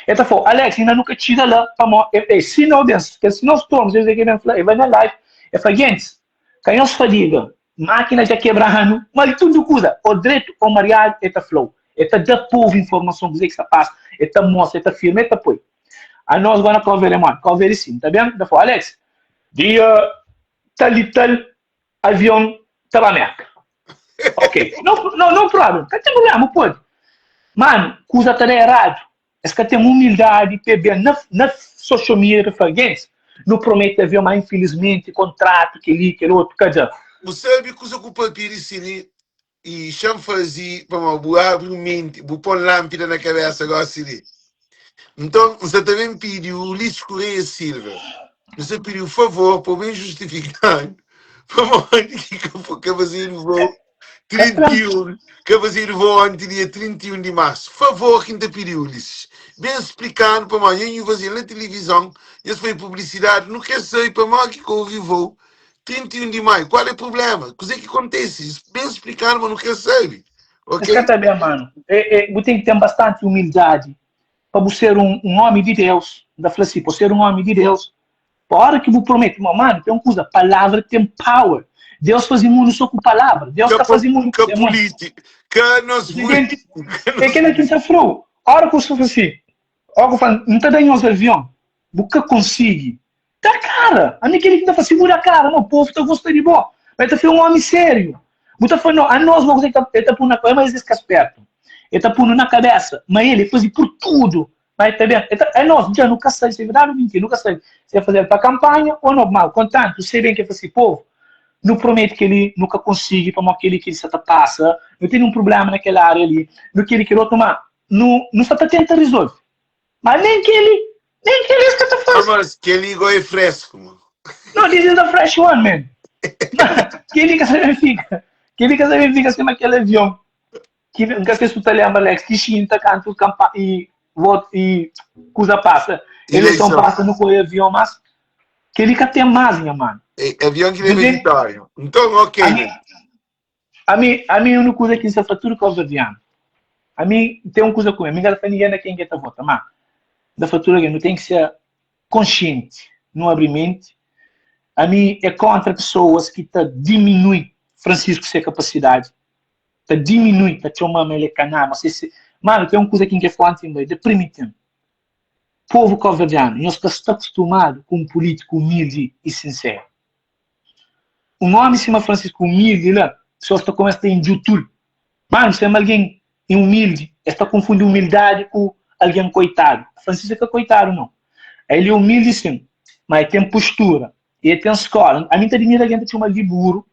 El ta fla-u, Alex, inda nu ka txiga la, pamodi el, el si no ben, kel si nos tornos, el ke ben fla, el bai na live, el fla, gentis, ka nhos fadiga, makina dja kebra-nu, mal tudu kuza, o dretu o mariadu, el ta fla-u, el ta da povu informason kuzê ki sta pasa, el ta mostra, el ta firma, el ta poi. Anos gó na Kau Verde é modi? Kau Verde si, N ta ben, N ta fla-u, Alex. Dia tal i tal avion ta ba Merka. Ok, no, no, no problem, ka ten problema, pode. Mano, kuza ta da eradu. Es ka ten umildadi pa e ben na, na social media pa fla, gentis, nu promete avion, ma infilismenti kontratu, kel-li, kel otu, ka da. Bu sabe kuza ku papia di si li i xa-m faze pamodi bu abri menti, bu pô-m lánpida na kabésa gósi li. Nton, N sa ta ben pidi Ulisses Correia Silva, N sa pidi-u favor pa bu ben justifika-nu pamodi ki ka ka fazedu voo 31, ka fazedu voo onti dia 31 di marsu. Favor ki N ta pidi-u, Ulisses, ben splika-nu pamodi nha nhu faze-l na tilivizon, nhos faze publisidadi, nu kre sabe pamodi ki ka ovi voo 31 di maiu. Kual é prubléma? Kuzê ki kontese? Ben splika-nu ma nu kre sabe. Es ka Ok? ta ben, manu. E, e, bu ten ki ten bastanti umildadi pa bu ser un, un ómi di Deus. N ta fla si, pa bu ser un ómi di Deus, pa óra ki bu promete, ma, manu, ten un kuza, palavra ten power. Deus faze mundu sô ku palavra. Deus Ka, ka po, faze mundu ku ka se mon. pulítika, ka nos Entende? pulítika, É nos kel-la ki N ta fla-u. Óra ku bu fla si, óra ku bu fla, N ta da nhos avion, bu ka konsigi. Da kara! Ami kel-li ki N ta fla, si bu da kara, ma povu ta gosta di bo. Ma el ta fla, é un ómi sériu. Bu ta fla, no, anos ma kuzê ki el ta punu na kabésa, ma es es ka spertu. El ta punu na kabésa ma el, el faze pur tudu, ma el ta ben. El ta, anos dja nu ka sabe si é verdadi ô mintira, nu ka sabe si el faze-l pa kanpanha ô no. Ma kontantu, se ben ki el fla si povu, nu promete kel-li, nu ka konsigi pamodi kel-li ki el sta ta pasa, nu tene un prubléma na kel ária li, nu kel-li kel otu, ma nu nu sta ta tenta rizolve. Ma nen kel-li, nen kel-li es ka ta Ah, faze. mas kel-li gó é fresku, mo. No, this is a fresh one, man. Kel-li ka sa ben fika. Kel-li ka sa ben fika sima kel avion. Ki, N ka se si tu ta lenbra, Alex, ki xinta kantu kampa i vot i kuza pasa. Eleison Eleison. pasa, nu koi avion, mas kel-li ka ten mas, nha mano. É, avion ki leba Dizem, vitória. Nton, ok, ami, man. Ami, ami unu kuza ki N sa fla tudu kauverdianu, ami N ten un kuza ku mi, ami N ka ta fla ningen na ken ki ta vota, ma N ta fla tudu algen, nu ten ki ser konsienti, nu abri menti, ami é kontra pesoas ki ta diminui Francisco se kapasidadi, ta diminui, ta txoma ma el é kaná, ma se se, manu ten un kuza ki N ke fla onti N bai, deprimi-tem, povu kauverdianu, nhos ka sta kustumadu ku un pulitiku umildi i sinseru. Un ómi sima Francisco umildi la, pesoas ta kumesa ta indjutu-l. Manu, sima algen é umildi, es ta konfundi umildadi ku algen koitadu. Francisco é ka koitadu nau. El é umildi sin, ma el ten postura i el ten skóla. Ami N ta dimira algen ta txoma-l di buru,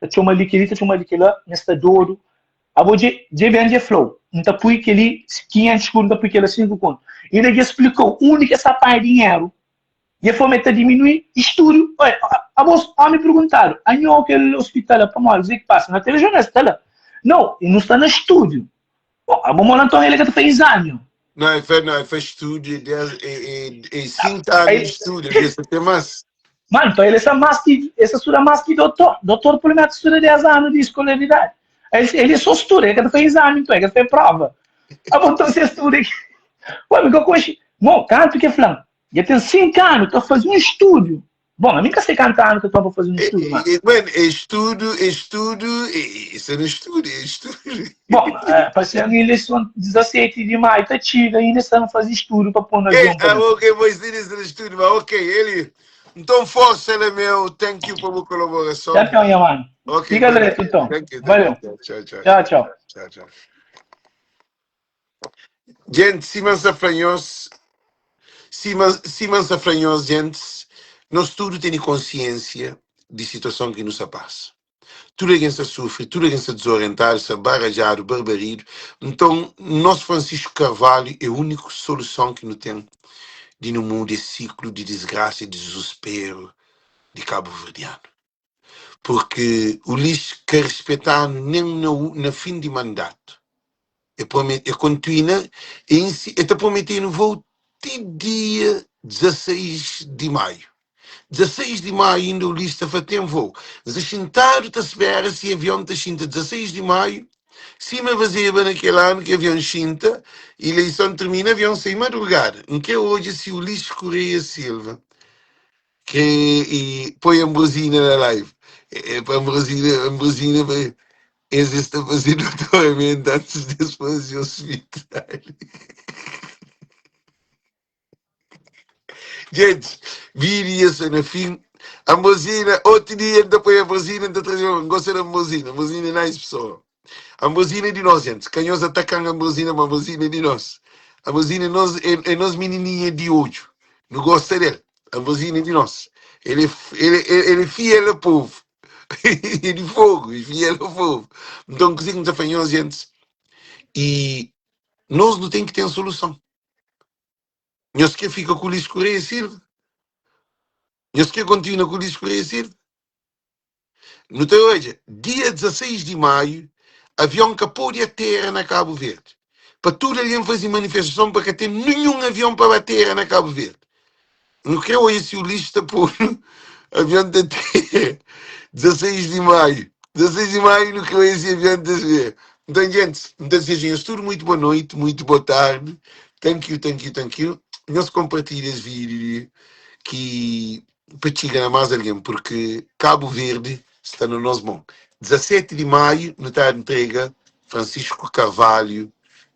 ta txoma-l di kel-li, ta txoma-l di kel-la, ma es sta dodu. Abo dje dje ben dje fla-u, N ta pui kel-li 500 kontu, N ta pui kel-la 5 kontu. Inda dje splika-u undi ki es ta panha dinheru. Dja fome ta diminui i studu oi abos omi perguntadu anho kel hospital la pamodi kuze ki pasa na telejornal sta la no nu sta na studio bo abo mola nton ele ka ta fai exami o. Não, é faz, não, é faz estudo, é 10, é, é, é 5 anos de estudo, é deve ter mais. Mano, então ele está mais que, ele estuda mais que doutor. Doutor pelo menos estuda 10 anos de escolaridade. Ele, ele só estuda, ele quer fazer exame, então, ele quer fazer prova. Ah, bom, então você estuda aqui. Ué, mas que eu conheço. Bom, canto que é flan. Dja ten 5 anu ta faze un studu. Bon, ami N ka sai kantu anu ta toma pa faze un studu, ma. Man, é estudu, é estudu, é se na estudu, é estudu. Bon, pa ser un ileison 17 di maiu ta txiga, inda sta na faze estudu pa pô na Ok, avion pa ah, ben. ok, bo sta inda sta na estudu, ma ok, eli. Nton forsa la meu, thank you pa bu kolaborason. Txau, txau, nha manu. Ok, Fika valeu. dretu nton. Thank you, thank Valeu. you. Txau, txau, Txau, txau. txau, txau. Gente, sima N sa fla nhos, sima, sima N sa fla nhos, gentis, nos tudu tene konsiénsia di situason ki nu sa pasa. Tudu algen sta sufri, tudu algen sta dizorientadu, sta baradjadu, barbaridu. Nton, nos Francisco Carvalho é úniku soluson ki nu ten di nu muda es siklu di disgrasa i di dizusperu di kabuverdianu. Purki Ulisses ka rispeta-nu nen na, na fin di mandatu. E promete, e kontinua, e insi, e ta promete-nu voo ti dia 16 di maiu. 16 di maiu inda Ulisses ta fla ten voo. N sta xintadu ta spera si avion ta xinta 16 di maiu, sima fazeba na kel anu ki avion xinta, ileison tirmina, avion sai madrugada. N kre odja si Ulisses Correia Silva kre e poi Ambrosina na live. E, e pa Ambrosina, Ambrosina pa Es es ta faze doutoramento antes de es faze hospital. Gente, vídeo ia ser na fim. Ambrosina, otu dia N ta poi Ambrosina, N ta traze N gosta di Ambrosina, Ambrosina é nice pessoa. Ambrosina é di nos, gente. Ka nhos atakan Ambrosina, ma Ambrosina é di nos. Ambrosina é nos, é, é nos menininha di odju. Nu gosta del. Ambrosina é di nos. Ele, ele, ele é fiel a povo. É di fogo, é fiel a povo. Então, kuzê ki N ta fla nhos, gente? E nos nu ten ki ten soluson. Nhos ke fika ku Luís Correia Silva? Nhos ke kontinua ku Luís Correia Silva? Nu ta odja, dia 16 di maiu, avion ka pode atera na Kabu Verdi. Pa tudu algen faze manifestason pa ka ten ninhun avion pa ba atera na Kabu Verdi. Nu kre odja si Ulisses ta podu avion ta atera 16 di maiu. 16 di maiu nu kre odja si avion ta atera. Nton, gentis, N ta deseja nhos tudu muitu boa noiti, muitu boa tardi. Thank you, thank you, thank you. Nhos konpartilha es vídiu li ki pa txiga na más algen, purki Kabu Verdi sta na nos mon. 17 di maiu nu ta ntrega Francisco Carvalho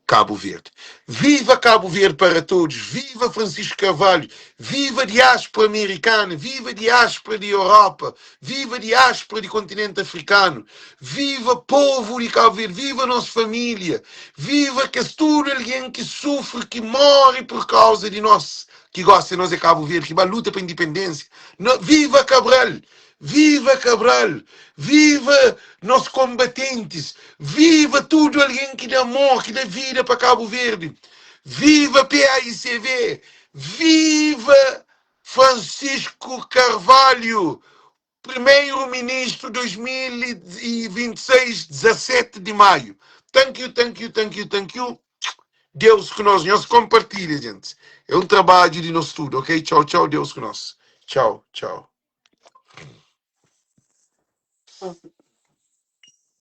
Cabo Verde. Viva Cabo Verde para todos, viva Francisco Carvalho, viva a diáspora americana, viva a diáspora de Europa, viva a diáspora de continente africano, viva povo de Cabo Verde, viva nossa família, viva que tudo alguém que sofre, que morre por causa de nós, que gosta de nós é Cabo Verde, que vai luta para a independência. Viva Cabral! Viva Cabral! Viva nos combatentes! Viva tudo alguém que dá amor, que dá vida para Cabo Verde! Viva PAICV! Viva Francisco Carvalho! Primeiro-Ministro 2026, 17 de maio. Thank you, thank you, thank you, thank you. Deus ku nós. Nhos compartilha, gente. É um trabalho de nós tudo, ok? Tchau, tchau. Deus ku nós. Tchau, tchau.